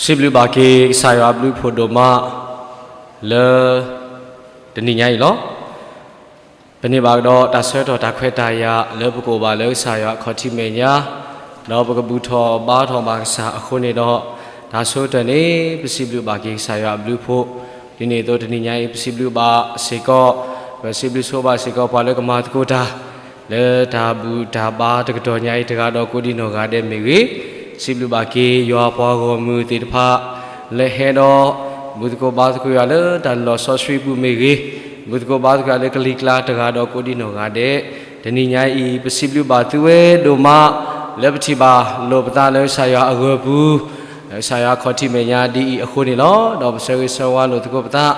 စံးဘျုးဘၣ်က့ၤကစၢ်ယွၤအဘျုးအဖှိၣ်ဒိၣ်မး လၢတနံၤညါအံၤလီၤ. ပန့ၢ်ဘၣ်ကဒီးတၢ်ဆၢကတီၢ်တၢ်ခွဲးတၢ်ယာ်လၢပကအိၣ်ဘၣ်လၢကစၢ်ယွၤအခီၣ်ထံးမဲာ်ညါ, ဒီးပကဘူၣ်ထီၣ်ဘါထီၣ်ဘၣ်ကစၢ်အဃိန့ၣ်ဒီး, တၢ်ဆိကတၢၢ်န့ၣ် ပစံးဘျုးဘၣ်က့ၤကစၢ်ယွၤအဘျုးအဖှိၣ်, ဒ်န့ၣ်အသိးတနံၤညါအံၤ ပစံးဘျုးဘၣ်စ့ၢ်ကီး, ပစံးဘျုးဆိဘၣ်စ့ၢ်ကီးပှၤလၢကမၤသကိးတၢ် လၢတၢ်ဘူၣ်တၢ်ဘါတကတီၢ်ညါအံၤတဂၤဒီးကိးဒံနီၢ်ဂၤဒဲးမ့ၢ်ဂ့ၤ, စံးဘျုးဘၣ်က့ၤယွၤပှၤဂီၢ်မုၢ်သ့ၣ်တဖၣ် လၢဟဲဒီး ဘူၣ်သကိးဘါသကိးယွၤလၢတၢ်လီၢ်စီဆှံပူၤမ့ၢ်ဂ့ၤ, ဘူၣ်သကိးဘါသကိးယွၤလၢကလံၤကျါတဂၤဒီးကိးဒံနီၢ်ဂၤဒဲး, တနံၤညါအံၤ ပစံးဘျုးဘၣ်သုဝဲဒိၣ်မး လၢပထံၣ်ဘၣ်လိာ်ပသးလၢကစၢ်ယွၤအဂၢၢ်ပူၤ, လၢကစၢ်ယွၤအခီၣ်ထံးမဲာ်ညါဒ်အံၤအဃိန့ၣ်လီၤ. ဒီးပဆၢဂ့ၤဆၢဝါလိာ်သကိးပသး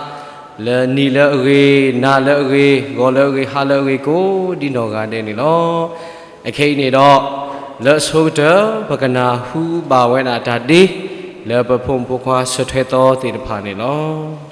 လၢနံၤလၢအဂ့ၤ, နၤလၢအဂ့ၤ, ဂီၤလၢအဂ့ၤ, ဟါလၢအဂ့ၤ ကိးဒံနီၢ်ဂၤဒဲးန့ၣ်လီၤ. အခဲအံၤန့ၣ်ဒီး လၢအဆိကတၢၢ် ပကနၢ်ဟူဘၣ်ဝဲဒၣ်တၢ်ဒ့ လၢပဖိမုၣ်ဖိခွါဆၢထွဲသီသ့ၣ်တဖၣ်န့ၣ်လီၤ.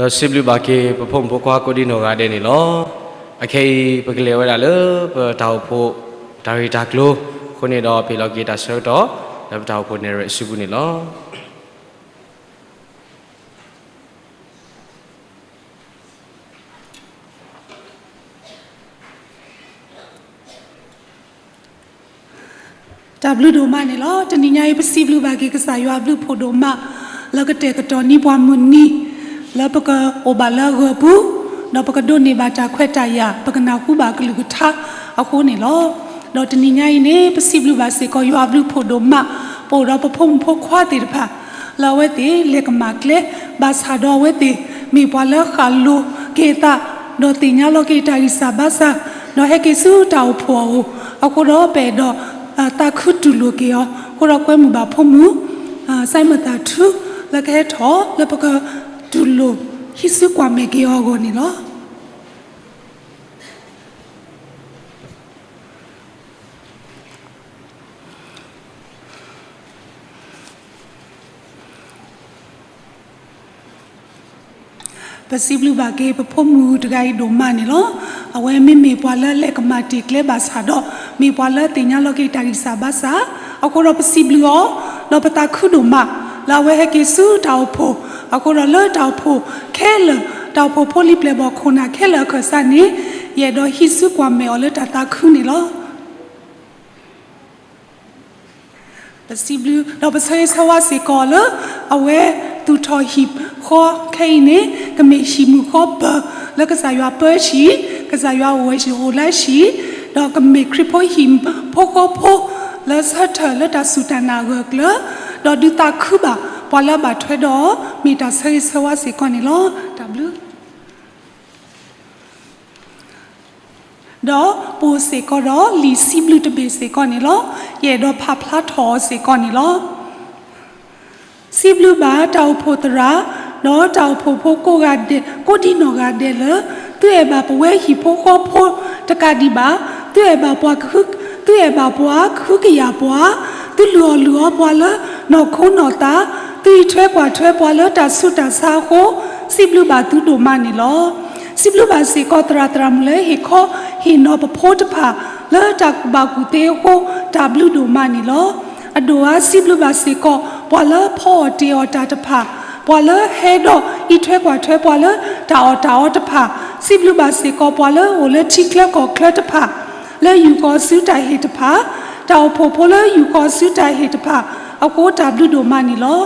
ဒီးစံးဘျုးဘၣ်က့ၤပဖိမုၣ်ဖိခွါကိးဒံနီၢ်ဂၤဒဲးန့ၣ်လီၤ. အခဲအံၤ ပကလဲၤဝဲဒၣ်လၢပတၢ်အိၣ်ဖှိၣ်တၢ်ဂ့ၢ်တၢ်ကျိၤအဃိန့ၣ်ဒီး ပဟ့ၣ်လီၤက့ၤတၢ်ဆၢကတီၢ် လၢပတၢ်အိၣ်ဖှိၣ်နဲၣ်ရွဲၣ်အစုပူၤန့ၣ်လီၤ. တၢ်ဘျုးဒိၣ်မးန့ၣ်လီၤ. တနံၤညါအံၤ ပစံးဘျုးဘၣ်က့ၤကစၢ်ယွၤအဘျုးဖှိၣ်ဒိၣ်မး လၢကတဲာ်ကတီၤန့ၢ်ပှၤမုၢ်နံၤ လၢပကအိၣ်ဘၣ်လၢအဂၢၢ်ပူၤ, ဒီးပကဒိးန့ၢ်ဘၣ်တၢ်ခွဲးတၢ်ယာ်, ပကနၢ်ဟူဘၣ်အကလုၢ်ကထါအဃိန့ၣ်လီၤ. ဒီးတနံၤညါအံၤန့ၣ် ပစံးဘျုးဘၣ်စ့ၢ်ကီးယွၤအဘျုးဖှိၣ်ဒိၣ်မး ပအိၣ်ဒီးပဖိမုၣ်ဖိခွါသ့ၣ်တဖၣ် လၢအဝဲသ့ၣ်လဲၤကမၣ်ကျဲ ဘၣ်ဆၣ်ဒီးအဝဲသ့ၣ် မ့ၢ်ပှၤလၢဃၣ်လိၤက့ၤအသး ဒီးသ့ၣ်ညါလီၤက့ၤတၢ်ဂံၢ်စၢ်ဘါစၢ်, ဒီးဟဲက့ၤဆူတၢ်အိၣ်ဖှိၣ်အအိၣ်, အဃိဒီးပအဲၣ်ဒိးသးခုတူၢ်လိာ်က့ၤအီၤ, အဃိဒီးကွဲမုာ်ဘၣ်ဖိမုၣ် စဲမသးထူ လၢကဟဲထီၣ်လၢပကတူၢ်လိာ်ဟံးစုကွၢ်မဲာ်က့ၤအီၤအဂီၢ်န့ၣ်လီၤ. ပစံးဘျုးဘၣ်က့ၤပဖိမုၣ်တဂၤအံၤဒိၣ်မးန့ၣ်လီၤ. အဝဲမ့မ့ၢ်ပှၤလၢလဲၤကမၣ်တ့ၢ်ကျဲဘၣ်ဆၣ်ဒီး မ့ၢ်ပှၤလၢသ့ၣ်ညါလီၤက့ၤတၢ်ဂံၢ်စၢ်ဘါစၢ်, အဃိဒီးပစံးဘျုးအီၤ, ဒီးပသးခုဒိၣ်မး လၢအဝဲဟဲက့ၤဆူတၢ်အိၣ်ဖှိၣ်, အဃိဒီးလၢတၢ်အိၣ်ဖှိၣ် ခဲလၢာ်, တၢ်အိၣ်ဖှိၣ်ဖိလံၤပျဲၢ်ဘီၣ်ခိၣ်နၢ်ခဲလၢာ်အခၢၣ်စးန့ၣ်, ယအဲၣ်ဒိးဟံးစုကွၢ်မဲာ်အီၤလၢတၢ်သးခုန့ၣ်လီၤ. ပစံးဘျုး, ဒီးပဆၢဂ့ၤဆၢဝါစ့ၢ်ကီးလၢ အဝဲသူၣ်ထီၣ်ဟံၣ်ဃီခဲအံၤန့ၣ် ကမ့ၢ်ဟံၣ်မုၢ်ဃီပၢၤ လၢကစၢ်ယွၤပၢဆံး, ကစၢ်ယွၤအိၣ်ဝဲဆံးအိၣ်လၢဆံး, ဒီးကမ့ၢ်ခရံာ်ဖိဟံၣ်ဖိဃီဖိ လၢဆၢထၢၣ်လၢတၢ်စူၢ်တၢ်နာ်အဂၢၢ်အကျၢၤ, ဒီးဒုးသးခုဘၣ် ပှၤလၢအဘၣ်ထွဲဒီးအီၤ မ့ၢ်တၢ်ဆၢဂ့ၤဆၢဝါစ့ၢ်ကီးန့ၣ်လီၤ. တၢ်ဘျုး ဒီးပအိၣ်စ့ၢ်ကီးဒီးလံာ်စံးဘျုးတဘ့ၣ်စ့ၢ်ကီးန့ၣ်လီၤ. ယအဲၣ်ဒိးဖးဖျါထီၣ်အီၤစ့ၢ်ကီးန့ၣ်လီၤ. စံးဘျုးဘၣ်တၢ်အိၣ်ဖှိၣ်သရၣ်, ဒီးတၢ်အိၣ်ဖှိၣ်ဖိကိးဂၤဒဲး, ကိးဒံနီၢ်ဂၤဒဲးလၢ သုအဲၣ်ဘၣ်ပဝဲဟံၣ်ဖိဃီဖိတကးဒံးဘၣ်, သုအဲၣ်ဘၣ်ပှၤ, သုအဲၣ်ဘၣ်ပှၤကဟုကယာ်ပှၤ, သုလုၢ်အီၣ်လုၢ်အီပှၤလၢနီၢ်ခိနီၢ်သး, သုအံးထွဲကွၢ်ထွဲပှၤလၢတၢ်ဆူးတၢ်ဆါအဃိ, စံးဘျုးဘၣ်သုဒိၣ်မးန့ၣ်လီၤ. စံးဘျုးဘၣ်စ့ၢ်ကီးသရၣ်သရၣ်မုၣ်လၢဟ့ၣ်ခီဟ့ၣ်နီၤပဖိတဖၣ် လၢတၢ်ကူၣ်ဘၣ်ကူၣ်သ့အဃိ, တၢ်ဘျုးဒိၣ်မးန့ၣ်လီၤ. အဒိၣ်အါစံးဘျုးဘၣ်စ့ၢ်ကီး ပှၤလၢဖီအီၣ်တ့ၢ်အီၣ်တၢ်တဖၣ်, ပှၤလၢဟဲဒီးအံးထွဲကွၢ်ထွဲပှၤလၢတၢ်အီၣ်တၢ်အီတဖၣ်, စံးဘျုးဘၣ်စ့ၢ်ကီးပှၤလၢအိၣ်လၢထံချၢကီၢ်ချၢတဖၣ် လၢယူၢ်ဃီၤစုတၢ်ဟ့ၣ်တဖၣ်, တၢ်အိၣ်ဖှိၣ်ဖိလၢယူၢ်ဃီၤစုတၢ်ဟ့ၣ်တဖၣ်အဃိ တၢ်ဘျုးဒိၣ်မးန့ၣ်လီၤ.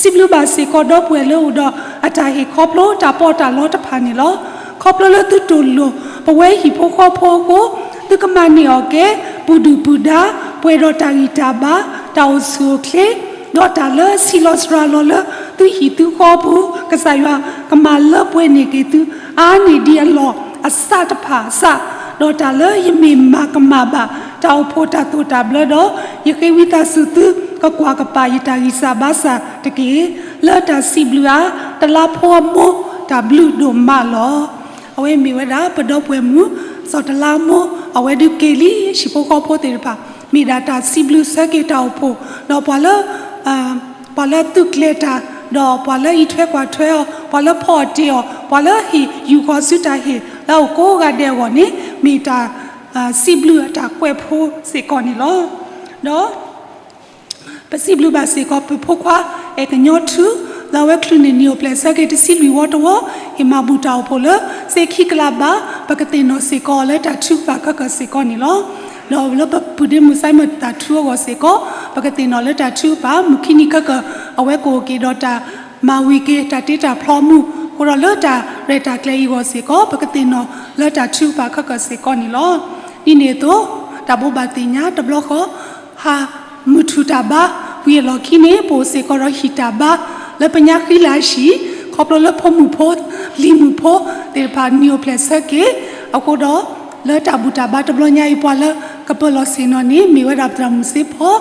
စံးဘျုးဘၣ်စ့ၢ်ကီးဒီပုၢ်ဝဲၢ်လၢအိၣ်ဒီးအတၢ်ဟ့ၣ်ခီဖျိတၢ်ပီးတၢ်လီတဖၣ်န့ၣ်လီၤ. ခီဖျိလၢသုတူၢ်လိာ်ပဝဲဟံၣ်ဖိဃီဖိအဃိ, သုကမၤန့ၢ်အီၣ်ကဲ ပူၤဒုၣ်ပူၤဒါ, ပှဲၤဒီးတၢ်ဂံၢ်တၢ်ဘါ, တၢ်အိၣ်ဆူၣ်အိၣ်ချ့ ဒီးတၢ်လၢအဆံးလီၤစှၤလီၤလၢသုဟံၣ်သုဃီပူၤ, ကစၢ်ယွၤကမၤလၢပှဲၤန့ၢ်က့ၤသု အါန့ၢ်ဒံးအလီၢ်အစးတဖၣ်အစး, ဒီးတၢ်လၢယမ့ၢ်မၤကမၣ်ဘၣ် တၢ်အိၣ်ဖှိၣ်တၢ်သိၣ်တၢ်ဘျၢဒီး ယဃ့ဝံသးစူၤသု ကကွၢ်ကပာ်ယတၢ်ဂံၢ်စၢ်ဘါစၢ်တက့ၢ်. လၢတၢ်စံးဘျုးအါ တလါဖိအမိၢ် တၢ်ဘျုးဒိၣ်မးလီၤ. အဝဲမ့ၢ်ဝဲဒၣ် ပဒီပုၢ်ဝဲၢ်မုၣ် စီၤတလါအမိၢ် အဝဲဒုးက့ၤလံ ဟံၣ်ဖိဃီဖိသ့ၣ်တဖၣ် မ့ၢ်ဒၣ်တၢ်စံးဘျုးဆၢက့ၤတၢ်အိၣ်ဖှိၣ် ဒီးပှၤလၢ ပှၤလၢသုးကျဲၤတၢ် ဒီးပှၤလၢအံးထွဲကွၢ်ထွဲအီၤ ပှၤလၢဖီအီၣ်တ့ၢ်အီၤ ပှၤလၢဟ့ၣ်ယူၢ်ဃီၤစုတၢ်ဟ့ၣ် လၢအအိၣ်ကိးဂၤဒဲးအဂီၢ်န့ၣ် မ့ၢ်တၢ် စံးဘျုးအတၢ်ကွဲးဖိစ့ၢ်ကီးန့ၣ်လီၤ. ဒီး ပစံးဘျုးဘၣ်စ့ၢ်ကီး ပဖိခွါ အဲၣ်ကညီထူ လၢအဝဲချုးန့ၢ်နံၣ်အိၣ်ဖျဲၣ်ဆၢက့ၤ တဆံလွံၢ်ဝီတဝီ ဟ့ၣ်မၤဘူၣ်တၢ်အိၣ်ဖှိၣ်လၢ စ့ခံကလးဘး ပကသ့ၣ်နီၣ်စ့ၢ်ကီးအီၤလၢတၢ်ထုကဖၣ်ခဲကၢၢ်စ့ၢ်ကီးန့ၣ်လီၤ. ဒီးလၢပပုၢ်ဒ့မုၣ် စဲမသးထူအဂီၢ်စ့ၢ်ကီး ပကသ့ၣ်နီၣ်လၢတၢ်ထုကဖၣ် မုၢ်ခံနံၤခဲကၢၢ် အဝဲကအိၣ်က့ၤဒီးတၢ်မၤဝံၤက့ၤ တၢ်တ့တၢ်ဖျီမူး အဃိဒီးလၢတၢ်ရဲၣ်တၢ်ကျဲၤအံၤအဂီၢ်စ့ၢ်ကီး ပကသ့ၣ်နီၣ်လၢတၢ်ထုကဖၣ်ခဲကၢၢ်စ့ၢ်ကီးန့ၣ်လီၤ. ဒ်န့ၣ်အသိး တၢ်ဘိးဘၣ်သ့ၣ်ညါတဘျီဃီ ဟးမုၢ်ထူၣ်တၢ်ဘါ ဝံၤအလီၢ်ခံန့ၣ် ပအိၣ်စ့ၢ်ကီးဒီးဟံၣ်တၢ်ဘါ လၢပညါဃံလၤအဟံၣ် ခီဖျိလၢဖိမုၣ်ဖိ လံၤမုၣ်ဖိသ့ၣ်တဖၣ် နံၣ်အိၣ်ဖျဲၣ်ဆၢက့ၤ အဃိဒီး လၢတၢ်ဘူၣ်တၢ်ဘါတဘျီညါအံၤ ပှၤလၢကပၢၤလီၢ်ဆ့ၣ်နီၤန့ၣ် မ့ၢ်ဝဲဒၣ်ပသရၣ်မုၣ်စ့ဖီ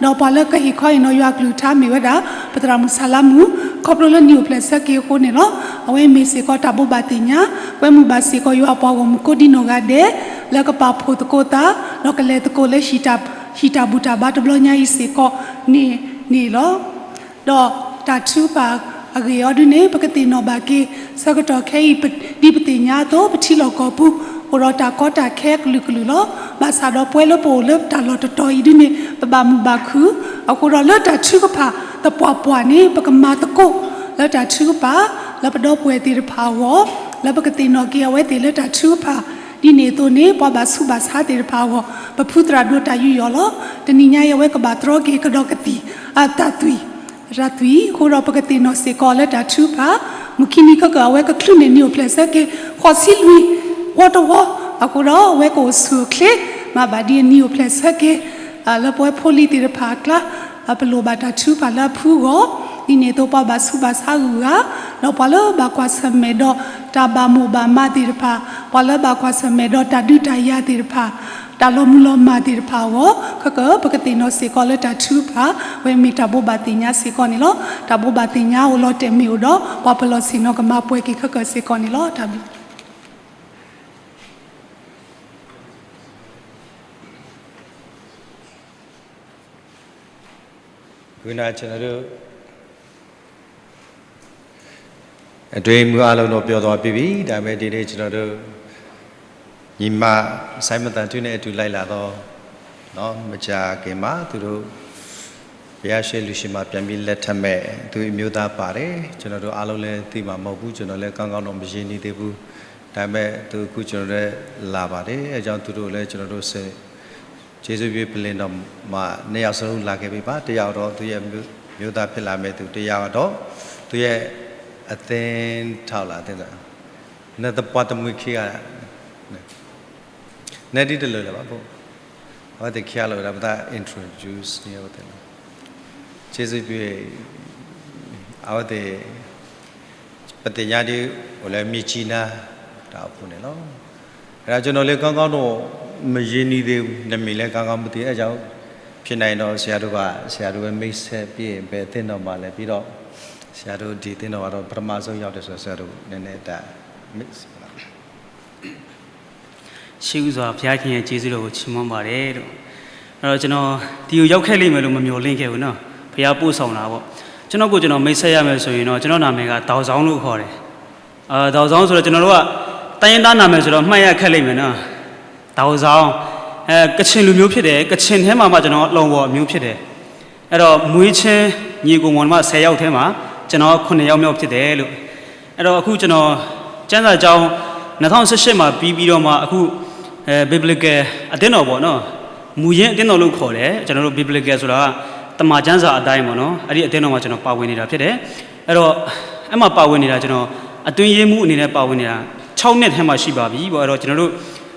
ဒီးပှၤလၢကဟ့ၣ်ခီဟ့ၣ်နီၤယွၤအကလုၢ်ကထါ မ့ၢ်ဝဲဒၣ် ပသရၣ်မုၣ်ဆၣ်လါမုၣ် ခီဖျိလၢနံၣ်အိၣ်ဖျဲၣ်ဆၢက့ၤအဃိန့ၣ်လီၤ. အဝဲမ့ၢ်စ့ၢ်ကီးတၢ်ဘိးဘၣ်သ့ၣ်ညါ ကွဲမုာ်ဘၣ်စ့ၢ်ကီးယွၤအပှၤဂီၢ်မုၢ်ကိးဒံနီၢ်ဂၤဒဲး လၢကပာ်ဖှိၣ်သကိးသး ဒီးကလဲၤသကိးလၢ ဟံၣ်တၢ်ဘူၣ်တၢ်ဘါတဘျီညါအံၤစ့ၢ်ကီးန့ၣ်န့ၣ်လီၤ. ဒီးတၢ်ထုကဖၣ် အဂ့ၢ်အီၤဒုန့ၣ် ပကသ့ၣ်နီၣ်ဘၣ်က့ၤ ဆၢကတီၢ်ခဲအံၤ ဒ်ပသ့ၣ်ညါအသိး ပထံလီၢ်ကီၢ်ပူၤ အိၣ်ဒီးတၢ်ကီတၢ်ခဲအကလုာ်ကလုာ်လီၤ. ဘၣ်ဆၣ်ဒီးပဝဲလၢပအိၣ်လၢတၢ်လီၢ်တတီၤအံၤဒုန့ၣ် ပဘၣ်မုာ်ဘၣ်ခုၣ်, အဃိဒီးလၢတၢ်ထုကဖၣ်သပှၢ်ပှၢ်န့ၣ် ပကမၤသကိးလၢတၢ်ထုကဖၣ် လၢပဒီပုၢ်ဝဲၢ်သ့ၣ်တဖၣ်အဂီၢ်, လၢပကသ့ၣ်နီၣ်က့ၤအဝဲသ့ၣ်လၢတၢ်ထုကဖၣ်, ဒ်န့ၣ်အသိးန့ၣ် ပှၤဘၣ်ဆူးဘၣ်ဆါသ့ၣ်တဖၣ်အဂီၢ် ပဖုသရၣ်ဒိၣ်တၢ်ယူးယီၣ်လီၤ. တနံၤညါအံၤအဝဲကဘၣ်တြီက့ၤကဒီးကသံၣ် တၢ်သွံၣ် တၢ်သွံၣ် အဃိဒီးပကသ့ၣ်နီၣ်စ့ၢ်ကီးလၢတၢ်ထုကဖၣ်, မုၢ်ခံနံၤခဲကၢၢ် အဝဲကချုးန့ၢ်နံၣ်အိၣ်ဖျဲၣ်ဆၢက့ၤ ဃိးဆံလွံၢ် ဝီတဝီ, အဃိဒီးအဝဲကအိၣ်ဆူၣ်အိၣ်ချ့ မၤဘၣ်ဒ်အနံၤအိၣ်ဖျဲၣ်ဆၢက့ၤ လၢပဝဲဖိလံၤသ့ၣ်တဖၣ်အကျါ ပလိၣ်ဘၣ်တၢ်ထုကဖၣ်လၢအဖုအဂီၢ်, ဒ်န့ၣ်အသိးပှၤဘၣ်ဆူးဘၣ်ဆါအဂုၤအဂၤ, ဒီးပှၤလၢဘၣ်ကွၢ်ဆၢၣ်မဲာ်ဒီးတၢ်ဘၣ်မိၣ်ဘၣ်မးသ့ၣ်တဖၣ်, ပှၤလၢဘၣ်ကွၢ်ဆၢၣ်မဲာ်ဒီးတၢ်ဒုးတၢ်ယၤသ့ၣ်တဖၣ်, တၢ်လီၤမုၢ်လီၤမၢ်သ့ၣ်တဖၣ်အဂီၢ်, ခဲကၢၢ် ပကသ့ၣ်နီၣ်စ့ၢ်ကီးလၢတၢ်ထုကဖၣ်, ဝဲမ့ၢ်တၢ်ဘိးဘၣ်သ့ၣ်ညါစ့ၢ်ကီးန့ၣ်လီၤ. တၢ်ဘိးဘၣ်သ့ၣ်ညါအိၣ်လီၤတဲာ်မ့ၢ်အိၣ်ဒီး ပှၤပလီၢ်ဆ့ၣ်နီၤကမၤပှဲၤက့ၤခဲကၢၢ်စ့ၢ်ကီးန့ၣ်လီၤ. တၢ်ဘျုး ခုနကျွန်တော်တို့ အတွင်းရေးမှူးအားလုံးတော့ပြောသွားပြီးပြီ။ ဒါပေမဲ့ဒီနေ့ကျွန်တော်တို့ ညီမ စိုင်းမသန်ထွန်းနဲ့အတူလိုက်လာတော့ နော် မကြာခင်မှာသူတို့ ဘုရားရှေ့လူရှင်မှာပြန်ပြီးလက်ထပ်မဲ့သူအမျိုးသားပါတယ်။ ကျွန်တော်တို့အားလုံးလည်းသိမှာမဟုတ်ဘူး။ ကျွန်တော်လည်းကောင်းကောင်းတော့မရင်းနှီးသေးဘူး။ ဒါပေမဲ့သူအခုကျွန်တော်တို့လာပါတယ်။ အဲကြောင့်သူတို့လည်းကျွန်တော်တို့ ကျေးဇူးပြုပလင်တော်မှာနှစ်ယောက်စလုံးလာခဲ့ပြီပါ။ တစ်ယောက်တော့သူရဲ့မျိုးမျိုးသားဖြစ်လာမဲ့သူ၊ တစ်ယောက်ကတော့သူရဲ့အသင်းထောက်လာတဲ့၊ နှစ်သပွားသမွေးခေကနဲ့ဒီတလလပါဖို့ အဝဲတခါလို့ဒါပသး introduce နေဝဲတဲ့ကျေးဇူးပြုအဝဲတဲ့ ပသ့ၣ်ညါဒ်အိၣ်လၢမြစ်ကြီးနား တၢ်အိၣ်ဖှိၣ်န့ၣ်လီၤ. အဲဒါကျွန်တော်လည်းကောင်းကောင်းတော့မရင်းနှီးသေးဘူး။ နမည်လည်းကောင်းကောင်းမသိ။ အဲဒါကြောင့်ဖြစ်နိုင်ရင်တော့ဆရာတို့က ဆရာတို့ပဲမိတ်ဆက်ပြီးရင်ဘယ်အသင်းတော်မှာလဲ။ ပြီးတော့ဆရာတို့ဒီအသင်းတော်မှာတော့ပထမဆုံးရောက်တယ်ဆိုတော့ဆရာတို့နည်းနည်းဒါ ရှေးဦးစွာဘုရားခင်ရဲ့ကျေးဇူးတော်ကိုချီးမွမ်းပါတယ်လို့။ အဲ့တော့ကျွန်တော်ဒီကိုရောက်ခဲ့လိမ့်မယ်လို့မမျှော်လင့်ခဲ့ဘူးနော်။ ဘုရားပို့ဆောင်တာပေါ့။ ကျွန်တော်ကိုကျွန်တော်မိတ်ဆက်ရမယ်ဆိုရင်တော့ကျွန်တော်နာမည်ကတောင်ဆောင်လို့ခေါ်တယ်။ အဲတောင်ဆောင်ဆိုတော့ကျွန်တော်တို့ကတိုင်းရင်းသားနာမည်ဆိုတော့မှတ်ရခက်လိမ့်မယ်နော်။ တောင်ဆောင်အဲကချင်လူမျိုးဖြစ်တယ်။ ကချင်ထဲမှာမှကျွန်တော်အလောင်ပေါ်မျိုးဖြစ်တယ်။ အဲ့တော့မွေးချင်းညီအစ်ကိုမောင်နှမဆယ်ယောက်ထဲမှာကျွန်တော်ခုနှစ်ယောက်မြောက်ဖြစ်တယ်လို့။ အဲ့တော့အခုကျွန်တော်ကျမ်းစာကျောင်းနှစ်ထောင်ဆယ့်ရှစ်မှာပြီးပြီးတော့မှအခုအဲ biblical အသင်းတော်ပေါ့နော်။ မူရင်းအသင်းတော်လို့ခေါ်တယ်။ ကျွန်တော်တို့ biblical ဆိုတာကတမန်ကျမ်းစာအတိုင်းပေါ့နော်။ အဲ့ဒီအသင်းတော်မှာကျွန်တော်ပါဝင်နေတာဖြစ်တယ်။ အဲ့တော့အဲ့မှာပါဝင်နေတာကျွန်တော်အတွင်းရေးမှူးအနေနဲ့ပါဝင်နေတာခြောက်နှစ်ထဲမှာရှိပါပြီပေါ့။ အဲ့တော့ကျွန်တော်တို့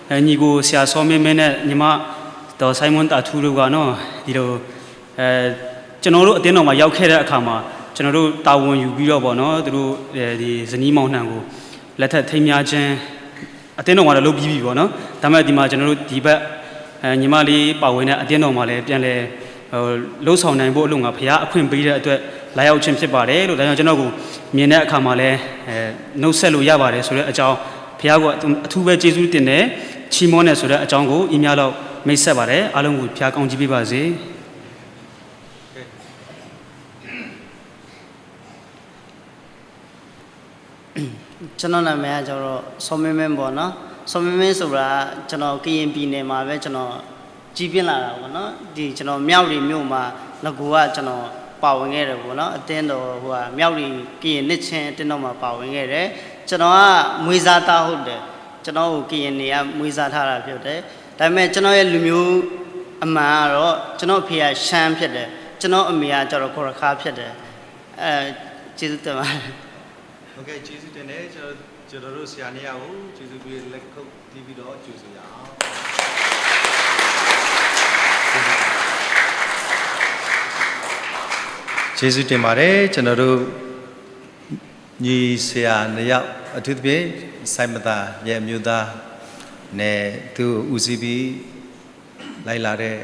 အဲညီကိုဆရာစောမင်းမင်းနဲ့ညီမဒေါ်ဆိုင်မွန်တာထူတို့ကနော်ဒီလိုအဲကျွန်တော်တို့အသင်းတော်မှာရောက်ခဲ့တဲ့အခါမှာကျွန်တော်တို့တာဝန်ယူပြီးတော့ပေါ့နော်သူတို့ဒီဇနီးမောင်နှံကိုလက်ထပ်ထိမ်းမြားခြင်းအသင်းတော်မှာတော့လုပ်ပြီးပြီပေါ့နော်။ ဒါပေမဲ့ဒီမှာကျွန်တော်တို့ဒီဘက်အဲညီမလေးပါဝင်တဲ့အသင်းတော်မှာလည်းပြန်လည်လုပ်ဆောင်နိုင်ဖို့အလို့ငှာဘုရားအခွင့်ပေးတဲ့အတွက်လာရောက်ခြင်းဖြစ်ပါတယ်လို့ဒါကြောင့်ကျွန်တော်ကိုမြင်တဲ့အခါမှာလည်းအဲနှုတ်ဆက်လို့ရပါတယ်ဆိုတဲ့အကြောင်းဘုရားကိုအထူးပဲကျေးဇူးတင်တယ်ချီးမွမ်းတယ်ဆိုတဲ့အကြောင်းကိုအီးမေးလ်လောက်မိတ်ဆက်ပါတယ်။ အားလုံးကိုဘုရားကောင်းချီးပေးပါစေ။ ကျွန်တော်နာမည်ကကျတော့စောမင်းမင်းပေါ့နော်စောမင်းမင်းဆိုတာကျွန်တော်ကရင်ပြည်နယ်မှာပဲကျွန်တော်ကြီးပြင်းလာတာပေါ့နော်ဒီကျွန်တော်မြောက်ရီမြို့မှာငကူကကျွန်တော်ပါဝင်ခဲ့တယ်ပေါ့နော်အတင်းတော်ဟိုကမြောက်ရီကရင်နှစ်ချင်းအတင်းတော်မှာပါဝင်ခဲ့တယ်ကျွန်တော်ကမွေးစားသားဟုတ်တယ်ကျွန်တော်ကိုကရင်နေကမွေးစားထားတာဖြစ်တယ်ဒါပေမဲ့ကျွန်တော်ရဲ့လူမျိုးအမှန်ကတော့ကျွန်တော်အဖေကရှမ်းဖြစ်တယ်ကျွန်တော်အမေကကျတော့ဂေါ်ရခါဖြစ်တယ်အဲကျေးဇူးတင်ပါတယ်။ Okay ကျေးဇူးတင်တယ်ကျွန်တော်ကျွန်တော်တို့ဆရာနှစ်ယောက်ကိုကျေးဇူးပြုလက်ခုပ်တီးပြီးတော့ကြိုဆိုရအောင်ကျေးဇူးတင်ပါတယ်ကျွန်တော်တို့ညီဆရာနှစ်ယောက်အထူးသဖြင့်စိုင်းမသာရဲ့အမျိုးသားနဲ့သူ့ကိုဦးစီးပြီးလိုက်လာတဲ့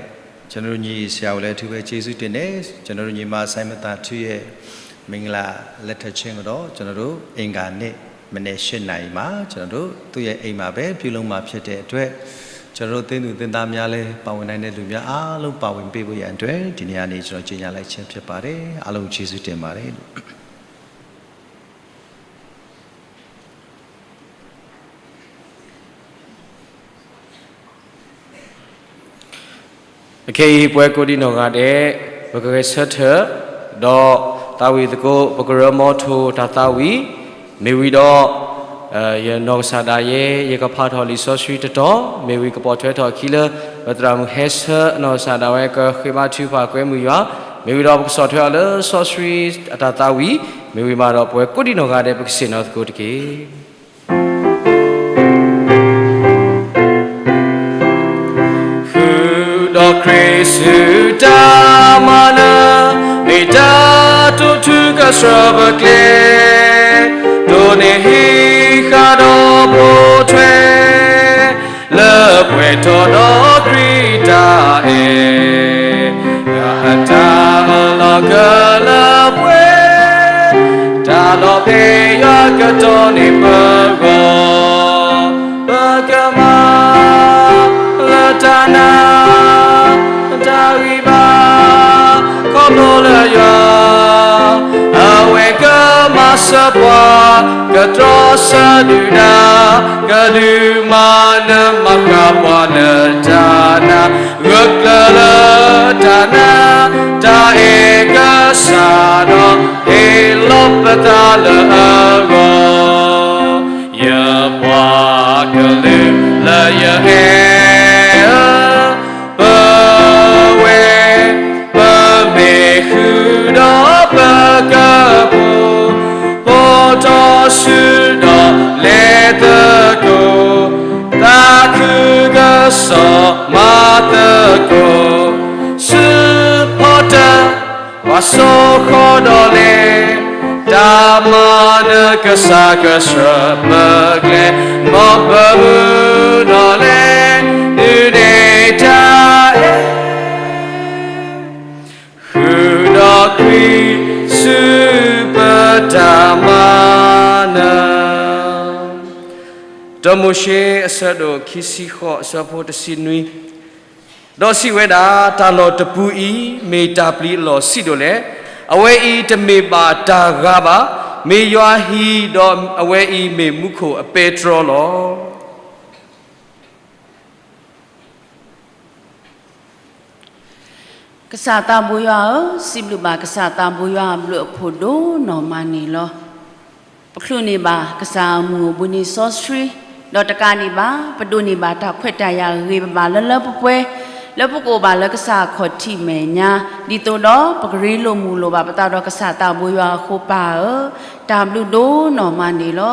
ကျွန်တော်တို့ညီဆရာကိုလည်းအထူးပဲကျေးဇူးတင်တယ်ကျွန်တော်တို့ညီမစိုင်းမသာထွေးရဲ့မင်္ဂလာလက်ထပ်ခြင်းကိုတော့ကျွန်တော်တို့အင်္ဂါနေ့မနေ့ရှစ်နာရီမှာကျွန်တော်တို့သူ့ရဲ့အိမ်မှာပဲပြုလုပ်မှာဖြစ်တဲ့အတွက်ကျွန်တော်တို့သင်းသူသင်းသားများလည်းပါဝင်နိုင်တဲ့လူများအားလုံးပါဝင်ပေးဖို့ရန်အတွက်ဒီနေ့ကနေကျွန်တော်ကြေညာလိုက်ခြင်းဖြစ်ပါတယ်အားလုံးကျေးဇူးတင်ပါတယ် အခဲအံၤ ပဝဲကိးဒံနီၢ်ဂၤဒဲး ပကဂဲၤဆၢထၢၣ် ဒီးသးဝံၣ်သကိး ပကရၢမိထိၣ်တၢ်သးဝံၣ်, မ့ၢ်ဝံၤဒီး ယနီၢ်ကစၢ်ဒၣ်ယဲ ယကဖးထီၣ်လံာ်စီဆှံတတီၤ, မ့ၢ်ဝံၤကပိာ်ထွဲထီၣ်အခံလၢ ပသရၣ်မုၣ်ဟဲဆၢ နီၢ်ကစၢ်ဒၣ်ဝဲကဃ့ဘါထုကဖၣ်ကွဲမုာ်ယွၤ, မ့ၢ်ဝံၤဒီးပကဆီၣ်ထွဲအီၤလၢစီဆှံအတၢ်သးဝံၣ်, မ့ၢ်ဝံၤမးဒီးပဝဲကိးဒံနီၢ်ဂၤဒဲး ပကဆ့ၣ်နီၤသကိးတက့ၢ်. ဃုာ်ဒီးခရံာ်ဆူတၢ်မၤနၢၤ, မ့ၢ်တၢ်တိာ်ထူကဆှၢပကျဲ, ဒိးန့ၢ်ဟံးဃာ်ဒီးပိာ်ထွဲ, လၢပှဲၤထီၣ်ဒီးခရံာ်တၢ်အဲၣ်, ယွၤအတၢ်လီၤကလၢပှဲၤ, တၢ်လီၤဖဲယွၤကတီၢ်န့ၢ်ပဂီၢ် ပကမၤလၢတၢ်နာ် တၢ်ဂံၢ်ဘါ ခီဖျိလၢယွၤ အဝဲကမၤစၢၤပှၤ ကတြီဆၢဒုၣ်ဒါ ကဒုးမၤနၢၤမၤဃၣ်ပှၤလၢတၢ်နာ် ဂၢၢ်ကျၢၤလၢတၢ်နာ် တၢ်အဲၣ်ကစၢ်ဒီး ဟ့ၣ်လီၤပသးလၢအဂီၢ် ယပှၤကလုာ်လၢယအဲၣ်ဧၢ, ပဝဲ ပမ့ၢ်ဃုာ်ဒီးပကပူၤ, ပိာ်ထီၣ်ဆူဒီးလဲၤသကိး, သးခုကစီၣ်မၤသကိး, ဆူဖီတၢၣ် ပှၤစိဃီဒီးလဲၤ, တၢ်မၤနၢၤကစၢ်ကဆှၢပကျဲ, မ်ပမုၢ်နီၢ်လဲၤ, ဒုးနဲၣ်တၢ်အဲၣ် ဃုာ်ဒီးခရံာ်ဆူပတၢ်မၤနၢၤ. တၢမိၤၡ့အဆၢဒိၣ်ခံဆံဃိး အဆၢဖိတဆံနွံ, ဒီးစံးဝဲဒၣ်, တၢ်လီၢ်တပူၤအံၤ မ့ၢ်တၢ်ပျံၤအလီၢ်ဆံးဒိၣ်လဲၣ်, အဝဲအံၤတမ့ၢ်ဘၣ်တၢ်ဂၤဘၣ်, မ့ၢ်ယွၤဟံၣ်ဒီးအဝဲအံၤမ့ၢ်မူခိၣ်အပဲတြီလီၤ. ကစၢ်သးဘိယွၤဧၢ, စံးဘျုးဘၣ်ကစၢ်သးဘိယွၤအဘျုးအဖှိၣ်ဒိၣ်နီၢ်မးန့ၣ်လီၤ. ပချုးန့ၢ်ဘၣ်ကစၢ်အမုၢ်အိၣ်ဘှံးနံၤစီဆှံ, ဒီးတကးဒံးဘၣ် ပဒိးန့ၢ်ဘၣ်တၢ်ခွဲးတၢ်ယာ်ဂ့ၤဂ့ၤဘၣ်ဘၣ်လၢလၢပှဲၤပှဲၤ, လၢပကအိၣ်ဘၣ်လၢကစၢ်အခီၣ်ထံးမဲာ်ညါ, ဒ်သိးဒီးပကရ့လိာ်မုာ်လိာ်ဘၣ်ပသးဒီးကစၢ်သးဘိယွၤအဃိပၢ်ဧၢ, တၢ်ဘျုးဒိၣ်နီၢ်မးန့ၣ်လီၤ.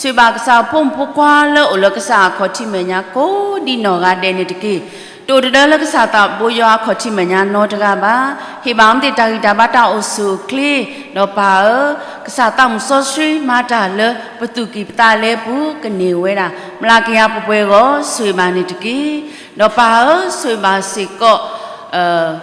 ဆိၣ်ဂ့ၤဘၣ်ကစၢ်အဖိမုၣ်ဖိခွါလၢအိၣ်လၢကစၢ်အခီၣ်ထံးမဲာ်ညါကိးဒံနီၢ်ဂၤဒဲးန့ၣ်တက့ၢ်. တအိၣ်တဒၢလၢကစၢ်သးဘိယွၤအခီၣ်ထံးမဲာ်ညါနီတဂၤဘၣ်. ဟ့ၣ်ဘၣ်အီၤမ့ၢ်တၢ်ဂံၢ်တၢ်ဘါတၢ်အိၣ်ဆူၣ်အိၣ်ချ့, ဒီးပၢ်ဧၢ, ကစၢ်သးမုၣ်စီဆှံမၤတၢ်လၢပသူၣ်ကံၢ်ပသးလဲပူၤကန့ၢ်ဝဲဒၣ် မျးကယၤပှဲၤပှဲၤအဂီၢ် ဆိၣ်ဂ့ၤဘၣ်န့ၣ်တက့ၢ်. ဒီးပၢ်ဧၢ, ဆိၣ်ဂ့ၤဘၣ်စ့ၢ်ကီး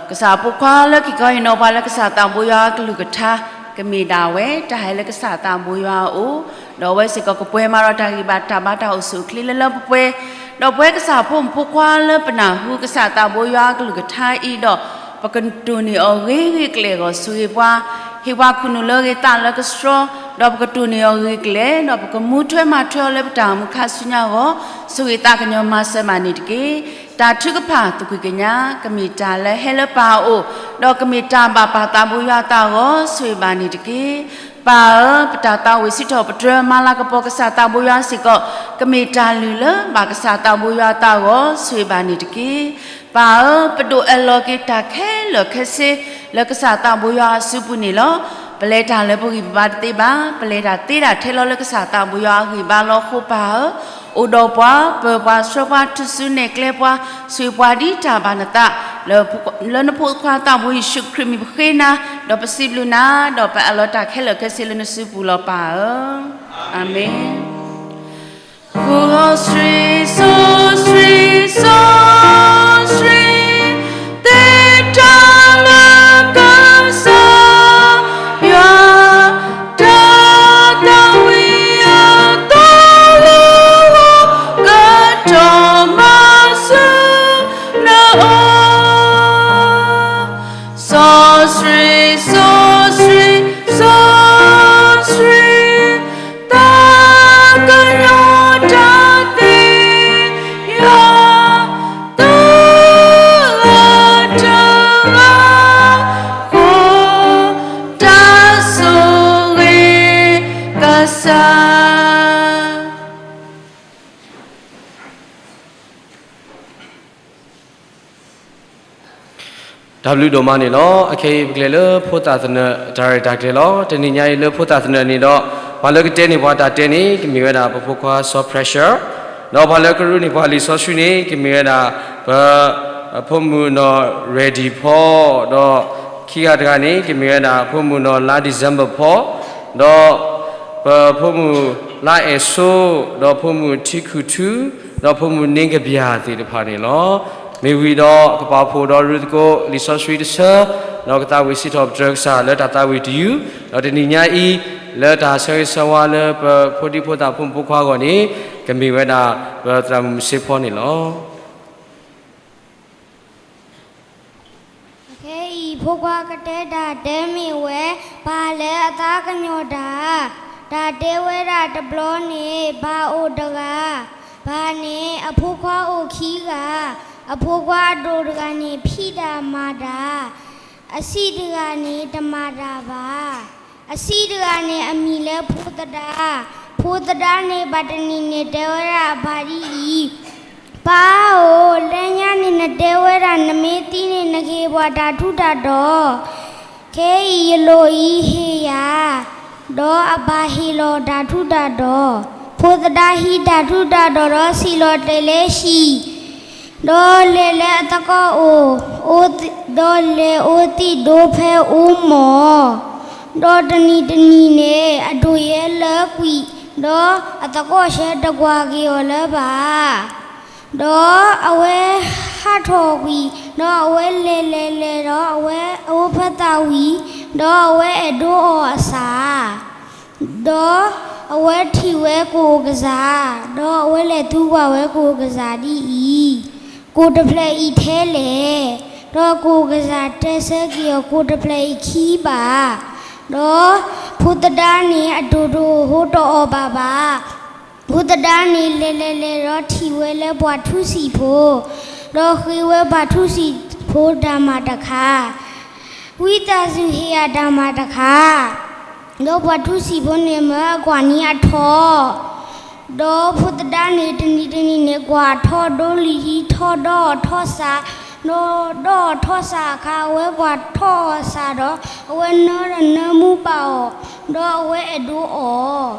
ကစၢ်ဖိခွါလၢက့ၤကီဟ့ၣ်နီၤပှၤလၢကစၢ်သးဘိယွၤအကလုၢ်ကထါ, ကမ့ၢ်ဒၣ်ဝဲတၢ်ဟဲလၢကစၢ်သးဘိယွၤအအိၣ်, ဒီးအဝဲစ့ၢ်ကီးကပှဲၤမးဒီးတၢ်ဂံၢ်ဘါတၢ်ဘါတၢ်အိၣ်ဆူၣ်အိၣ်ချ့လၢလၢပှဲၤပှဲၤ, ဒီးပဝဲကစၢ်ဖိမုၣ်ဖိခွါလၢပနၢ်ဟူကစၢ်သးဘိယွၤအကလုၢ်ကထါအံၤဒီး ပကတိၢ်န့ၢ်အီၤဂ့ၤဂ့ၤကျဲၤအဂီၢ် ဆိၣ်ဂ့ၤပှၤ, ဟ့ၣ်ပှၤခိၣ်နူာ်လၢအဂ့ၤသးလၢကဆှီ, ဒီးပကတိၢ်န့ၢ်အီၤဂ့ၤကျဲၤ, ဒီးပကမူထွဲမၤထွဲအီၤလၢပတၢ်အိၣ်မူခါဆူညါအဂီၢ်, ဆိၣ်ဂ့ၤသးကညီၤမၤစၢၤဘၣ်န့ၣ်တက့ၢ်. တၢ်ထုကဖၣ်သူၣ်ဖှံသးညီ ကမ့ၢ်တၢ်လၢဟဲလၢပၢ်အအိၣ်, ဒီးကမ့ၢ်တၢ်ဘၣ်ပၢ်သးဘိယွၤအသးအဂီၢ် ဆိၣ်ဂ့ၤဘၣ်န့ၣ်တက့ၢ်. ပၢ်ဧၢ, ပတၢ်သးဝံၣ်စံးထီၣ်ပတြၢၤမၤလၤကပီၤကစၢ်သးဘိယွၤစ့ၢ်ကီး, ကမ့ၢ်တၢ်လုၢ်လၢဘၣ်ကစၢ်သးဘိယွၤအသးအဂီၢ် ဆိၣ်ဂ့ၤဘၣ်န့ၣ်တက့ၢ်. ပၢ်ဧၢ, ပဒိးအၢၣ်လီၤက့ၤတၢ်ခဲလၢာ်ခဲဆ့ လၢကစၢ်သးဘိယွၤအစုပူၤန့ၣ်လီၤ. ပလဲၤတၢ်လၢပဂံၢ်ပဘါတသ့ဘၣ်, ပလဲၤတၢ်သ့တၢ်ထဲလီၤလၢကစၢ်သးဘိယွၤအဂံၢ်ဘါလီၤအဃိပၢ်ဧၢ, အိၣ်ဒီးပှၤ, ပၢၤပှၤ, ဆှၢပှၤ, ထုးစုနဲၣ်ကျဲပှၤ, ဆိၣ်ဂ့ၤပှၤဒ်တၢ်ဘၣ်နသး, လၢနဖိခွါသးဘိယ့ၣ်ၡူးခရံာ်မံၤပဃ့နၤ, ဒီးပစံးဘျုးနၤ, ဒီးပအၢၣ်လီၤတၢ်ခဲလၢာ်ခဲဆ့လၢနစုပူၤလီၤပၢ်ဧၢ. အၤမ့ၣ်. စီဆှံ, စီဆှံ, စီဆှံ, သ့တၢ်လၢကစၢ်ယွၤ, တၢ်သးဝံၣ်အသီလၢဂီၤ ကတီၢ်မၤဆူနအိၣ် စီဆှံ, စီဆှံ, စီဆှံ, သးကညီၤတၢ်သ့ တၢ်ဘျုးဒိၣ်မးန့ၣ်လီၤ. အခဲအံၤပကလဲၤလၢဖိသၣ်သနၢၣ် တၢ်ရဲၣ်တၢ်ကျဲၤလီၤ. တနံၤညါအံၤလၢဖိသၣ်သနၢၣ်န့ၣ်ဒီး ပှၤလၢကတဲန့ၢ်ပှၤတၢ်တဲန့ၣ် ကမ့ၢ်ဝဲဒၣ်ပဖိခွါစီၤ Pressure, ဒီးပှၤလၢကရူၢ်န့ၢ်ပှၤလံာ်စီဆှံန့ၣ် ကမ့ၢ်ဝဲဒၣ် ပ ဖိမုၣ်နီၢ် Ready ဖီ, ဒီးခံဂၤတဂၤန့ၣ် ကမ့ၢ်ဝဲဒၣ်ဖိမုၣ်နီၢ် လါ December ဖီ, ဒီး ပဖိမုၣ်လါအဲၣ်ဆိ, ဒီးဖိမုၣ်ထံခုၣ်ထူ, ဒီးဖိမုၣ်နင်းကဗျာသ့ၣ်တဖၣ်န့ၣ်လီၤ. မ့ၢ်ဝံၤဒီး ကပာ်ဖှိၣ်ဒီးရူၢ်သကိးလံာ်စီဆှံတဆၢ, ဒီးကသးဝံၣ်စံးထီၣ်ပတြၢၤကစၢ်လၢတၢ်သးဝံၣ်တယုၢ်, ဒီးတနံၤညါအံၤ လၢတၢ်ဆၢဂ့ၤဆၢဝါလၢပဖိဒံဖိသၣ်ဖိမုၣ်ဖိခွါအဂီၢ်န့ၣ် ကမ့ၢ်ဝဲဒၣ် ပသရၣ်မုၣ်မုၢ်စ့ဖီန့ၣ်လီၤ. အခဲအံၤ ဖိခွါကတဲတၢ်တဲမ့ၢ်ဝဲ ပၢ်လၢအသးကညီၤတၢ်, တၢ်တဲဝဲဒၣ်တဘျီန့ၣ် ပၢ်အိၣ်တဂၤ, ပၢ်န့ၣ်အဖိခွါအိၣ်ခံဂၤ, အဖိခွါအဒိၣ်တဂၤန့ၣ် ဖံးတၢ်မၤတၢ်, အဆံးတဂၤန့ၣ် တမၤတၢ်ဘၣ်. အဆံးတဂၤန့ၣ် အမံၤလၢဖိသဒါ, ဖိသဒါန့ၣ် ဘၣ်တနံၤန့ၣ်တဲဝဲဒၣ်အပၢ်ဒ်အံၤ, ပၢ်ဧၢ, လၢညါန့ၣ်နတဲဝဲဒၣ် နမ့ၢ်သံန့ၣ် နကဟ့ၣ်ပှၤတၢ်ထူးတၢ်တီၤ, ခဲအံၤယလိၣ်အံၤဟ့ၣ်ယၤ, ဒီးအပၢ်ဟ့ၣ်လီၤတၢ်ထူးတၢ်တီၤ, ဖိသဒါဟံးတၢ်ထူးတၢ်တီၤဒီးစံၣ်လီၤတဲာ်လၢဟံၣ် ဒီးလဲၤလၢအသကိးအိၣ်, ဒီးလဲၤအိၣ်သံးဒိဖဲအိမီၢ်, ဒီးတနံၤတနံၤန့ၣ် အဒိၣ်ယဲလၢကွံာ်, ဒီးအသကိးဆဲးတကွၢ်က့ၤအီၤလၢၤဘၣ်. ဒီးအဝဲဟးထီၣ်ကွံာ်, ဒီးအဝဲလဲၤလဲၤလဲၤဒီး အဝဲအိၣ်ဖဲသးဝံၤ, ဒီးအဝဲအဲၣ်ဒိးအီၣ်အသး ဒီးအဝဲထံၣ်ဝဲကိၣ်ကစၢ်, ဒီးအဝဲလဲၤသံကွၢ်ဝဲကိၣ်ကစၢ်ဒ်အံၤ, ကိၣ်တဖျၢၣ်အံၤထဲလဲၣ်, ဒီးကိၣ်ကစၢ်တဲဆၢက့ၤအီၤ ကိၣ်တဖျၢၣ်အံၤခံဘၣ်, ဒီးဖိသဒါန့ၣ်အဒိၣ်တအိၣ်ဟိတအီၣ်ဘၣ်ဘၣ်. ဖိသဒါန့ၣ်လဲၤလဲၤလဲၤလဲၤဒီးထံၣ်ဝဲလၢပှၤထူစံာ်ဖိ, ဒီးဃ့ဝဲပှၤထူစံာ်ဖိတၢ်မၤတခါ ဝံသးစူၤဟ့ၣ်ယၤတၢ်မၤတခါ, ဒီးပှၤထူစံာ်ဖိန့ၣ်မၢအကွၢ်န့ၢ်အထီ, ဒီးဖိသဒါန့ၣ်တနံၤတနံၤန့ၣ် ကွၢ်အထီဒိလံၤထီဒီးအီၣ်ထီၣ်စး, ဒီးအီၣ်ထီၣ်စးအခါ အဝဲကွၢ်ထီၣ်အီၣ်စးဒီး အဝဲနၢဒီးနၢမူပာ်အီၤ, ဒီးအဝဲအဲၣ်ဒိးအီၣ်,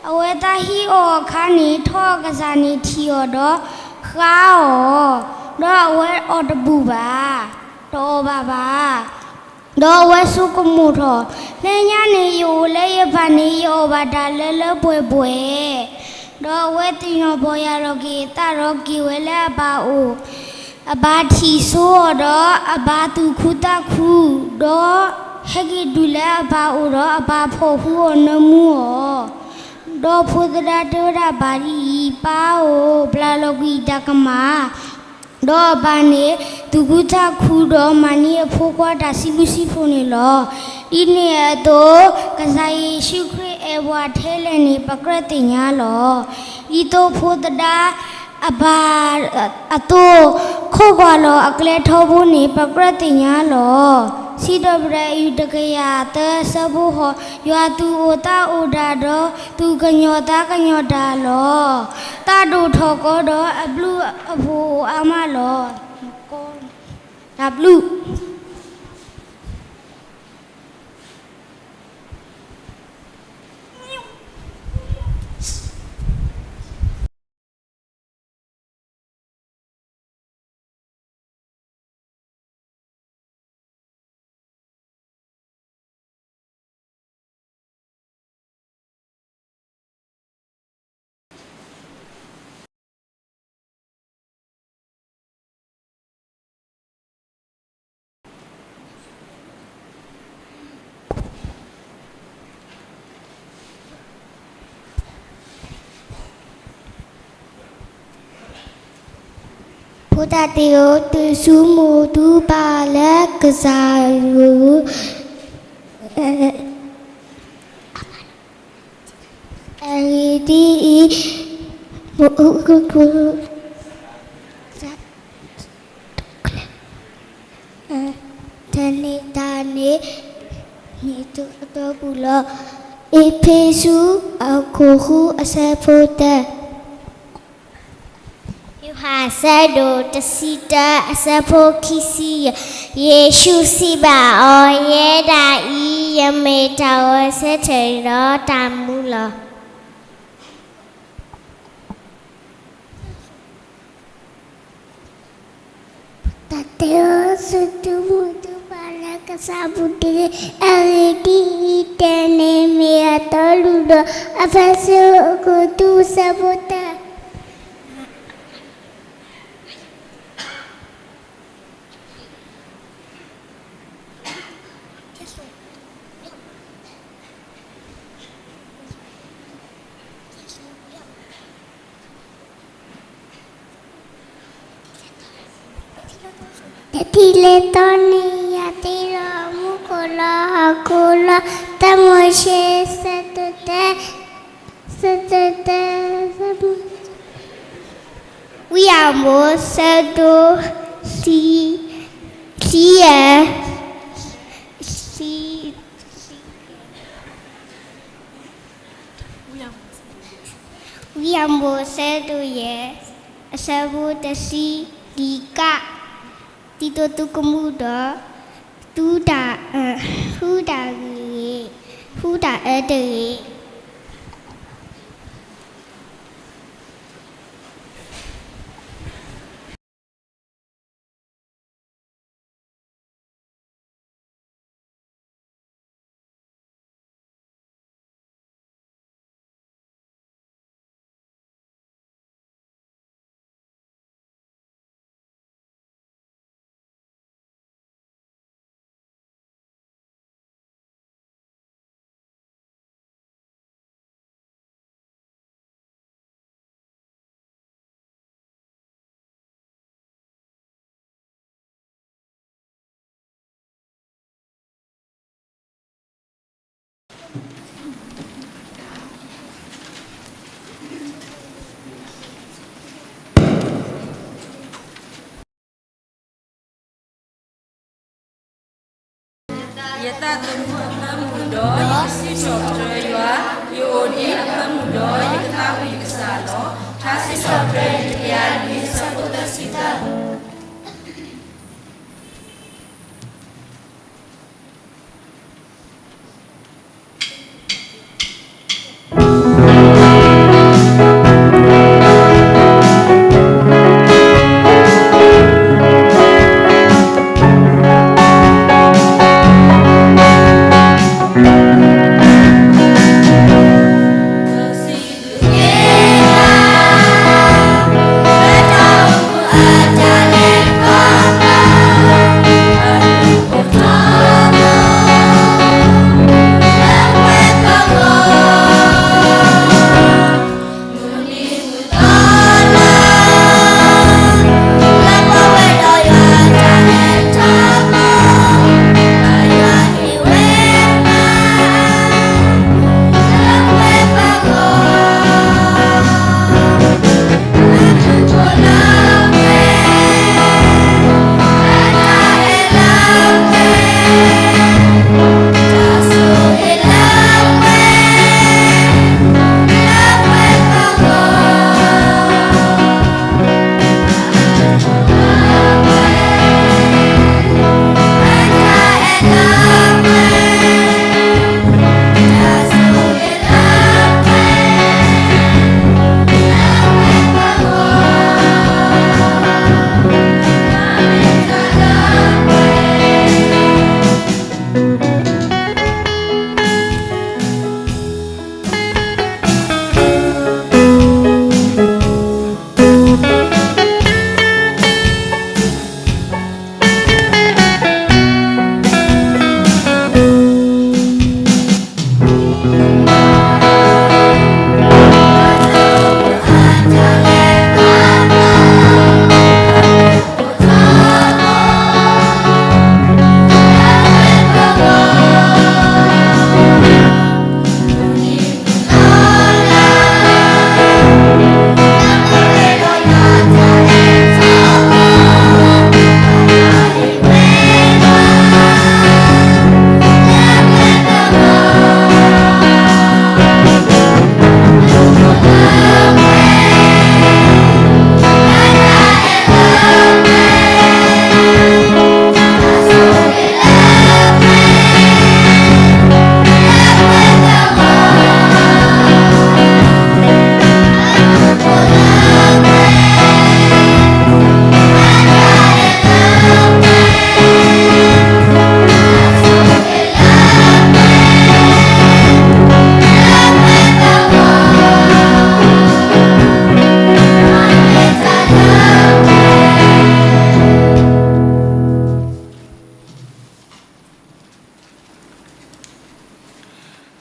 အဝဲသးဟံးအီၣ်အခါန့ၣ် ထီၣ်အကစၢ်န့ၣ်ထံၣ်အီၤဒီးဃါအီၤ, ဒီးအဝဲအီၣ်တဘူၣ်ဘၣ်, တအီၣ်ဘၣ်ဘၣ်. ဒီးအဝဲဆိကမိၣ်ထီၣ်, လၢညါန့ၣ် ယအိၣ်လၢယပၢ်န့ၣ် ယအီၣ်ဘၣ်တၢ်လၢလၢပှဲၤပှဲၤ, ဒီးအဝဲသ့ၣ်နီၣ်ပီၢ်ယၢ်လီၤက့ၤအသးဒီးက့ၤဝဲလၢအပၢ်အိၣ်, အပၢ်ထံၣ်ဆိအီၤဒီး အပၢ်သူၣ်ခုသးခု, ဒီးဟဲက့ၤတုၤလၢအပၢ်အိၣ်ဒီး အပၢ်ဖီၣ်ဃုအီၤနၢမူအီၤ, ဒီးဖိသဒါတဲဝဲဒၣ်အပၢ်ဒ်အံၤ, ပၢ်ဧၢ, ပျၢ်လီၤကွံာ်တၢ်ကမၣ်, ဒီးအပၢ်န့ၣ် သူၣ်ခုသးခုဒီးမၤန့ၢ်အဖိခွါတၢ်စံးဘျုးစံးဖှိၣ်န့ၣ်လီၤ. ဒ်န့ၣ်အသိး ကစၢ်ယ့ၣ်ၡူးခရံာ်အဲၣ်ပှၤထဲလဲၣ်န့ၣ် ပကြၢးသ့ၣ်ညါလီၤ. ဒ်သိးဖိသဒါအပၢ်အသိး ခိးကွၢ်လီၤအကျဲထီဘိန့ၣ် ပကြၢးသ့ၣ်ညါလီၤ. စံးထီၣ်ပတြၢၤ အယူၢ်တကယၤသၢ အဆၢဖိဃိး, ယွၤသူၣ်အိၣ်သးအိၣ်တၢ်ဒီး သူၣ်ကညီၤသးကညီၤတၢ်လီၤ. သးဒိၣ်ထီၣ်ကီဒီး အဘျုးအဖှိၣ်အိၣ်အါမးလီၤ. တၢ်ဘျုးဖိသၣ်သ့ၣ်ဧၢ, သုဆိကမိၣ်သုပၢ်လၢကစၢ်ယွၤ အဂ့ၢ်ဒ်အံၤ, တၢ်န့ၣ်တၢ်န့ၣ် မ့ၢ်တၢ်အတီအပူၤလီၤ. အ့းဖ့းစူး အခိၣ်ဃု အဆၢဖိတၢ ယိၤဟၣ်အဆၢဒိၣ်တဆံတၢ အဆၢဖိခံဆံယဲၢ်, ယ့ၣ်ၡူးစံးဘၣ်အီၤ, ယဲဒၣ်အံၤ ယမ့ၢ်တၢ်ဂီၤဆၢထၢၣ်ဒီးတၢ်မူလီၤ. တၢ်တဲအီၤ, စူၢ်တမူတပၤလၢကစၢ်အပူၤတဂ့ၤ. အဂ့ၢ်ဒ်အံၤ, တၢ်န့ၣ်မ့ၢ်အတီအလိၤဒီး အ့းဖ့းစူးအခိၣ်ဒူ အဆၢဖိတၢ တထံၣ်လဲၤတီန့ၢ်ယၤသ့ဒီး မူခိၣ်လီၤဟီၣ်ခိၣ်လီၤ. တၢမိၤၡ့ ဆၢဒိၣ်တၢ, ဆၢဒိၣ်တၢ, ဝံယၢ်မိၣ် ဆၢဒိၣ်သံ, သံယဲၢ်, သံ ဝံယၢ်မိၣ် ဆၢဒိၣ်ယဲၢ်, အဆၢဖိတဆံ, လံာ်ကၣ်, ဒ်သိးသုကမူဒီး သူတၢ်, ဟူတၢ်ဂ့ၤ, ဟူတၢ်အၢတဂ့ၤ. ယသးသမူအဖၢမုၢ်ဒီး ယကစံးထီၣ်ပတြၢၤယွၤ, ယအိၣ်ဒ်အဖၢမုၢ်ဒီး ယကသးဝံၣ်ကစၢ်လီၤ. ထါစံးထီၣ်ပတြၢၤယွၤတကယၤလွံၢ် ဆၢဖိသၢဆံသၢ.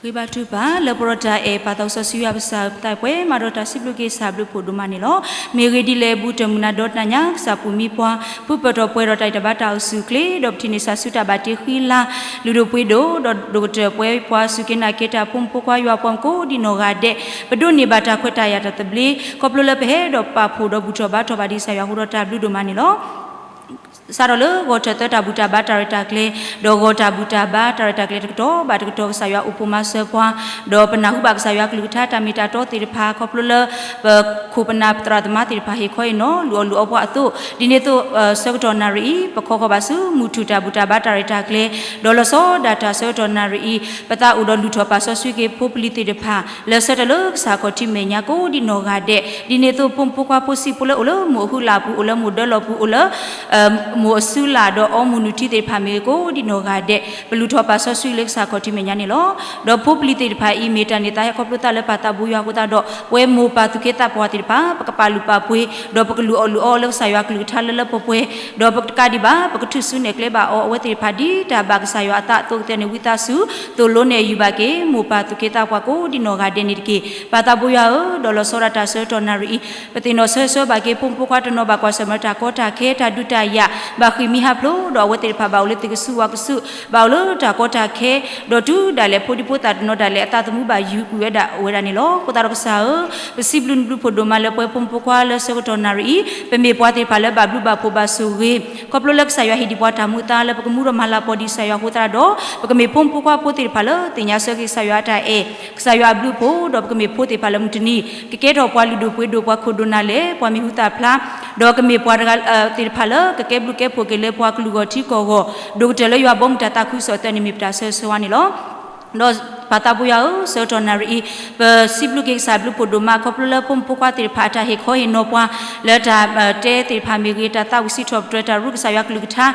ဂ့ၤဘါထုကဖၣ် လၢပရၤတၢ်အဲၣ်ပၢ်သးစီဆှံယွၤပကစၢ်အပူၤ ပှဲၤမးဒီးတၢ်စံးဘျုးက့ၤကစၢ်ဘျုးဖှိၣ်ဒိၣ်မးန့ၣ်လီၤ. မ့ၢ်ဂ့ၢ်ဒ်လဲၣ်အပူၤ တၢ်မုၢ်နၤဒီတနၤညါ ကစၢ်ပူၤမံပှၤ ဖုပၢၢ်ထီၣ်ပှဲၤဒီးတၢ်အံၤတဘါတၢ်အိၣ်ဆူၣ်အိၣ်ချ့ ဒီးပထံၣ်န့ၢ်ဆၣ်ဆူတၢ်ဘၣ်တ့ဃံလၤ လုၢ်ဒိၣ်ပှ့ၤဒိၣ် ဒီးဒိၣ်ကတၢၢ်ပှဲၤပှၤစူၢ်က့ၤနာ်က့ၤတၢ်ဖိမုၣ်ဖိခွါယွၤပှၤကိးဒံနီၢ်ဂၤဒဲး ပဒိးန့ၢ်ဘၣ်တၢ်ခွဲးတၢ်ယာ်တၢ်သဘျ့ ခီဖျိလၢပဟဲဒီးပာ်ဖှိၣ်ဒီးဘူၣ်ထီၣ်ဘါထီၣ်ဘၣ်ဒ်ကစၢ်ယွၤအဃိဒီးတၢ်ဘျုးဒိၣ်မးန့ၣ်လီၤ. စးထီၣ်လၢဂီၤထၢၣ်သၢတၢ်ဘူၣ်တၢ်ဘါတၢ်ရဲၣ်တၢ်ကျဲၤ ဒီးဂီၤတၢ်ဘူၣ်တၢ်ဘါတၢ်ရဲၣ်တၢ်ကျဲၤတကတီၢ်ဘၣ်တကတီၢ် ကစၢ်ယွၤအိၣ်ဖှိၣ်မၤစၢၤပှၤ ဒီးပနၢ်ဟူဘၣ်ကစၢ်ယွၤကလုၢ်ကထါတၢ်မ့ၢ်တၢ်တီသ့ၣ်တဖၣ် ခီဖျိလၢ ပခိၣ်ပနၢ်ပသရၣ်သမါသ့ၣ်တဖၣ်ဟ့ၣ်ခီဟ့ၣ်နီၤ လုၢ်အီၣ်လုၢ်အီပှၤအသိး ဒ်န့ၣ်အသိး ဆၢကတီၢ်နၣ်ရံၣ်အံၤ ပခီဃီၤဘၣ်ဆူမုၢ်ထူၣ်တၢ်ဘူၣ်တၢ်ဘါတၢ်ရဲၣ်တၢ်ကျဲၤ ဒီးလီၤဆီဒၣ်တၢ်ဆၢကတီၢ်နၣ်ရံၣ်အံၤ ပသးအိၣ်ဒီးလုၢ်ထီၣ်ပာ်စီဆှံက့ၤဖိပလံၤသ့ၣ်တဖၣ် လၢဆၢထၢၣ်လၢကစၢ်ခီၣ်ထံးမဲာ်ညါကိးဒံနီၢ်ဂၤဒဲး ဒ်န့ၣ်အသိး ဖိမုၣ်ဖိခွါဖိဆံးဖိလၢအိၣ်လၢမိၢ်အဟုလၢ်ပူၤ အိၣ်လၢမိၢ်ဒၢလီၢ်ပူၤ အိၣ်လၢ မိၢ်အစုလၢ်ဒီးအီမူၢ်နုၢ်ထံသ့ၣ်တဖၣ်မ့ၢ်ဂ့ၤ ကိးဒံနီၢ်ဂၤဒဲး ပလုၢ်ထီၣ်ပာ်စီဆှံလၢကစၢ်ခီၣ်ထံးမဲာ်ညါန့ၣ်လီၤ. ဒီးဖိပလံၤသ့ၣ်တဖၣ်အံၤ မ့ၢ်တၢ်န့ၢ်သါဟဲခီဖျိသးလၢပၢ်သးဘိယွၤအဃိသတးဒီး ပဝဲမိၢ်ပၢ်သူၣ်က့သးပှၢ်သ့ၣ်တဖၣ် ပကပာ်လုၢ်ပာ်ပှ့ၤ ဒီးပကလုၢ်အီၣ်လုၢ်အီလၢကစၢ်ယွၤကလုၢ်ကထါလၢလၢပှဲၤပှဲၤ ဒီးပတကးဒံးဘၣ် ပကထုးစုနဲၣ်ကျဲဘၣ်အီၤ အဝဲသ့ၣ်တဖၣ်ဒ်တၢ်ဘၣ်ကစၢ်ယွၤအသးအသိးကသ့န့ၣ် ဝံသးစူၤ သိၣ်လိနဲၣ်ယုာ်ဘၣ်က့ၤ မိၢ်ပၢ်သူၣ်က့သးပှၢ်ကိးဒံနီၢ်ဂၤဒဲးန့ၣ်တက့ၢ်. ပၢ်သးဘိယွၤဧၢ, ဒီးလီၤဆီဒၣ်တၢ်ဆၢကတီၢ်နၣ်ရံၣ်အံၤ ပသ့ၣ်နီၣ်ဆၢဂ့ၤဆၢဝါဘၣ်က့ၤ ဖိမုၣ်ဖိခွါတနီၤဘၣ်ကွၢ်ဆၢၣ်မဲာ်တၢ်ကီတၢ်ခဲ တၢ်ဒုးတၢ်ယၤ ဘၣ်ဃ့ၢ်မှံဟးဖျိး ဒီးအဝဲသ့ၣ်တဖၣ်ဘၣ်အိၣ်လၢသ့ၣ်ကစူးဝါကစူး ဘၣ်အိၣ်လၢတၢ်ကီတၢ်ခဲ ဒီးတုၤဒၣ်လဲာ် ဖိဒံဖိသၣ်တနီၤဒၣ်လဲာ် အသးသမူဘၣ်ယုၢ်ကွံာ်ဝဲဒၣ်ဝဲဒၣ်န့ၣ်လီၤ. အဃိသတးဒီးကစၢ်ဧၢ, ပစံးဘျုးနဘျုးဖှိၣ်ဒိၣ်မးလၢပဝဲဖိမုၣ်ဖိခွါလၢဆၢကတီၢ်နၣ်ရံၣ်အံၤ ပမ့ၢ်ပှၤသ့ၣ်တဖၣ်လၢဘၣ်ဘျုးဘၣ်ဖှိၣ်ဘၣ်ဆိၣ်ဂ့ၤ ခီဖျိလၢကစၢ်ယွၤဟ့ၣ်ဒံးပှၤတၢ်မူအသါလၢပကမူဒီးမၤလၤကပီၤဒံးကစၢ်ယွၤအဃိသတးဒီး ပကမ့ၢ်ဖိမုၣ်ဖိခွါဖိသ့ၣ်တဖၣ်လၢသ့ၣ်ညါဆၢက့ၤကစၢ်ယွၤအတၢ်အဲၣ် ကစၢ်ယွၤအဘျုးအဖှိၣ် ဒီးပကမ့ၢ်ဖိသ့ၣ်တဖၣ်လၢမုၢ်တနံၤ ကကဲထီၣ်ပှၤလုၢ်ဒိၣ်ပှ့ၤဒိၣ် ပှၤခိၣ်ဒိၣ်နၢ်လဲၢ် ပှၤမံၤဟူသၣ်ဖျါ ဒီးကမ့ၢ်ပှၤတဂၤသ့ၣ်တဖၣ်လၢကကဲဘျုးကဲဖှိၣ်က့ၤလၢပှၤကလုာ်ဂီၢ်ထံကီၢ်ဂီၢ် ဒိၣ်ကတၢၢ်လၢယွၤဘီမုၢ်တၢ်သးခုကစီၣ်အသးန့ၣ်မ့ၢ်ပတၢ်ဆၢဂ့ၤဆၢဝါန့ၣ်လီၤ. ဒီးပၢ်သးဘိယွၤဧၢ, ဆၢကတီၢ်နၣ်ရံၣ်အံၤ ပစံးဘျုးက့ၤကစၢ်ဘျုးဖှိၣ်ဒိၣ်မး ခီဖျိလၢဖိမုၣ်ဖိခွါသ့ၣ်တဖၣ်အတၢ်ဟ့ၣ်ခီဟ့ၣ်နီၤပှၤ လၢတၢ်တဲသ့ၣ်တဖၣ်မ့ၢ်ဂ့ၤ တၢ်သးဝံၣ်စံးထီၣ်ပတြၢၤ တၢ်ရူကစၢ်ယွၤကလုၢ်ကထါ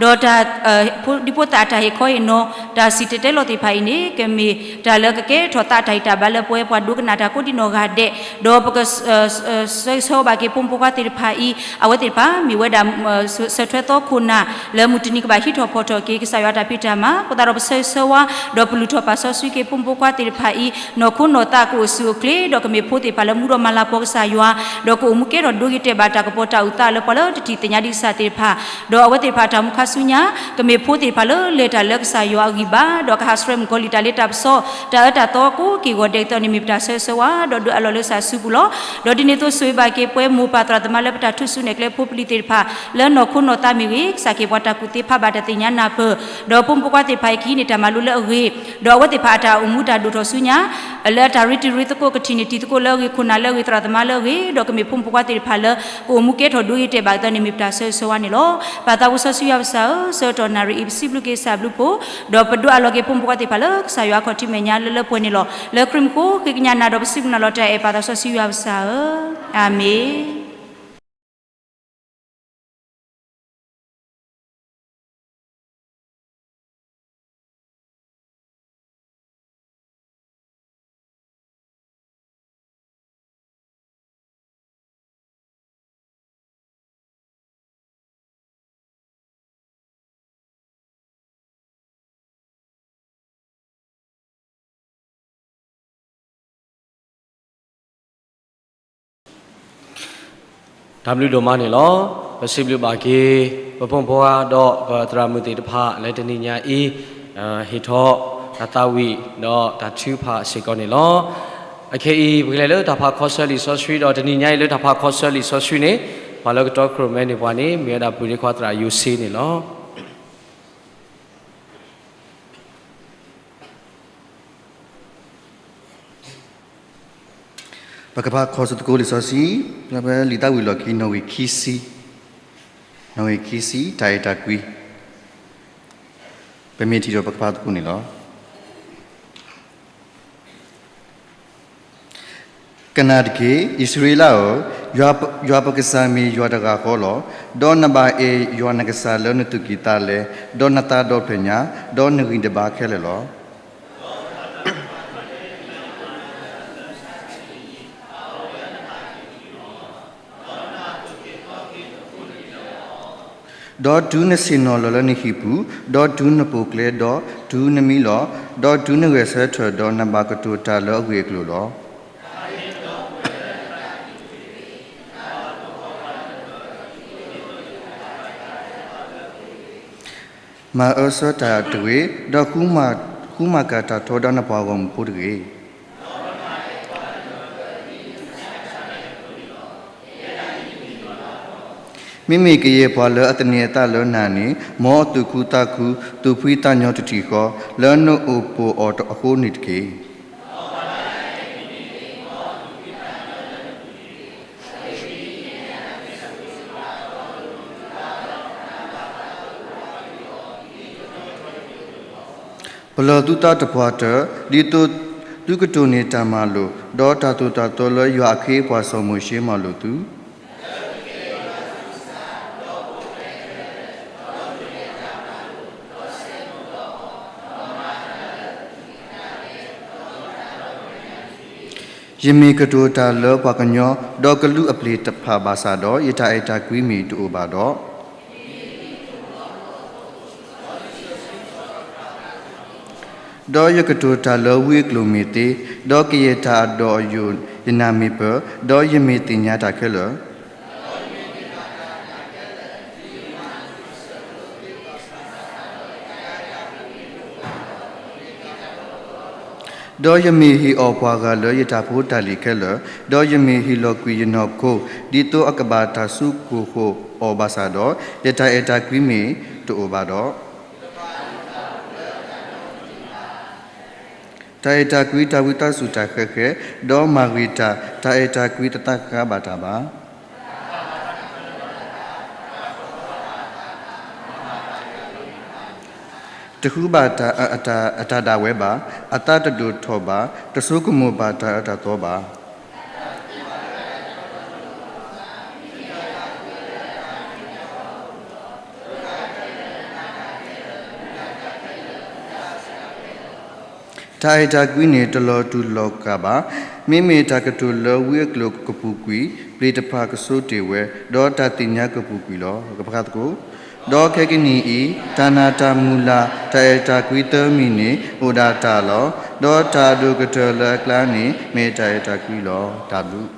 ဒီးတၢ် ဖိဒံဖိသၣ်အတၢ်ဟ့ၣ်ခီဟ့ၣ်နီၤ တၢ်စံၣ်တဲၤတဲလီၤသ့ၣ်တဖၣ်အံၤန့ၣ် ကမ့ၢ်တၢ်လၢကကဲထီၣ်သးအတၢ်ဂံၢ်တၢ်ဘါလၢပဝဲပှၤဒိကနၣ်တၢ်ကိးဒံနီၢ်ဂၤဒဲး ဒီးပက ဆၢဂ့ၤဆၢဝါဘၣ်က့ၤဖိမုၣ်ဖိခွါသ့ၣ်တဖၣ်အံၤ အဝဲသ့ၣ်တဖၣ်မ့ၢ်ဝဲဒၣ် စၢၤထွဲသီခိၣ်နၢ် လၢမုၢ်တနံၤကဘၣ်ဟံးထီၣ်ဖီၣ်ထီၣ်က့ၤ ကစၢ်ယွၤအတၢ်ဖံးတၢ်မၤ အဃိသတးဒီးပဆၢဂ့ၤဆၢဝါ ဒီးပလုၢ်ထီၣ်ပာ်စီဆှံက့ၤဖိမုၣ်ဖိခွါသ့ၣ်တဖၣ်အံၤ နီၢ်ခိနီၢ်သးကအိၣ်ဆူၣ်အိၣ်ချ့ ဒီးကမ့ၢ်ဖိသ့ၣ်တဖၣ်လၢမူဒီးမၤလၤကပီၤကစၢ်ယွၤ ဒီးကအိၣ်မူကဲထီၣ်ဒိဂ့ၤတဲာ်ဘၣ်တၢ်ကပီၤတၢ်အုၣ်သးလၢပှၤလၢတထံၣ်သ့ၣ်ညါဒံးကစၢ်သ့ၣ်တဖၣ် ဒီးအဝဲသ့ၣ်တဖၣ်အတၢ်အိၣ်မူခါဆူညါ ကမ့ၢ်ဖိသ့ၣ်တဖၣ်လၢလဲၤတၢ်လၢကစၢ်ယွၤအဂံၢ်ဘါ ဒီးကဟးဆှဲးမုၣ်ကီၤလံၢ်တၢ်လ့တၢ်ပစီ တၢ်အၢတၢ်သီကိးက့ၢ်ဂီၤဒဲးကသ့န့ၣ်မ့ၢ်ပတၢ်ဆၢဂ့ၤဆၢဝါ ဒီးဒုးအးလီၤလၢကစၢ်အစုပူၤလီၤ. ဒီးဒ်န့ၣ်အသိးဆိၣ်ဂ့ၤဘၣ်က့ၤပဝဲမိၢ်ပၢ်သရၣ်သမါလၢပတၢ်ထုးစုနဲၣ်ကျဲဖိပလံၤသ့ၣ်တဖၣ် လၢနီၢ်ခိနီၢ်သးမ့ၢ်ဂ့ၤ ကစၢ်က့ၤပှၤတၢ်ကူၣ်သ့ဖးဘၣ်တၢ်သ့ၣ်ညါနၢ်ပၢၢ် ဒီးဖိမုၣ်ဖိခွါသ့ၣ်တဖၣ်အံၤကဟံးန့ၢ်တၢ်မၤလိလၢအဂ့ၤ ဒီးအဝဲသ့ၣ်တဖၣ်အတၢ်အိၣ်မူတၢ်ဒိၣ်ထီၣ်ဆူညါ လၢအတၢ်ရ့တံၤရ့သကိး ကထံၣ်န့ၢ်တံၤသကိးလၢအဂ့ၤ ခိၣ်နၢ်လၢအဂ့ၤ သရၣ်သမါလၢအဂ့ၤ ဒီးကမ့ၢ်ဖိမုၣ်ဖိခွါသ့ၣ်တဖၣ်လၢ ကအိၣ်မူကဲထီၣ်ဒိဂ့ၤတဲာ်ဘၣ်ကသ့န့ၣ်မ့ၢ်ပတၢ်ဆၢဂ့ၤဆၢဝါန့ၣ်လီၤ. ပၢ်သးဝံၣ်စီဆှံယွၤပကစၢ်ဧၢ, ဆၢကတီၢ်နၣ်ရံၣ်အံၤ ပစံးဘျုးက့ၤကစၢ်ဘျုးဖှိၣ် ဒီးပဒုးအးလီၤက့ၤဖိမုၣ်ဖိခွါသ့ၣ်တဖၣ်လၢကစၢ်ယွၤအခီၣ်ထံးမဲာ်ညါလၢလၢပှဲၤပှဲၤန့ၣ်လီၤ. လၢခရံာ်မူခိၣ်ဃ့ကညးနၤဒီးပစံးဘျုးနၤလီၤတၢ်အဲၣ်ပၢ်သးစီဆှံယွၤပကစၢ်ဧၢ, အၤမ့ၣ်. တၢ်ဘျုးဒိၣ်မးန့ၣ်လီၤ. ပစံးဘျုးဘၣ်က့ၤ ပဖိမုၣ်ဖိခွါဒီးပသရၣ်မုၣ်သ့ၣ်တဖၣ်လၢတနံၤညါအံၤ ဟ့ၣ်ထီၣ်တၢ်သးဝံၣ် ဒီးတၢ်ထုကဖၣ်စ့ၢ်ကီးန့ၣ်လီၤ. အခဲအံၤ ပကလဲၤလၢတၢ်ဖးခီဆၢလံာ်စီဆှံ ဒီးတနံၤညါအံၤလၢတၢ်ဖးခီဆၢလံာ်စီဆှံန့ၣ် ပှၤလၢကတီခိၣ်ရိၣ်မဲန့ၢ်ပှၤန့ၣ် မ့ၢ်ဝဲဒၣ်ပုၢ်ရ့ၣ်ခွါသရၣ်ယိၤစ့န့ၣ်လီၤ. ပကဖးခီဆၢသကိးလံာ်စီဆှံ လၢလံာ်သးဝံၣ်လီၢ်ခံ နီၣ်ဂံၢ်ခံဆံ, နီၣ်ဂံၢ်ခံဆံ တၢ်အဲၣ်တၢ်ကွံ ပမ့ၢ်ထံၣ်ဒီးပကဖးသကိးန့ၣ်လီၤ. ကနၣ်တက့ၢ်, အံၣ်စရ့လးဧၢ, ယွၤပကစၢ်မ့ၢ်ယွၤတဂၤဃီလီၤ. ဒီးနဘၣ်အဲၣ်ယွၤနကစၢ်လၢနသူၣ်ကံၢ်သးလဲ, ဒီးနသးဒီဖျၢၣ်ညါ, ဒီးနဂံၢ်နဘါခဲလၢာ်လီၤ. ဒီးနတၢ်သူၣ်က့ၤသးက့ၤတဖုတက့ၢ်လၢၤဘၣ်. ဒီးတုၤနဆ့ၣ်နီၤလီၤလၢနဟံၣ်ပူၤ, ဒီးတုၤနပိာ်ကျဲ, ဒီးတုၤနမံလီၤ, ဒီးတုၤနဂဲၤဆၢထၢၣ်, ဒီးနဘၣ်ကတိၤတၢ်လၢအဂ့ၢ်အကျိၤလီၤ. မၤအၢဆၢတၢ်တဂ့ၤ, ဒီးဃုမၤကၤတၢ်ထီဒါနပှၤဂီၢ်မုၢ်ဖိတဂ့ၤ. မ့မ့ၢ်ကယဲၢ်ပှၤလၢအသန့ၤအသးလၢနၤန့ၣ်, မ်အသူၣ်ခုသးခု, သူၣ်ဖှံသးညီတထံၣ်ဃီ, လၢနအိၣ်ပိာ်အီၤအဃိန့ၣ်တက့ၢ်. ပလီၢ်သုသးတပှၢ်တၢၢ်, ဒ်သိးသုကတိၢ်န့ၢ်တၢ်မၤလိာ်, ဒီးတၢ်သိၣ်တၢ်သီလၢယွၤအခ့အပှၤစီၤမိၤၡ့မၤလိာ်သု ယမ့ၢ်ကတိၤတၢ်လၢပှၤကညီ, ဒီးကလူးအပျ့ၤတဖၣ်ဘၣ်ဆၣ်ဒီး, ယတၢ်အဲၣ်တၢ်ကွံမ့ၢ်တအိၣ်ဘၣ်ဒီး, ဒီးယကတိၤတၢ်လၢဝံအကျိာ်မ့ၢ်သ့, ဒီးကယဲၢ်တၢ်အဒီၣ်အယိာ်ယနၢ်မ့ၢ်ပၢၢ်, ဒီးယမ့ၢ်သ့ၣ်ညါတၢ်ခဲလၢာ် ဒီးယမ့ၢ်ဟ့ၣ်အီၣ်ပှၤဂၤလၢယတၢ်ဖိတၢ်လံၤခဲလၢာ်, ဒီးယမ့ၢ်ဟ့ၣ်လီၤကွံာ်ယနီၢ်ခိ, ဒ်သိးအကဘၣ်တၢ်စုကိၢ်ဃိၣ်အီၤဘၣ်ဆၣ်ဒီး, ယတၢ်အဲၣ်တၢ်ကွံမ့ၢ်တအိၣ်ဘၣ်ဒီး, တၢ်အဲၣ်တၢ်ကွံတၢ်ဝံသးစူၤတၢ်ဃဲးဃဲး, ဒီးမၤဂ့ၤတၢ်, တၢ်အဲၣ်တၢ်ကွံတသးဃးဘၣ်တၢ်ဘၣ်. တဃုဘၣ်တၢ်အတၢ်ဒၣ်ဝဲဘၣ်, အသးတဒိၣ်ထီၣ်ဘၣ်, တဆိကမိၣ်ဘၣ်တၢ်အၢတၢ်သီဘၣ်. တၢ်အဲၣ်တၢ်ကွံန့ၣ်တလီၤတူာ်လီၤကာ်ဘၣ်. မ့မ့ၢ်တၢ်ကတိၤလၢဝံအကျိာ်ကပူၤကွံာ်, ပျ့ၤတဖၣ်ကဆိတ့ၢ်ဝဲ, ဒီးတၢ်သ့ၣ်ညါကပူၤကွံာ်လီၤ. ကဖးသကိး, ဒီးခဲကနံၣ်အံၤ, တၢ်နာ်တၢ်မုၢ်လၢ်, တၢ်အဲၣ်တၢ်ကွံသၢမံၤန့ၣ် အိၣ်ဒၣ်တၢ်လီၤ. ဒီးတၢ်အဒိၣ်ကတၢၢ်လၢအကျါန့ၣ် မ့ၢ်တၢ်အဲၣ်တၢ်ကွံလီၤ. တၢ်ဘျုး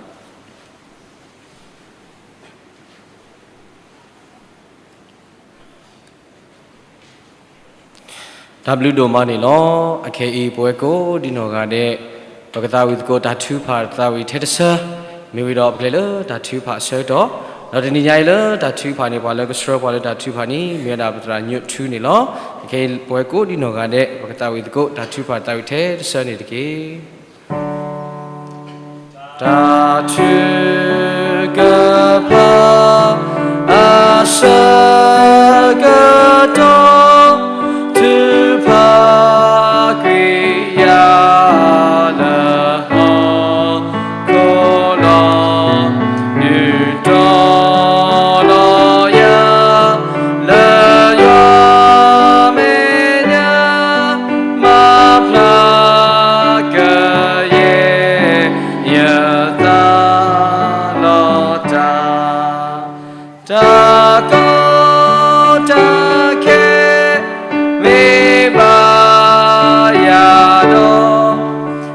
တၢ်ဘျုးဒိၣ်မးန့ၣ်လီၤ. အခဲအံၤ ပဝဲကိးဒံနီၢ်ဂၤဒဲး ပကသးဝံၣ်သကိးတၢ်ထုကဖၣ်သးဝံၣ်ထဲတဆၢ, မ့ၢ်ဝံၤဒီးပကလဲၤလၢတၢ်ထုကဖၣ်အဆၢကတီၢ်, ဒီးတနံၤညါအံၤလၢတၢ်ထုကဖၣ်န့ၣ် ပှၤလၢကဆှၢပှၤလၢတၢ်ထုကဖၣ်န့ၣ် မ့ၢ်ဝဲဒၣ်ပသရၣ်ညိးထူန့ၣ်လီၤ. အခဲအံၤ ပဝဲကိးဒံနီၢ်ဂၤဒဲး ပကသးဝံၣ်သကိးတၢ်ထုကဖၣ်သးဝံၣ်ထဲတဆၢန့ၣ်တက့ၢ်. တၢ်ထုကဖၣ်အဆၢကတီၢ်, ထုကဖၣ်ကွံာ်ယၤလၢဟီၣ်ခိၣ်လီၤ. ဒုးတီၤလီၤယၤ လၢယွၤမဲာ်ညါ, မၤဖျါကယဲၢ် ယသးလီၤတၢ်, တၢ်ကီတၢ်ခဲ မ့ၢ်ဘၣ်ယၤ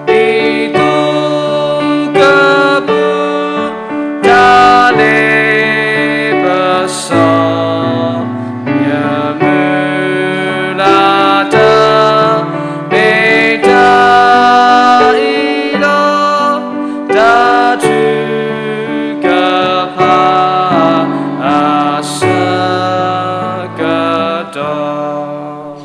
ဒီး, ဒ်သိးကပူၤ တၢ်လ့ပစီ, ယမုၢ်လၢ်တၢ် မ့ၢ်တၢ်အံၤလီၤ. တၢ်ထုကဖၣ်အဆၢကတီၢ်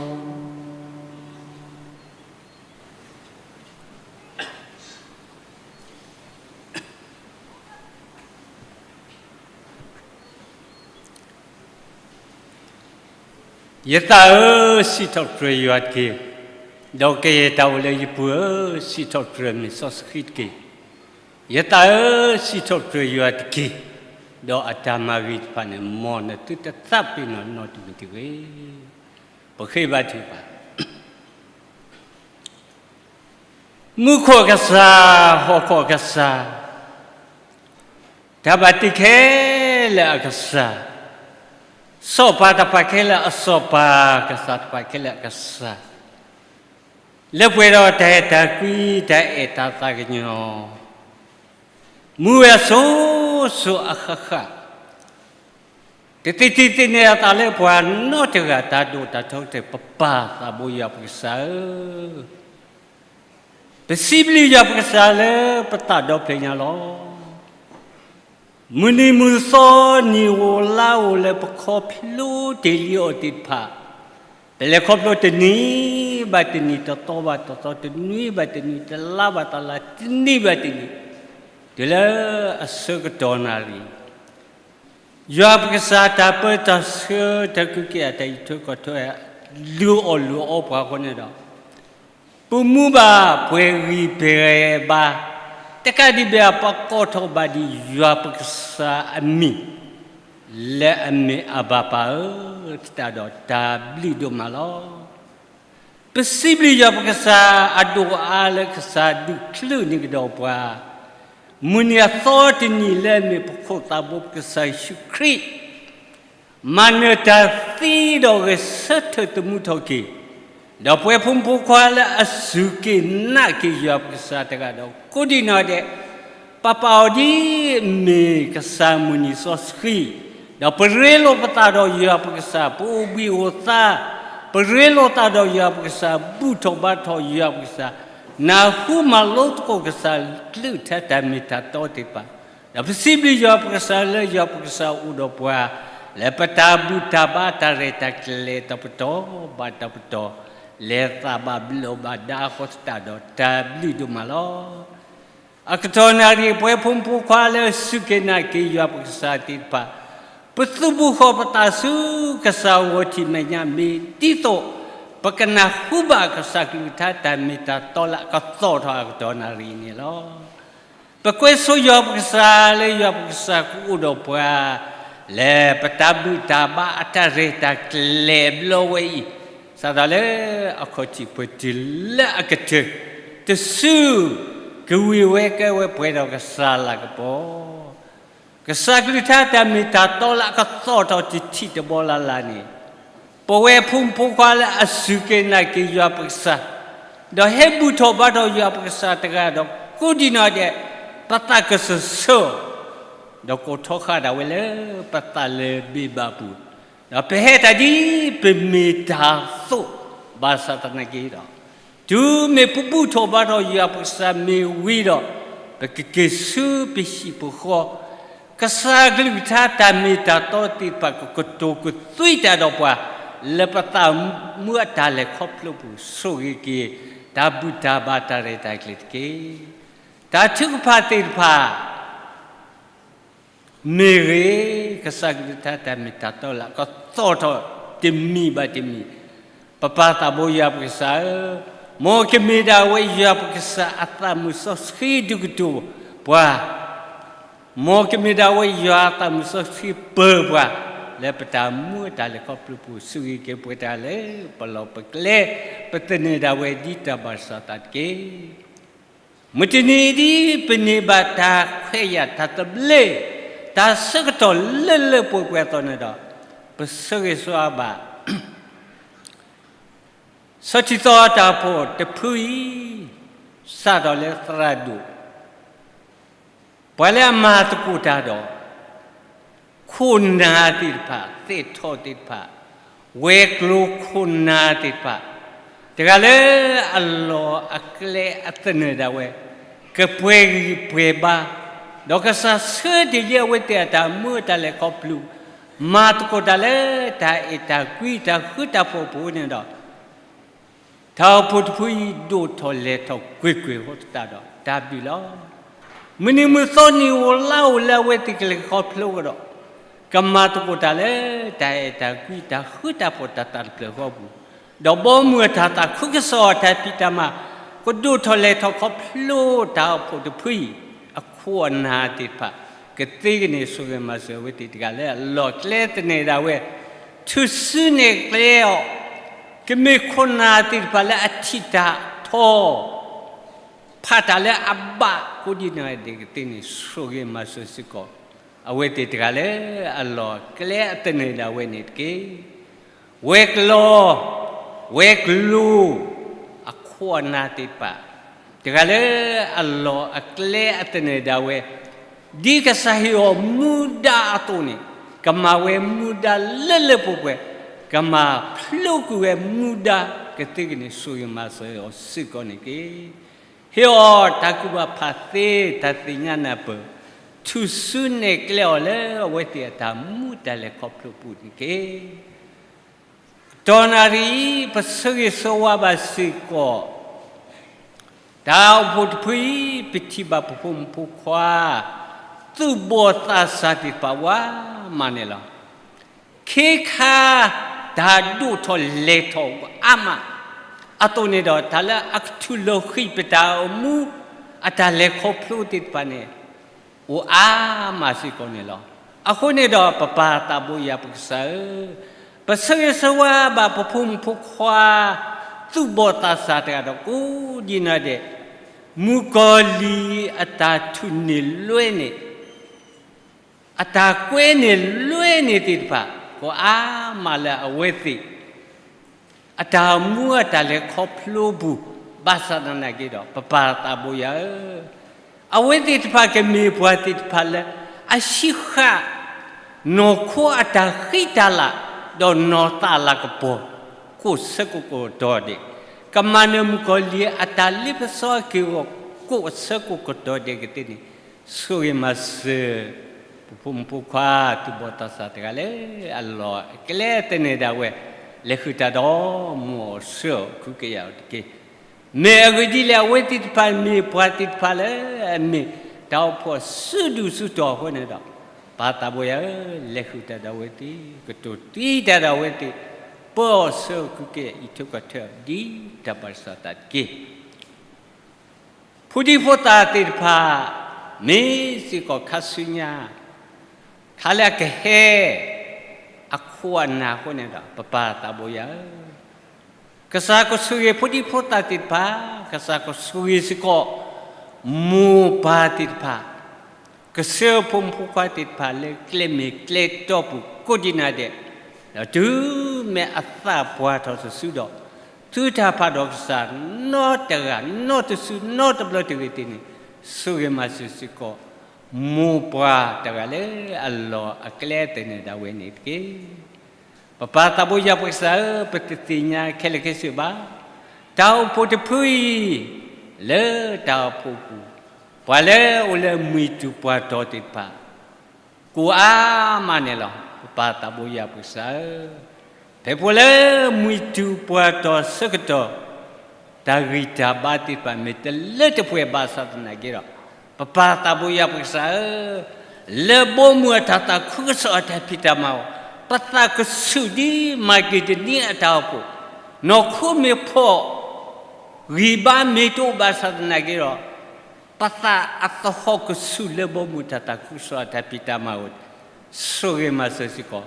ယသးဧၢ, စံးထီၣ်ပတြၢၤယွၤတက့ၢ်. ဒီးကယဲၢ်တၢ်အိၣ်လၢယပူၤဧၢ, စံးထီၣ်ပတြၢၤမ့ၢ်စီဆှံတက့ၢ်. ယသးဧၢ, စံးထီၣ်ပတြၢၤယွၤတက့ၢ်. ဒီးအတၢ်မၤဂ့ၤတဖၣ်န့ၣ် မ်နသုတသးပ့ၤနီၣ်နီတမံၤတဂ့ၤ. ပဃ့ဘါထုကဖၣ်. မူခိၣ်အကစၢ်, ဟီၣ်ခိၣ်အကစၢ်, တၢ်ဘၣ်တ့ခဲလၢာ်အကစၢ်, စီၤပၤတဖၣ်ခဲလၢာ်အစီၤပၤ, ကစၢ်တဖၣ်ခဲလၢာ်အကစၢ်, လၢပှဲၤဒီးတၢ်အဲၣ်တၢ်ကွံ တၢ်အဲၣ်တၢ်သးကညီၤ, မူဝဲအစိၤစိၤအဃၣ်ဃၣ်, တသ့ၣ်ထံၣ်သ့ၣ်န့ၢ်အသးလၢပှၤနီတဂၤ တၢ်ဒိၣ်တၢ်ထီကတၢၢ် ပပၢ်သးဘိယွၤပကစၢ်ဧၢ, ပစံးဘျုးယွၤပကစၢ်လၢပသးဒီဖျၢၣ်ညါလီၤ. မုၢ်နံၤမုၢ်သီနံၤဧိၤလါဧိၤလၢပခီဖျိတ့ၢ်လံအီၤသ့ၣ်တဖၣ်, ပလဲၤခီဖျိတနံၤဘၣ်တနံၤ တသီဘၣ်တသီ တနွံဘၣ်တနွံ တလါဘၣ်တလါ တနံၣ်ဘၣ်တနံၣ်, တုၤလၢအဆၢကတီၢ်နၣ်ရံၣ် ယွၤပကစၢ်တၢ်ပၢတၢ်ဆှၢ တၢ်ကူၣ်က့ၤအတၢ်အံးထွဲကွၢ်ထွဲ လုၢ်အီၣ်လုၢ်အီပှၤအဃိန့ၣ်ဒီး, ပမူဘၣ်ပှဲၤဂံၢ်ပှဲၤဘါ, တကးဒံးဘၣ် ပကိးထီၣ်ဘၣ်ဒံးယွၤပကစၢ်အမံၤ လၢအမ့ၢ်အဘၣ်ပၢ်ဧၢ, သတးဒီးတၢ်ဘျုးဒိၣ်မးလီၤ. ပစံးဘျုးယွၤပကစၢ်အဒိၣ်အါလၢကစၢ်ဒုးချုးန့ၢ်ကဒီးပှၤ, မုၢ်နံၤအသီတနံၤလၢအမ့ၢ်ပခိၣ်သးဘိပကစၢ်ယ့ၣ်ၡူးခရံာ် မၤနၢၤတၢ်သံဒီးဂဲၤဆၢထၢၣ်သမူထီၣ်က့ၤ, ဒီးပဝဲဖိမုၣ်ဖိခွါလၢအစူၢ်က့ၤနာ်က့ၤယွၤပကစၢ်တဂၤဒီး ကိးဒံးနီၢ်ဒဲး, ပပာ်အီၤဒ်အမ့ၢ်ကစၢ်မုၢ်နံၤစီဆှံ, ဒီးပရ့လိာ်ပသးဒီးယွၤပကစၢ်, ပအိၣ်ဘှံးအိၣ်သါ, ပရ့လိာ်သးဒီးယွၤပကစၢ်, ဘူၣ်ထီၣ်ဘါထီၣ်ယွၤပကစၢ်, နၢ်ဟူမၤလိသကိးကစၢ်ကလုၢ်ကထါတၢ်မ့ၢ်တၢ်တီသ့ၣ်တဖၣ်, ဒီးပစံးဘျုးယွၤပကစၢ်လၢယွၤပကစၢ်အိၣ်ဒီးပှၤ, လၢပတၢ်ဘူၣ်တၢ်ဘါတၢ်ရဲၣ်တၢ်ကျဲၤတပတီၢ်ဘၣ်တပတီၢ်, လဲၤသးဘၣ်ဘျီးဘၣ်ဒါအဃိသတးဒီးတၢ်ဘျုးဒိၣ်မးလီၤ. အကတီၢ်နၣ်ရံၣ်ပဝဲဖိမုၣ်ဖိခွါလၢစူၢ်က့ၤနာ်က့ၤယွၤပကစၢ်သ့ၣ်တဖၣ်, ပသူၣ်ဘီၣ်ဃီပသးဆူကစၢ်အဂီၢ်ထံးမဲာ်ညါ မ့ၢ်ဒ်သိး ပကနၢ်ဟူဘၣ်ကစၢ်ကလုၢ်ကထါတၢ်မ့ၢ်တၢ်တီလၢအကသီၣ်ထီၣ်အကတီၢ်နၣ်ရံၣ်န့ၣ်လီၤ. ပကွဲးဆိယွၤပကစၢ်လၢယွၤပကစၢ်ကအိၣ်ဒီးပှၤ, လၢပတၢ်ဘူၣ်တၢ်ဘါအတၢ်ရဲၣ်တၢ်ကျဲၤအဘျီဝဲအံၤ, စးထီၣ်လၢအခီၣ်ထံးပှဲၤတုၤလၢအကတၢၢ်, တစုကဝံၤဝဲကဲဝဲပှဲၤဒီးကစၢ်လၤကပီၤ ကစၢ်ကလုၢ်ကထါတၢ်မ့ၢ်တၢ်တီလၢအကသီၣ်ထီၣ်တထံၣ်တဘီလၢ်လၢ်န့ၣ်, ပဝဲဖိမုၣ်ဖိခွါလၢအစူၢ်က့ၤနာ်က့ၤယွၤပကစၢ်, ဒီးဟဲဘူၣ်ထီၣ်ဘါထီၣ်ယွၤပကစၢ်တဂၤဒီးကိးဒံးနီၢ်ဒဲး, ပသးကစၢၢ်ဆၢ, ဒီးကိးထီဃာ်ဒၣ်ဝဲလၢပသးလၢၤဘ့ၣ်ဘၣ်ပူၤ, ဒီးပဟဲတၢ်ဒ်ပမ့ၢ်တၢ်သိး, ဘၣ်ဆၣ်သနာ်က့ဒီး တုၤမ့ၢ်ပဘူၣ်ထီၣ်ဘါထီၣ်ယွၤပကစၢ်မ့ၢ်ဝံၤဒီး, ပကက့ၤဆူပဟံၣ်ပဃီ, ကစၢ်ကလုၢ်ကထါတၢ်မ့ၢ်တၢ်တီသ့ၣ်တဖၣ်ကကတိၤကသွံတၢ်ဒီးပှၤ, လၢပသးမူအတၢ်လဲၤခီဖျိပူၤ ဆိၣ်ဂ့ၤက့ၤ တၢ်ဘူၣ်တၢ်ဘါတၢ်ရဲၣ်တၢ်ကျဲၤတက့ၢ်. တၢ်ထုကဖၣ်သ့ၣ်တဖၣ် မ့ၢ်ဂ့ၤ, ကစၢ်ကလုၢ်ကထါတၢ်မ့ၢ်တၢ်တီလၢအကသီၣ်ထီၣ်တမံၤဘၣ်တမံၤ, ပပၢ်သးဘိယွၤပကစၢ်ဧၢ, မ်ကမ့ၢ်ဒၣ်ဝဲယွၤပကစၢ်အသးမုၢ်စီဆှံဒုးကတိၤပှၤ, မ်ကမ့ၢ်ဒၣ်ဝဲယွၤအသးမုၢ်စီဆှံပၢၤပှၤ, လၢပတၢ်မူအတၢ်လဲၤခီဖျိပူၤ ဆိၣ်ဂ့ၤက့ၤပှၤတၢ်လၢပလီၢ်ပကျဲ, ပသန့ၤဒၣ်ဝဲဒ်တၢ်ဘၣ်ဆၣ်သးတက့ၢ်. မုၢ်တနံၤဒ်ပန့ၢ်ဘၣ်တၢ်ခွဲးယာ်တၢ်သဘျ့, တၢ်ဆၢကတီၢ်လၢလၢပှဲၤပှဲၤအသိးန့ၣ်ဒီး, ပဆၢဂ့ၤဆၢဝါဘၣ် ဆီၣ်ထံသီတၢ်အိၣ်ဖှိၣ်တဖုအံၤ, စးထီၣ်လၢသရၣ်ဒိၣ် ပှၤလၢအမၤသကိးတၢ်ဒီး ခိၣ်နၢ်သ့ၣ်တဖၣ်, သဲးထီၣ်သ့ၣ်တဖၣ်, ဝဲၤကျိၤခိၣ်နၢ်သ့ၣ်တဖၣ်, တဂၤလၢအလီၢ်အကျဲအသနၢၣ်ဒၣ်ဝဲ, ကပှဲၤဂံၢ်ပှဲၤဘါ, ဒီးကစၢ်ဆှၢတ့ၢ်လံအဝဲသ့ၣ်အတၢ်မူအတၢ်လဲၤခီဖျိ, မၤသကိးတၢ်လၢတၢ်အဲၣ်တၢ်ကွံတၢ်ဃူတၢ်ဖိးအပူၤန့ၣ်ဒီး တၢ်အိၣ်ဖှိၣ်တဖုအံၤဒိၣ်ထီၣ်လဲၤထီၣ်ကွ့ၢ်ကွ့ၢ်အဃိသတးဒီးတၢ်ဘျုးလီၤ. မုၢ်နံၤမုၢ်သီနံၤဧိၤလါဧိၤလၢအဝဲသ့ၣ်ကလဲၤခီဖျိကဒီး, ကမၤသကိးတၢ်လၢတၢ်အဲၣ်တၢ်ကွံတၢ်ဃူတၢ်ဖိးတၢ်သးတဖျၢၣ်ဃီပူၤ, ဒီးဘီမုၢ်အတၢ်သးခုကစီၣ်အတၢ်ဖံးတၢ်မၤ, ကဒိၣ်ထီၣ်လဲၤထီၣ်ခီဖျိတၢ်အိၣ်ဖှိၣ်တဖုအံၤ, အခိၣ်အနၢ်သ့ၣ်တဖၣ်, ကသ့ကန့ၢ်ဆိၣ်ဂ့ၤမၤစၢၤအဝဲသ့ၣ်တဂၤလၢအလီၢ်ကျဲသန့ၤဒၣ်ဝဲ, ထုးစုနဲၣ်ကျဲအီၤ, ကမ့ၢ်ခိၣ်နၢ်သ့ၣ်တဖၣ်လၢအထံၣ်တၢ်ထီ, ဖးတၢ်လၢအဘၣ်ကိးဒံးနီၢ်ဒဲး ကသ့န့ၣ်ဆိၣ်ဂ့ၤမၤစၢၤစ့ၢ်ကီး, အဝဲသ့ၣ်တဂၤလၢအလီၢ်အကျဲအသနၢၣ်ဒၣ်ဝဲန့ၣ်တက့ၢ်. ဝဲၤကျီၢ်, ဝဲၤကျိၤ, အခိၣ်အနၢ်သ့ၣ်တဖၣ်, တဂၤလၢအလီၢ်အကျဲအသနၢၣ်ဒၣ်ဝဲ, ဒ်ကစၢ်ဟ့ၣ်အီၤမူဒါအသိးန့ၣ်, ကမၤဝဲမူဒါလၢလၢပှဲၤပှဲၤ, ကမၤဖျိကွံာ်ဝဲမူဒါကသ့ကန့ၣ် ဆိၣ်ဂ့ၤမၤစၢၤအီၤစ့ၢ်ကီးန့ၣ်တက့ၢ်. ဟ့ၣ်အီၤတၢ်ကူၣ်ဘၣ်ဖးသ့ တၢ်သ့ၣ်ညါနၢ်ပၢၢ်, ထူၣ်စုနဲၣ်ကျဲအီၤလၢအဝဲသ့ၣ်အတၢ်မူတၢ်လဲၤခီဖျိပူၤန့ၣ်တက့ၢ်. ကတီၢ်နၣ်ရံၣ်အံၤ ပဆၢဂ့ၤဆၢဝါဘၣ်စ့ၢ်ကီး တၢ်အိၣ်ဖှိၣ်တဖုအံၤ ပထံၣ်ဘၣ်ပဖိမုၣ်ဖိခွါ သူၣ်ဘီၣ်သးစၢ်သ့ၣ်တဖၣ်ဝဲမးန့ၣ်လီၤ. ခ့ခါတၢ်ဒိၣ်ထီၣ်လဲၤထီၣ်အိၣ်အါမး, အသိးန့ၣ်ဒီး တၢ်လၢအကထုးလီၤဃံၤပတၢ်အိၣ်မူ အတၢ်လဲၤခီဖျိသ့ၣ်တဖၣ်န့ၣ် အိၣ်အါမးစ့ၢ်ကီးန့ၣ်လီၤ. အဃိန့ၣ်ဒီး ပပၢ်သးဘိယွၤပကစၢ်ဧၢ, ပဆၢဂ့ၤဆၢဝါဘၣ်ပဖိမုၣ်ဖိခွါ သူၣ်ဘီၣ်သးစၢ်တဂၤဒီးကိးဒံးနီၢ်ဒဲး, မုၣ်ကီၤလံၢ်အတၢ်ထူၣ်န့ၢ်လွဲန့ၣ် အတၢ်ကွဲန့ၢ်လွဲန့ၣ်သ့ၣ်တဖၣ် ကအိၣ်အါမးလၢအဝဲသ့ၣ် အတၢ်အိၣ်မူအတၢ်လဲၤခီဖျိပူၤ, ဘၣ်ဆၣ်သနာ်က့ဒီး ပပၢ်သးဘိယွၤဧၢ, အဝဲသ့ၣ်တဖၣ်ကမ့ၢ်ပှၤသ့ၣ်တဖၣ်လၢ အဆံးဃာ် နီၢ်ခိအတၢ်ဃံတၢ်လၤ, ဒီးနီၢ်သးလၤကပီၤ ကိးဆၢကိးကတီၢ်ဒဲး, ကမၤနၢၤမုၣ်ကီၤလံၢ်အတၢ်လ့ပစီအက့ၢ်အဂီၤ ကိးဆၢကိးကတီၢ်ဒဲးကသ့န့ၣ်, ဆိၣ်ဂ့ၤမၤစၢၤ ပဖိမုၣ်ဖိခွါ သူၣ်ဘီၣ်သးစၢ်တဂၤလၢ အလီၢ်အကျဲသနၢၣ်ဒၣ်ဝဲ လဲၤဃုာ်တၢ်ဒီး မ်အီၣ်ဆၢအီၣ်ခုကယာ်အီၤတက့ၢ်. မ့ၢ်အဂ့ၢ်ဒ်လဲၣ် အဝဲသ့ၣ်တဖၣ်မ့ၢ်ပှၤသ့ၣ်တဖၣ်လၢ အမ့ၢ်တၢ်အိၣ်ဖှိၣ်စုဒုၣ်စုတီၢ်အဃိန့ၣ်ဒီး, ပၢ်သးဘိယွၤဧၢ, လဲၤဃုာ်တၢ်ဒီးအဝဲသ့ၣ်, ကတိၤတံာ်တာ်ဒီးအဝဲသ့ၣ်, ပၢအီၣ်ဆၢအီၣ်ခုကယာ်အံးထွဲကွၢ်ထွဲအီၤ ဒ်တၢ်ဘၣ်ကစၢ်သးတက့ၢ်. ဖိဒံဖိသၣ်သ့ၣ်တဖၣ် မ့ၢ်စ့ၢ်ကီးခါဆူညါ ခါလၢအကဟဲ အခိၣ်အနၢ်အဃိန့ၣ်ဒီး ပပၢ်သးဘိယွၤဧၢ, ကစၢ်ကဆိၣ်ဂ့ၤဖိဒံဖိသၣ်သ့ၣ်တဖၣ်, ကစၢ်ကဆိၣ်ဂ့ၤစ့ၢ်ကီး မိၢ်ပၢ်သ့ၣ်တဖၣ်, ကစၢၢ်ဖိမုၣ်ဖိခွါသ့ၣ်တဖၣ်လၢကျဲမ့ၢ်ကျဲတီပူၤကိးဒံးနီၢ်ဒဲး, ဒီးတုၤမ့ၢ်အသးပှၢ်ထီၣ်တစုဒီး သုတၢ်ဖးဒီးကစၢ် နီတဂၤ နီတစု နီတဘျီတဂ့ၤသ့ၣ်န့ၣ်, ဆိၣ်ဂ့ၤမၤစၢၤစ့ၢ်ကီး မိၢ်ပၢ်တဂၤလၢအလီၢ်အကျဲသနၢၣ်ဒၣ်ဝဲန့ၣ်တက့ၢ်. ပပၢ်သးဘိယွၤပကစၢ်ဧၢ, ပတသ့ၣ်ညါခဲလၢာ်ခဲဆ့ဘၣ်, တၢ်အိၣ်ဖှိၣ်တဖုအံၤ လၢတၢ်အိၣ်ဖှိၣ်ပူၤ, ပှၤလၢအအိၣ်လၢမုၢ်တူၢ်ပှၢ်တီၤသ့ၣ်တဖၣ် ကိးအါမးန့ၣ်လီၤ. ပပၢ်သးဘိယွၤပကစၢ်ဧၢ, ဖဲပှၤလၢမုၢ်တူၢ်ပှၢ်တီၤဆၢကတီၢ် တၢ်ဂံၢ်တၢ်ဘါသ့ၣ်တဖၣ်မ့ၢ်တလၢတပှဲၤဘၣ်ဆၣ်သနာ်က့ဒီး, ပပၢ်သးဘိယွၤပကစၢ်ဧၢ, လၢဘီမုၢ်အတၢ်သးခုကစီၣ်အတၢ်ဖံးတၢ်မၤအီၤ, ပသးကဆူၣ်ဒ်မၤက့ဒနံအတၢ်အိၣ်ဖှိၣ်, နီၢ်ခိမ့ၢ်ဖှီၣ် ဂံၢ်ဘါမ့ၢ်တအိၣ်ဘၣ်ဆၣ်သနာ်က့ဒီး, ပသးအသဟီၣ်ကဆူၣ်လၢဘီမုၢ်တၢ်သးခုကစီၣ်အတၢ်ဖံးတၢ်မၤအီၤ, ဆိၣ်ဂ့ၤမၤစၢၤစ့ၢ်ကီး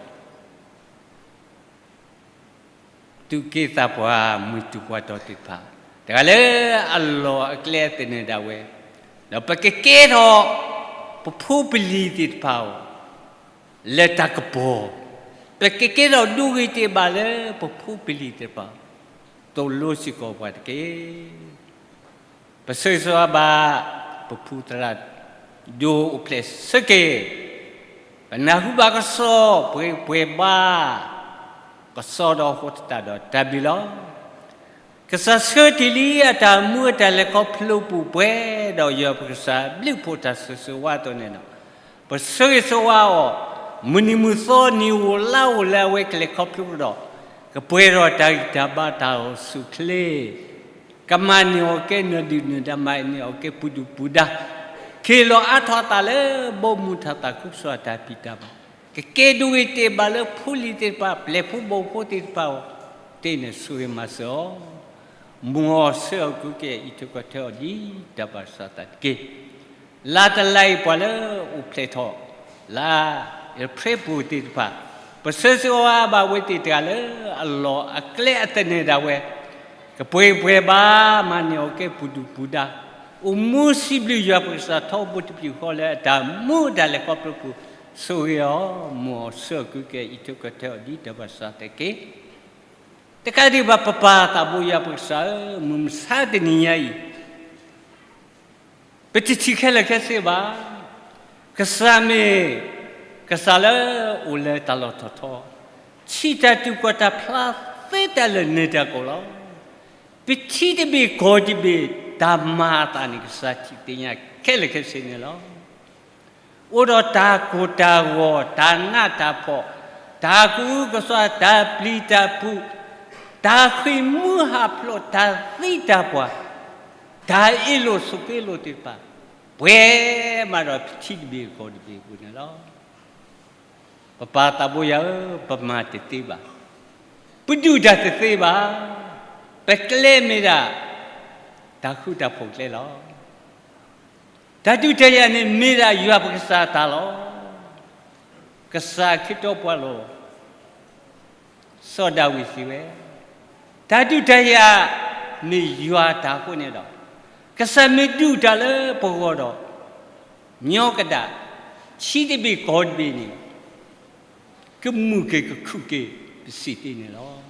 သူၣ်က့သးပှၢ်မုၢ်တူၢ်ပှၢ်တီၤသ့ၣ်တဖၣ်, တဂၤလၢအလီၢ်အကျဲသနၢၣ်ဒၣ်ဝဲ, ဒီးပကကဲထီၣ် ပဖိပလံၤသ့ၣ်တဖၣ်အံၤ လၢတၢ်ကပီၤ, ပကကဲထီၣ်ဒိဂ့ၤတ့ၢ်ဘၣ်လၢပဖိပလံၤသ့ၣ်တဖၣ်, သိၣ်လိစ့ၢ်ကီးပှၤတက့ၢ်. ပဆၢဂ့ၤဆၢဝါဘၣ် ပဖုသရၣ်ဒိၣ်အိၣ်ဖျဲၣ်ဆၢက့ၤ, ပနၢ်ဟူဘၣ်ကစီၣ်ပှဲၤပှဲၤဘၣ်, ကစီၣ်ဒီးဟီၣ်ခိၣ်သတးဒီးတၢ်ဘျုးလီၤ. ကစၢ်ဆှၢတ့ၢ်လံအတၢ်မူအတၢ်လဲၤခီဖျိပူၤပှဲၤဒီးယွၤပကစၢ်ဘျုးဖှိၣ်တၢ်ဆၢဂ့ၤဆၢဝါအသိးန့ၣ်ဒီး, ပဆၢဂ့ၤဆၢဝါအီၤ, မုၢ်နံၤမုၢ်သီနံၤဧိၤလါဧိၤလၢအဝဲကလဲၤခီဖျိဒီး, ကပှဲၤဒီးတၢ်ဂံၢ်တၢ်ဘါတၢ်အိၣ်ဆူၣ်အိၣ်ချ့ ကမၤန့ၢ်အီၤကဲနၢၤဒုၣ်နၢၤဒါ မၤန့ၢ်အီၤကဲပှၤဒုၣ်ပှၤဒါ, ခ့လီၤအါထီၣ်အသးလၢဘီမုၢ်တၢ်သးခုကစီၣ်အတၢ်ဖံးတၢ်မၤ, ကကဲဒိဂ့ၤတ့ၢ်ဘၣ်လၢဖိလံၤသ့ၣ်တဖၣ် ပျဲၢ်ဖိဘီၣ်ဖိသ့ၣ်တဖၣ်အဂီၢ်, သ့န့ၣ်ဆိၣ်ဂ့ၤမၤစၢၤအီၤ, မ်အီၣ်ဆၢအီၣ်ကူကဲအံးထွဲကွၢ်ထွဲအီၤဒ်တၢ်ဘၣ်ကစၢ်သးတက့ၢ်. လါတလါအံၤပှၤလၢအိၣ်ဖျဲၣ်ထီၣ် လါအ့ဖြ့ၣ်ပူၤသ့ၣ်တဖၣ်, ပဆၢဂ့ၤဆၢဝါဘၣ်အဝဲသ့ၣ်တဂၤလၢအလီၢ်အကျဲအသနၢၣ်ဒၣ်ဝဲ, ကပှဲၤပှဲၤဘၣ် မၤန့ၢ်အီၤကဲပှၤဒုၣ်ပှၤဒါ, အိၣ်မူစံးဘျုးယွၤပကစၢ်ထီဘိတပျုာ်ဃီလၢအတၢ်မူအတၢ်လဲၤခီဖျိပူၤ, ဆိၣ်ဂ့ၤအီၤ, မ်အဆှၢကုၢ်ကဲအံးထွဲကွၢ်ထွဲအီၤဒ်တၢ်ဘၣ်စးတက့ၢ်. တကးဒံးဘၣ် ပပၢ်သးဘိယွၤပကစၢ်ဧၢ, မုၢ်မဆါတနံၤညါအံၤ ပတထံၣ်ခဲလၢာ်ခဲဆ့ဘၣ်. ကစၢ်မ့ၢ်ကစၢ်လၢအိၣ်လၢတၢ်လီၢ်ထီၣ်ထီ, ထံၣ်တၢ်တူၢ်ကွၢ်တၢ်ဖျါသ့တၢ်လၢာ်န့ၣ်တၢ်ကီးလီၤ. ပထံတဘ့ၣ်ကီၢ်တဘ့ၣ် တၢ်မၤအသးန့ၣ် ကစၢ်ထံၣ်သ့ၣ်ညါခဲလၢာ်ခဲဆ့န့ၣ်လီၤ. အိၣ်ဒီးတၢ်ကိၢ်တၢ်ဂီၤ, တၢ်နးတၢ်ဖှီၣ်, တၢ်ကအုကစွါ, တၢ်ပျံၤတၢ်ဖုး, တၢ်ဃ့ၢ်မှံဟးဖျိး, တၢ်သံတၢ်ပှၢ်, တၢ်အ့ၣ်လိာ်ဆိးက့လိာ်သ့ၣ်တဖၣ်, ပှဲၤမးဒီးပထံတဘ့ၣ်ကီၢ်တဘ့ၣ်အပူၤန့ၣ်လီၤ. ပပၢ်သးဘိယွၤဧၢ, ပမၤတသ့ဘၣ်. ပဒုးတၢ်တသ့ဘၣ်. ပကျဲမ့ၢ်ဒၣ် တၢ်ဃူတၢ်ဖိးကျဲလီၤ. တၢ်ဒုးတၢ်ယၤန့ၣ်မ့ၢ်ဒၣ်ယွၤပကစၢ်တၢ်လီၤ. ကစၢ်ခ့တီပှၤလီၤ. စီၤဒၤဝံးစံးဝဲ, တၢ်ဒုးတၢ်ယၤမ့ၢ်ယွၤတၢ်အဃိန့ၣ်ဒီး, ကစၢ်မ့ၢ်ဒုးတၢ်လၢပဂီၢ်ဒီး, ညီကဒၣ်, ထံတဘ့ၣ်ကီၢ်တဘ့ၣ်န့ၣ် ကမုာ်က့ၤကခုၣ်က့ၤပစံးသ့န့ၣ်လီၤ.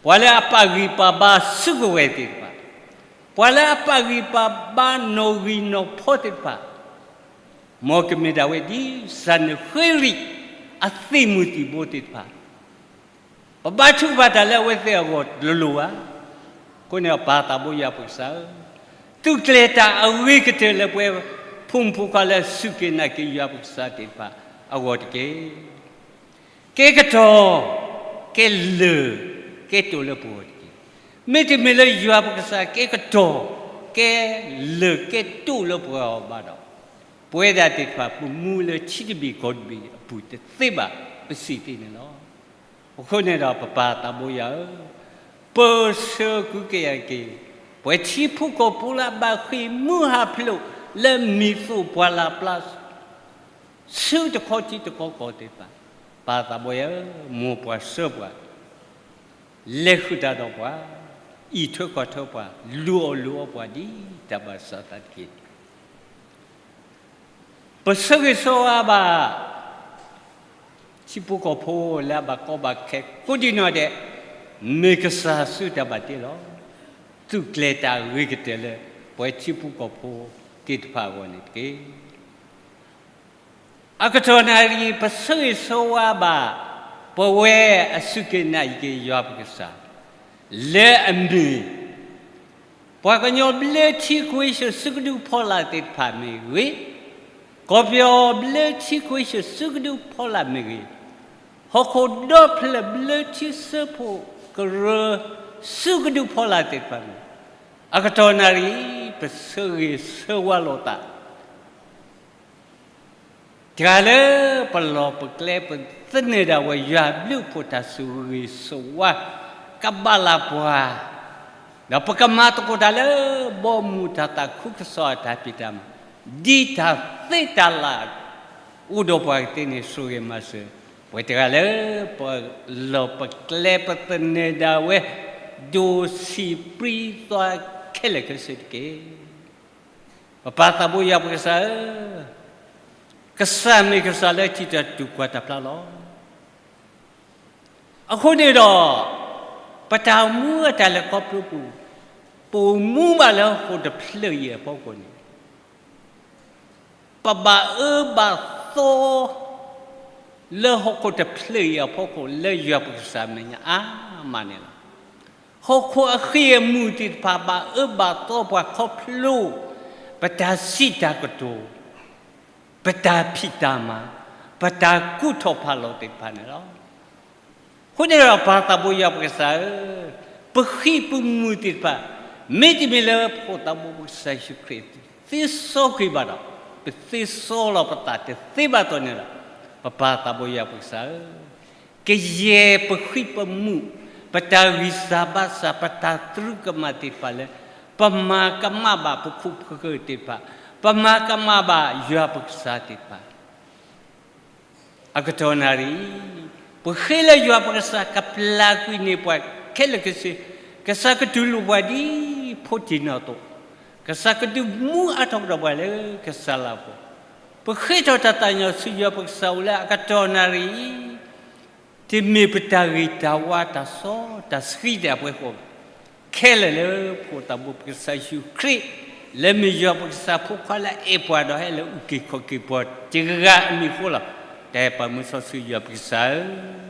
ပှၤလၢအပာ်ဂံၢ်ပာ်ဘါစုကဝဲၤသ့ၣ်တဖၣ်, ပှၤလၢအပာ်ဂံၢ်ပာ်ဘါနီၣ်ဂံၢ်နီၣ်ဖိသ့ၣ်တဖၣ်, မ်ကမ့ၢ်ဒၣ်ဝဲဒ်စၤနဃ့ရံာ်အသ့ၣ်မုၢ်သံၣ်ဘိသ့ၣ်တဖၣ်, ပဘါထုကဖၣ်တၢ်လၢအဝဲသ့ၣ်အဂီၢ်တလိၤဘၣ်. အဃိန့ၣ်ပၢ်သးဘိယွၤပကစၢ်ဧၢ, သုးကျဲၤတၢ်အဂ့ၤကတၢၢ်လၢပဝဲဖိမုၣ်ဖိခွါလၢအစူၢ်က့ၤနာ်က့ၤယွၤပကစၢ်သ့ၣ်တဖၣ်အဂီၢ်တက့ၢ်. ကဲကတီၢ်, ကဲလၢာ်, ကဲတိာ်လၢပဂီၢ်တက့ၢ်. မ့တမ့ၢ်လၢယွၤပကစၢ်ကဲကတီၢ်, ကဲလၢာ်ကဲတိာ်လၢပဂီၢ်ဘၣ်ဒီး, ပဝဲဒၣ်သ့ၣ်တဖၣ် ပမူလၢထံတဘ့ၣ်ကီၢ်တဘ့ၣ်အပူၤတသ့ဘၣ် ပစံးသ့န့ၣ်လီၤ. အဃိန့ၣ်ဒီးပပၢ်သးဘိယွၤဧၢ, ပဆှၢကုၢ်ကဲယၤက့ၤ, ပှၤထံဖိကီၢ်ဖိလၢအဘၣ်ဃ့ၢ်မှံဟးဖျိးလၢမံၤသိးပှၢ်လၢ်ပျၢ် ဆူတခီထံတခီကီၢ်သ့ၣ်တဖၣ်, ပၢ်သးဘိယွၤဧၢ, မ်ပှၤဆှၢပှၤ, လဲၤဃုာ်တၢ်ဒီးပှၤ, အံးထွဲကွၢ်ထွဲပှၤ, လူၤအီၣ်လူၤအီပှၤဒ်တၢ်ဘၣ်စးသးတက့ၢ်. ပဆၢဂ့ၤဆၢဝါဘၣ် ထံဖိကီၢ်ဖိလၢအဘၣ်ကီဘၣ်ခဲကိးဒံနီၢ်ဒဲး, မ့ၢ်ကစၢ်ဆူတၢ်ဘၣ်တ့လီၤ. သုးကျဲၤတၢ်အဂ့ၤကတၢၢ်လၢ ပဝဲထံဖိကီၢ်ဖိသ့ၣ်တဖၣ်အဂီၢ်န့ၣ်တက့ၢ်. အကတီၢ်နၣ်ရံၣ် ပဆၢဂ့ၤဆၢဝါဘၣ် ပဝဲအစူၢ်က့ၤနာ်က့ၤယွၤပကစၢ် လၢအမ့ၢ် ပှၤကညီဘျၢထံခဝ့ၡၢၣ်စုကဒုဖီလာ်သ့ၣ်တဖၣ်မ့ၢ်ဂ့ၤ, ကီၢ်ပယီၤဘျၢထံခဝ့ၡၢၣ်စုကဒုဖီလာ်မ့ၢ်ဂ့ၤ, ဟီၣ်ခိၣ်ဒီဖျၢၣ်ဘျၢထံစၢဖှိၣ်ကရၢ စုကဒုဖီလာ်သ့ၣ်တဖၣ်မ့ၢ်ဂ့ၤ, အကတီၢ်နၣ်ရံၣ် ပဆၢဂ့ၤဆၢဝါလိာ်သး တဂၤလၢပလီၢ်ပကျဲ ပသန့ၤဒၣ်ဝဲ ယွၤဘျုးဖှိၣ်တၢ်ဆိၣ်ဂ့ၤဆိၣ်ဝါ ကဘၣ်လၢပှၤ, ဒီးပကမၤသကိးတၢ်လၢ ဘီမုၢ်တၢ်သးခုကစီၣ်အတၢ်ဖံးတၢ်မၤ ဒ်တၢ်သ့တၢ်လၤ အိၣ်ဒီးပှၤကသ့န့ၣ် ဆိၣ်ဂ့ၤမၤစၢၤ ပှၤတဂၤလၢပလီၢ်ပကျဲ ပသန့ၤဒၣ်ဝဲ ဒိၣ်ဆံးပြံသွါခဲလၢာ်ခဲဆ့တက့ၢ်. ပပၢ်သးဘိယွၤပကစၢ်ဧၢ, ကစၢ်မ့ၢ်ကစၢ်လၢထံၣ်တၢ်တူၢ်ကွၢ်တၢ်ဖျါလီၤ. အဃိန့ၣ်ဒီး ပတၢ်အိၣ်မူအတၢ်လဲၤခီဖျိပူၤ ပအိၣ်မူဘၣ်လၢဟီၣ်ခိၣ်တဖျၢၣ်အံၤအဖီခိၣ်န့ၣ် ပဘၣ်အၢဘၣ်သီ လၢဟီၣ်ခိၣ်တဖျၢၣ်အံၤအဖီခိၣ် လၢယွၤပကစၢ်အမဲာ်ညါအါမးန့ၣ်လီၤ. ဟီၣ်ခိၣ်အဃံၢ်အမူၢ်သ့ၣ်တဖၣ် ဘၣ်အၢဘၣ်သီပှၤခီဖျိ ပတၢ်စံးတၢ်ကတိၤ, ပတၢ်ဖံးတၢ်မၤ, ပတၢ်ကူၣ်ထီၣ်ဖးလီၤသ့ၣ်တဖၣ်န့ၣ်လီၤ. အဃိန့ၣ်ဒီးပၢ်သးဘိယွၤပကစၢ်ဧၢ, ပဃံပမူၢ်သ့ၣ်တဖၣ် မ့တမ့ၢ်လၢပှၤသးဘိပကစၢ်ယ့ၣ်ၡူးခရံာ်သ့စီကွံာ်ဘၣ်ဒီး ပသ့စီလီၤပသးတသ့ဘၣ်အသိးန့ၣ်ဒီး ပပၢ်သးဘိယွၤပကစၢ်ဧၢ, ကယဲၢ်ပဃံပမူၢ်, ပတၢ်ဂံၢ်စၢ်ဘါစၢ်, ပတၢ်သရူးကမၣ်သ့ၣ်တဖၣ်လၢ ပမၤကမၣ်ဘၣ်ပခိၣ်ပဃၢၤသ့ၣ်တဖၣ်, ပမၤကမၣ်ဘၣ်ယွၤပကစၢ်သ့ၣ်တဖၣ် အကတီၢ်နၣ်ရံၣ်, ပဃ့လၢယွၤပကစၢ်ကပျၢ်ကွံာ်န့ၢ်ပှၤခဲလၢာ်ခဲဆ့, ကစၢ်ကတူၢ်လိာ်ပှၤဒ်ဖိတံၢ်နီၣ်အသိး, ကစၢ်ကဒုးမူအါထီၣ်ကဒီးပှၤလၢကစၢ်လၤကပီၤ, ပဃ့ထီၣ်တၢ်သးကညီၤဆူယွၤပကစၢ်အိၣ်လၢအကတီၢ်နၣ်ရံၣ်အံၤ, တမ့ၢ်ပတၢ်ဂ့ၤတၢ်ဝါတၢ်စီတၢ်ဆှံတၢ်ပှဲၤဃီဘၣ်. ခဲလၢာ်လၢပအိၣ်သးဘိပကစၢ်ယ့ၣ်ၡူးခရံာ်, လၢမ့ၢ်ယွၤပကစၢ်ဖိခွါလၢအအဲၣ်ပှၤဒီးဟဲလၢအုၣ်က့ၤခီၣ်က့ၤပှၤတဂၤအမံၤအဃိလီၤ. တၢ်အဲၣ်ပာ်မူစီဆှံယွၤပကစၢ်ဧၢ,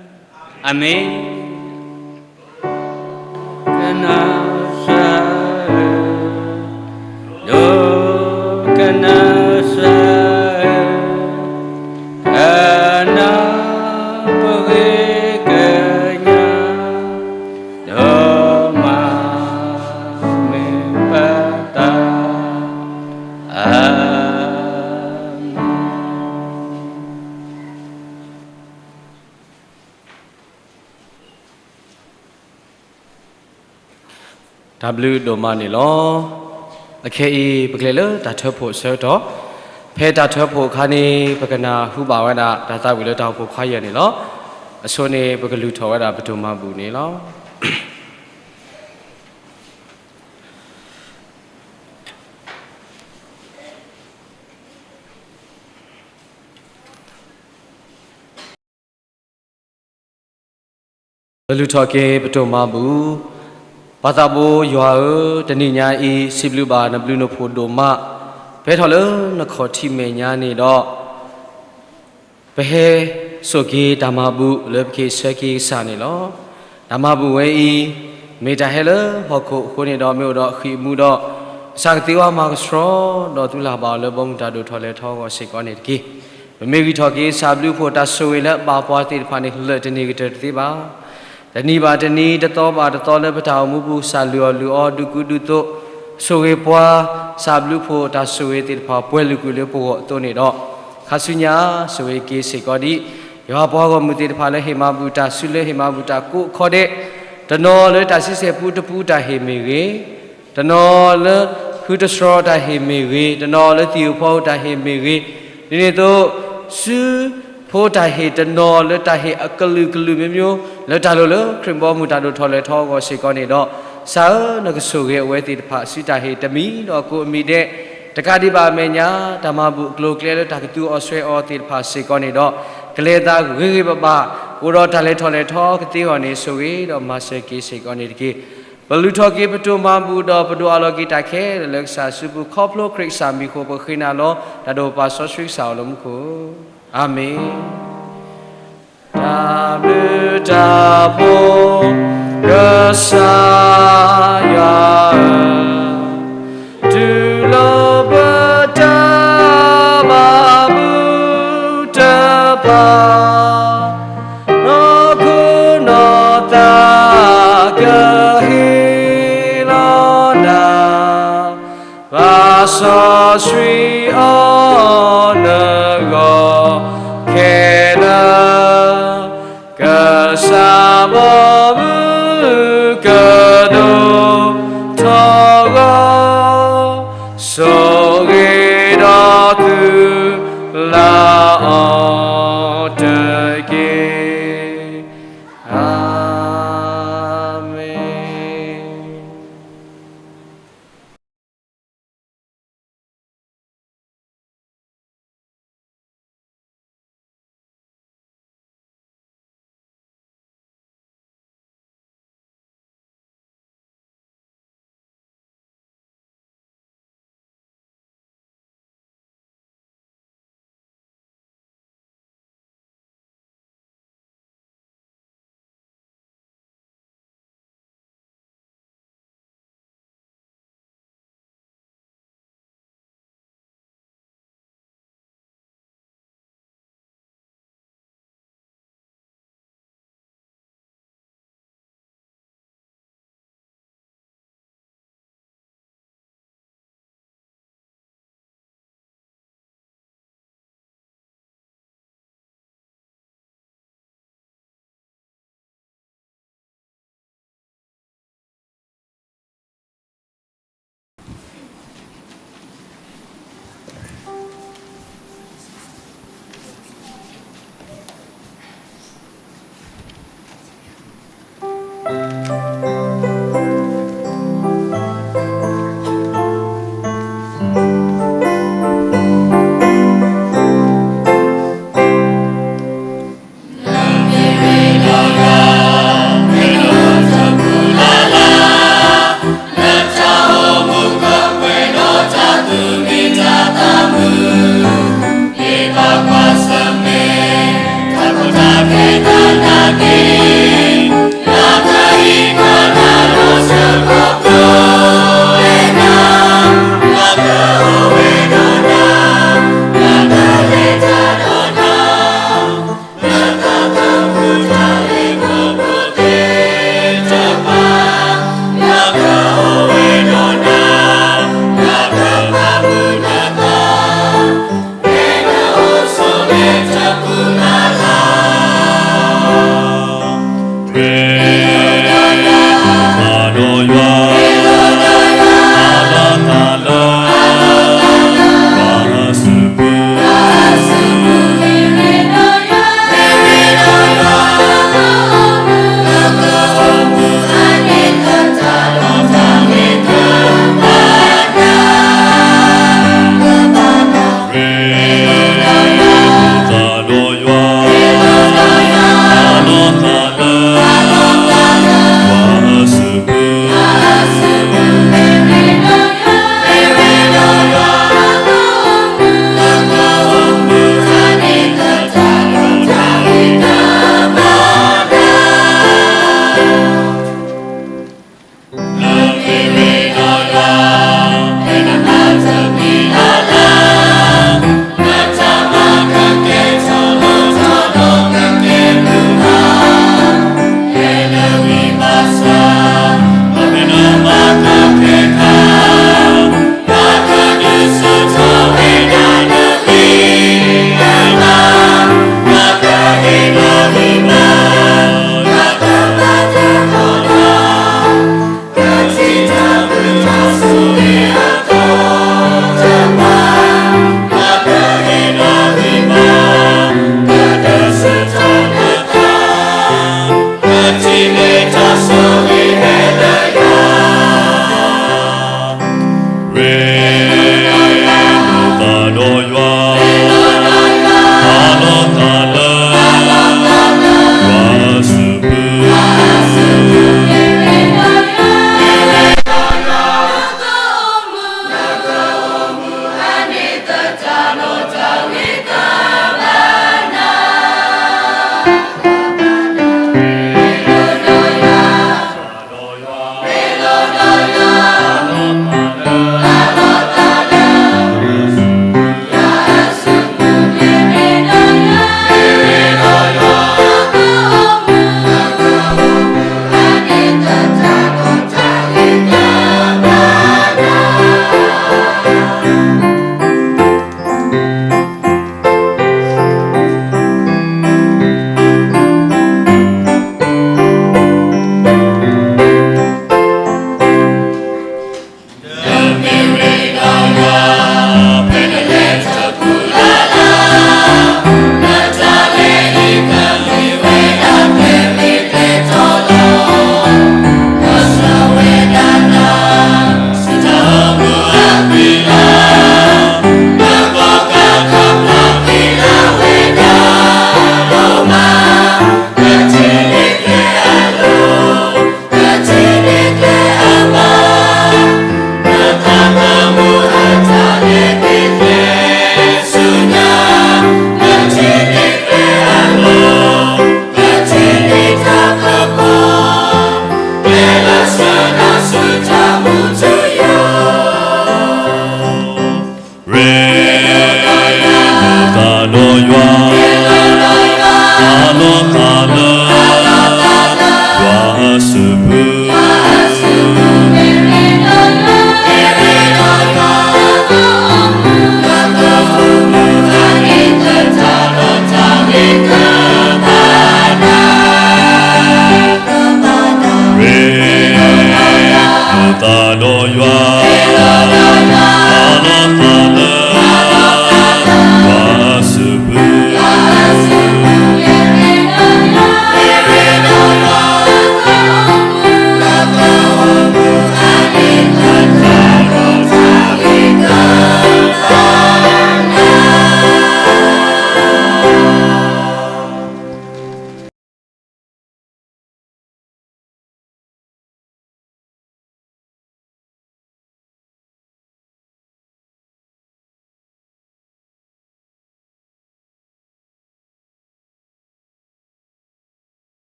အၤမ့ၣ်. ကနၣ်စၢ်ဧၢ, ဒိကနၣ်စၢ်ဧၢ, ကနၣ်ပဂ့ၤကညး, ဒိးမၤမ့ၢ်ပတၢ်, အၤမ့ၣ်. တၢ်ဘျုးဒိၣ်မးန့ၣ်လီၤ. အခဲအံၤ ပကလဲၤလၢတၢ်ထၢဖှိၣ်အဆၢကတီၢ်, ဖဲတၢ်ထၢဖှိၣ်အခါန့ၣ် ပကနၢ်ဟူဘၣ်ဝဲဒၣ် တၢ်သးဝံၣ်လၢတၢ်အိၣ်ဖှိၣ်ခွါယဲၢ်န့ၣ်လီၤ. အဆိန့ၣ် ပကလုၢ်ထီၣ်ဝဲဒၣ်ပဒိၣ်မၤဘူၣ်န့ၣ်လီၤ. ပလုၢ်ထီၣ်က့ၤပဒိၣ်မၤဘူၣ်. ပၢ်သးဘိယွၤဧၢ, တနံၤညါအံၤ စံးဘျုးဘၣ်နဘျုးနဖှိၣ်ဒိၣ်မး, ဖဲထီၣ်လၢနခီၣ်ထံးမဲာ်ညါန့ၣ်ဒီး ပဟဲစိာ်က့ၤတၢ်မၤဘူၣ်လၢပက့ၤဆၢက့ၤကစၢ်န့ၣ်လီၤ. တၢ်မၤဘူၣ်ဝဲအံၤ မ့ၢ်တၢ်ဟဲလၢဟီၣ်ခိၣ်အဃိန့ၣ်ဒီး မ့ၢ်အိၣ်ဒီးဃံးအမူဒီး ကစၢ်ကသ့ဝဲမၤကဆှီ ဒီးသုလၢ်ဘၣ်အီၤလၢဘီမုၢ်တၢ်ဒိၣ်ထီၣ်လဲၤထီအဂီၢ်စ့ၢ်ကီးန့ၣ်တက့ၢ်. ပမ့ၢ်ဂံၢ်ထီၣ်က့ၤကစၢ်ဘျုးဖှိၣ်တၢ်ဆိၣ်ဂ့ၤလၢအဘၣ်ပှၤသ့ၣ်တဖၣ်န့ၣ် လၢာ်တန့ၢ်ကတၢၢ်တသ့ဘၣ်. တနံၤဘၣ်တနံၤ တသီဘၣ်တသီလၢပတၢ်အိၣ်မူပူၤ ကစၢ်လုၢ်အီၣ်လုၢ်အီ ဒုးကူဒုးသိး ဆိၣ်ဂ့ၤပှၤ, ကစၢ်ဘျုးဖှိၣ်တၢ်ဆိၣ်ဂ့ၤသ့ၣ်တဖၣ် ပှဲၤလုာ်ကွံာ်လၢပဂီၢ်အသိးန့ၣ်ဒီး ခါဆူညါ ဆိၣ်ဂ့ၤက့ၤစ့ၢ်ကီးဒံး ယွၤပှၤဂီၢ်မုၢ်သ့ၣ်တဖၣ်လၢဟ့ၣ်မၤဘူၣ်တၢ် ဆူလၢဟ့ၣ်မၤဘူၣ်တၢ်ကိးခီဒဲး, တနီၤလၢတၢ်ဆံဆဲၣ်ပူတပူတၢ်ဟ့ၣ်မ့ၢ်ဂ့ၤ, တနီၤလၢဟုတဆှီတၢ်ဟ့ၣ်မ့ၢ်ဂ့ၤ, တနီၤလၢသံၣ်ဧိၤဖီဧိၤတၢ်ဟ့ၣ်မ့ၢ်ဂ့ၤ, ဒ်န့ၣ်အသိး စုဖိတၢ်ဟ့ၣ်တနီၤလၢတၢ်ဟ့ၣ်အကလုာ်ကလုာ် မျိုးမျိုး လၢတၢ်လိၣ်လၢခရံာ်ဘီမုၢ်တၢ်ဒိၣ်ထီၣ်လဲၤထီအဂီၢ်စ့ၢ်ကီးန့ၣ်ဒီး, ကစၢ်ဧၢ, နကဆိၣ်ဂ့ၤအဝဲသ့ၣ်တဖၣ် စုတၢ်ဟ့ၣ်တမံၤဒီးကိးအမံၤဒဲး, တကးဒံးဘၣ်အမဲာ်ညါ တၢ်မၤဘူၣ်အကျိၤအကျဲလၢတၢ်ကသူအီၤစွဲအီၤသ့ၣ်တဖၣ်စ့ၢ်ကီးန့ၣ်ဒီး, ကလဲၤသးဂ့ၤဂ့ၤဘၣ်ဘၣ်, အိၣ်ဒီးတၢ်လဲၤထီၣ်လဲၤထီကသ့အဂီၢ်န့ၣ် ဆိၣ်ဂ့ၤဒီးမၤစၢၤက့ၤစ့ၢ်ကီးန့ၣ်တက့ၢ်. ပလုၢ်ထီၣ်က့ၤပဒိၣ်မၤဘူၣ်ဒီးပဒိၣ်အးလီၤက့ၤတၢ်ခဲလၢာ်လၢကစၢ်အစုပူၤ ခီဖျိခရံာ်ကစၢ်မံၤအဃိ ပဃ့နၤလီၤ တၢ်ဒိၣ်ပာ်စီဆှံကစၢ်အိၣ်လၢမူခိၣ်, အၤမ့ၣ်. တၢ်ဘျုးတၢ်ဖှိၣ် ကစၢ်ယွၤဧၢ, တူၢ်လိာ်ပတၢ်မၤဘူၣ်တဖၣ်, နီၢ်ခိနီၢ်သးကဟ့ၣ်လီၤ နၤ ပာ်စီဆှံအီၤနဂီၢ်ခဲလၢာ်, ကစၢ်ဘီမုၢ်ကဒိၣ်ထီၣ်ဂီၢ်, ဆိၣ်ဂ့ၤဒီးသုလၢအီၤတက့ၢ်. အၤမ့ၣ်.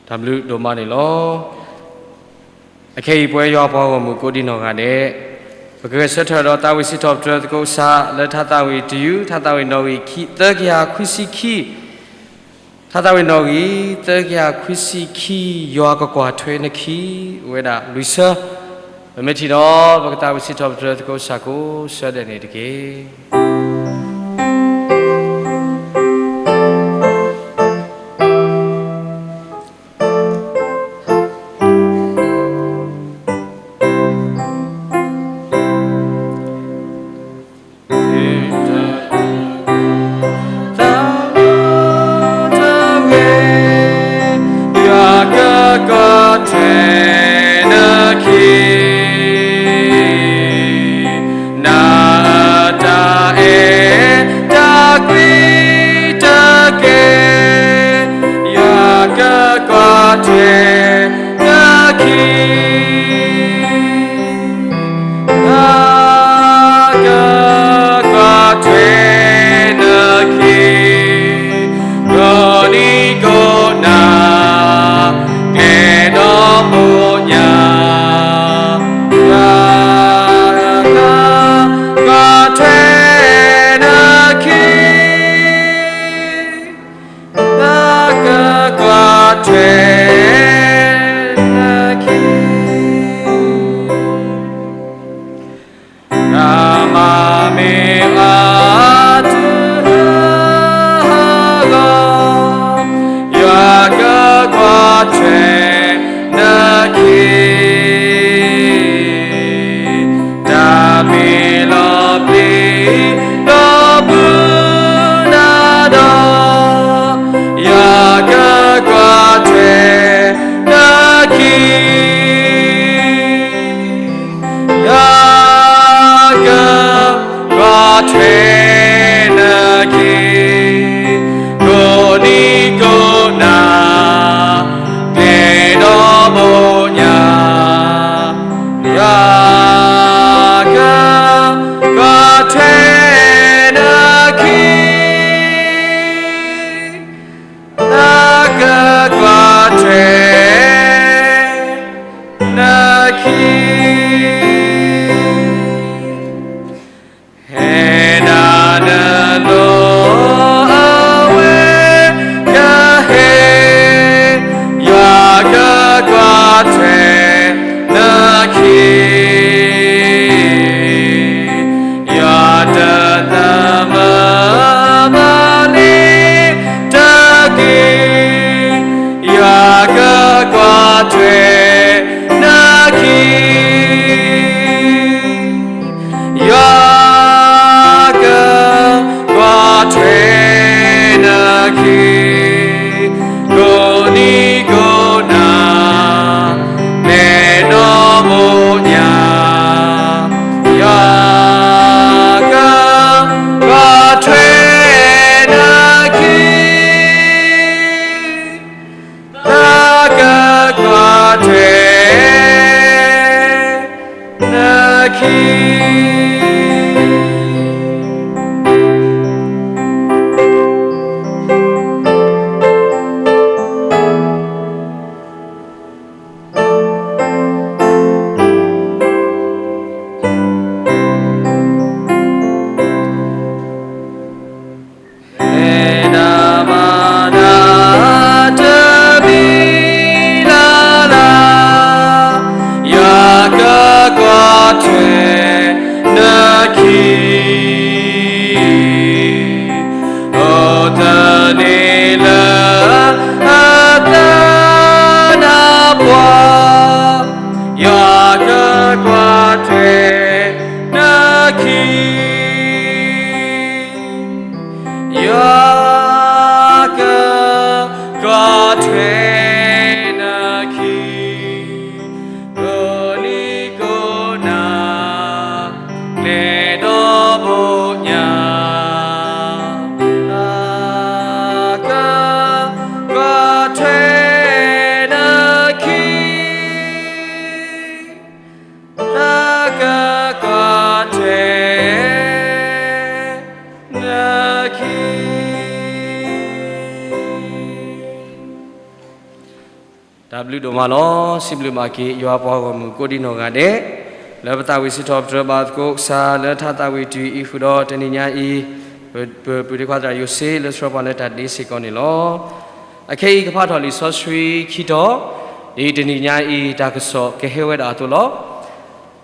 တၢ်ဘျုးဒိၣ်မးန့ၣ်လီၤ. အခဲအံၤပဝဲယွၤပှၤဂီၢ်မုၢ်ကိးဒံနီၢ်ဂၤဒဲး, ပကဂဲၤဆၢထၢၣ်ဒီးတၢ်ဝံစံးထီၣ်ပတြၢၤသကိးကစၢ်လၢထါသးဝံၣ်တယုၢ်, ထါသးဝံၣ်နီၣ်ဂံၢ်ခံ, သၢကယၤခွံဆံခံ, ထါသးဝံၣ်နီၣ်ဂံၢ် သၢကယၤခွံဆံခံ, ယွၤကကွၢ်ထွဲနခံ, အိၣ်ဝဲဒၣ်လွံၢ်ဆၢ, ပမ့ၢ်ထံၣ်ဒီး ပကတၢ်ဝံစံးထီၣ်ပတြၢၤသကိးကစၢ်ကိးဆၢဒဲးန့ၣ်တက့ၢ်. ယွၤကကွၢ်ထွဲနခံ, နတၢ်အဲၣ်တၢ်ကွံတက့ၢ်, ယွၤကကွၢ်ထွဲနခံ. ယွၤကကွၢ်ထွဲနခံ, ကိးနံၤကိးနၤ, ကျဲဒီးဘိညါ, ယွၤကကွၢ်ထွဲနခံ. ယွၤကကွၢ်ထွဲနခံ, တၢ်မၤမ့ၢ်အါတုၤအဂီၢ်, ယွၤကကွၢ်ထွဲနခံ. တၢ်မ့ၢ်လီၤပျံၤလီၤဘှီနၤဒီး, ယွၤကကွၢ်ထွဲနခံ, ယွၤကကွၢ်ထွဲနခံ, ကိးနံၤကိးနၤ, ကျဲဒီးဘိညါ, ယွၤကကွၢ်ထွဲနခံ, ယွၤကကွၢ်ထွဲနခံ. ဟဲနၤနလိၤအဝဲကဟဲ, ယွၤကကွၢ်ထွဲနခံ, ယွၤတသမၢဘၣ်လ့ၤတက့ၢ်, ယွၤကကွၢ်ထွဲနခံ. ယွၤကကွၢ်ထွဲနခံ, ကိးနံၤကိးနၤ, ကျဲဒီးဘိညါ, ယွၤကကွၢ်ထွဲနခံ. ယွၤကကွၢ်ထွဲနခံ. မ့ၢ်နမၤနၤတမံၤလၢ်လၢ်, ယွၤကကွၢ်ထွဲနခံ, အိၣ်သန့ၤလၢအသးနါပှၢ်, ယွၤကကွၢ်ထွဲနခံ. ယွၤကကွၢ်ထွဲနခံ, ကိးနံၤကိးနၤ, ကျဲဒီးဘိညါ, ယွၤကကွၢ်ထွဲနခံ. ယွၤက တၢ်ဘျုးဒိၣ်မးလီၤ. စံးဘျုးဘၣ်က့ၤ ယွၤပှၤဂီၢ်မုၢ်ကိးဒံနီၢ်ဂၤဒဲး လၢပသးဝံၣ်စံးထီၣ်ပတြၢၤဘၣ်သကိးကစၢ် လၢထါသးဝံၣ်တယုၢ်အံၤဃုာ်ဒီးတနံၤညါအံၤ, ပပုၢ်ဒ့ခွါသရၣ်ယိၤစ့လၢဆှၢပှၤလၢတၢ်ဒ့စ့ၢ်ကီးန့ၣ်လီၤ. အခဲအံၤကဖးထီၣ်လံာ်စီဆှံခံတီၤ, ဒ်တနံၤညါအံၤ တၢ်ကစီၣ်ကဟဲဝဲဒၣ်အသိးလီၤ.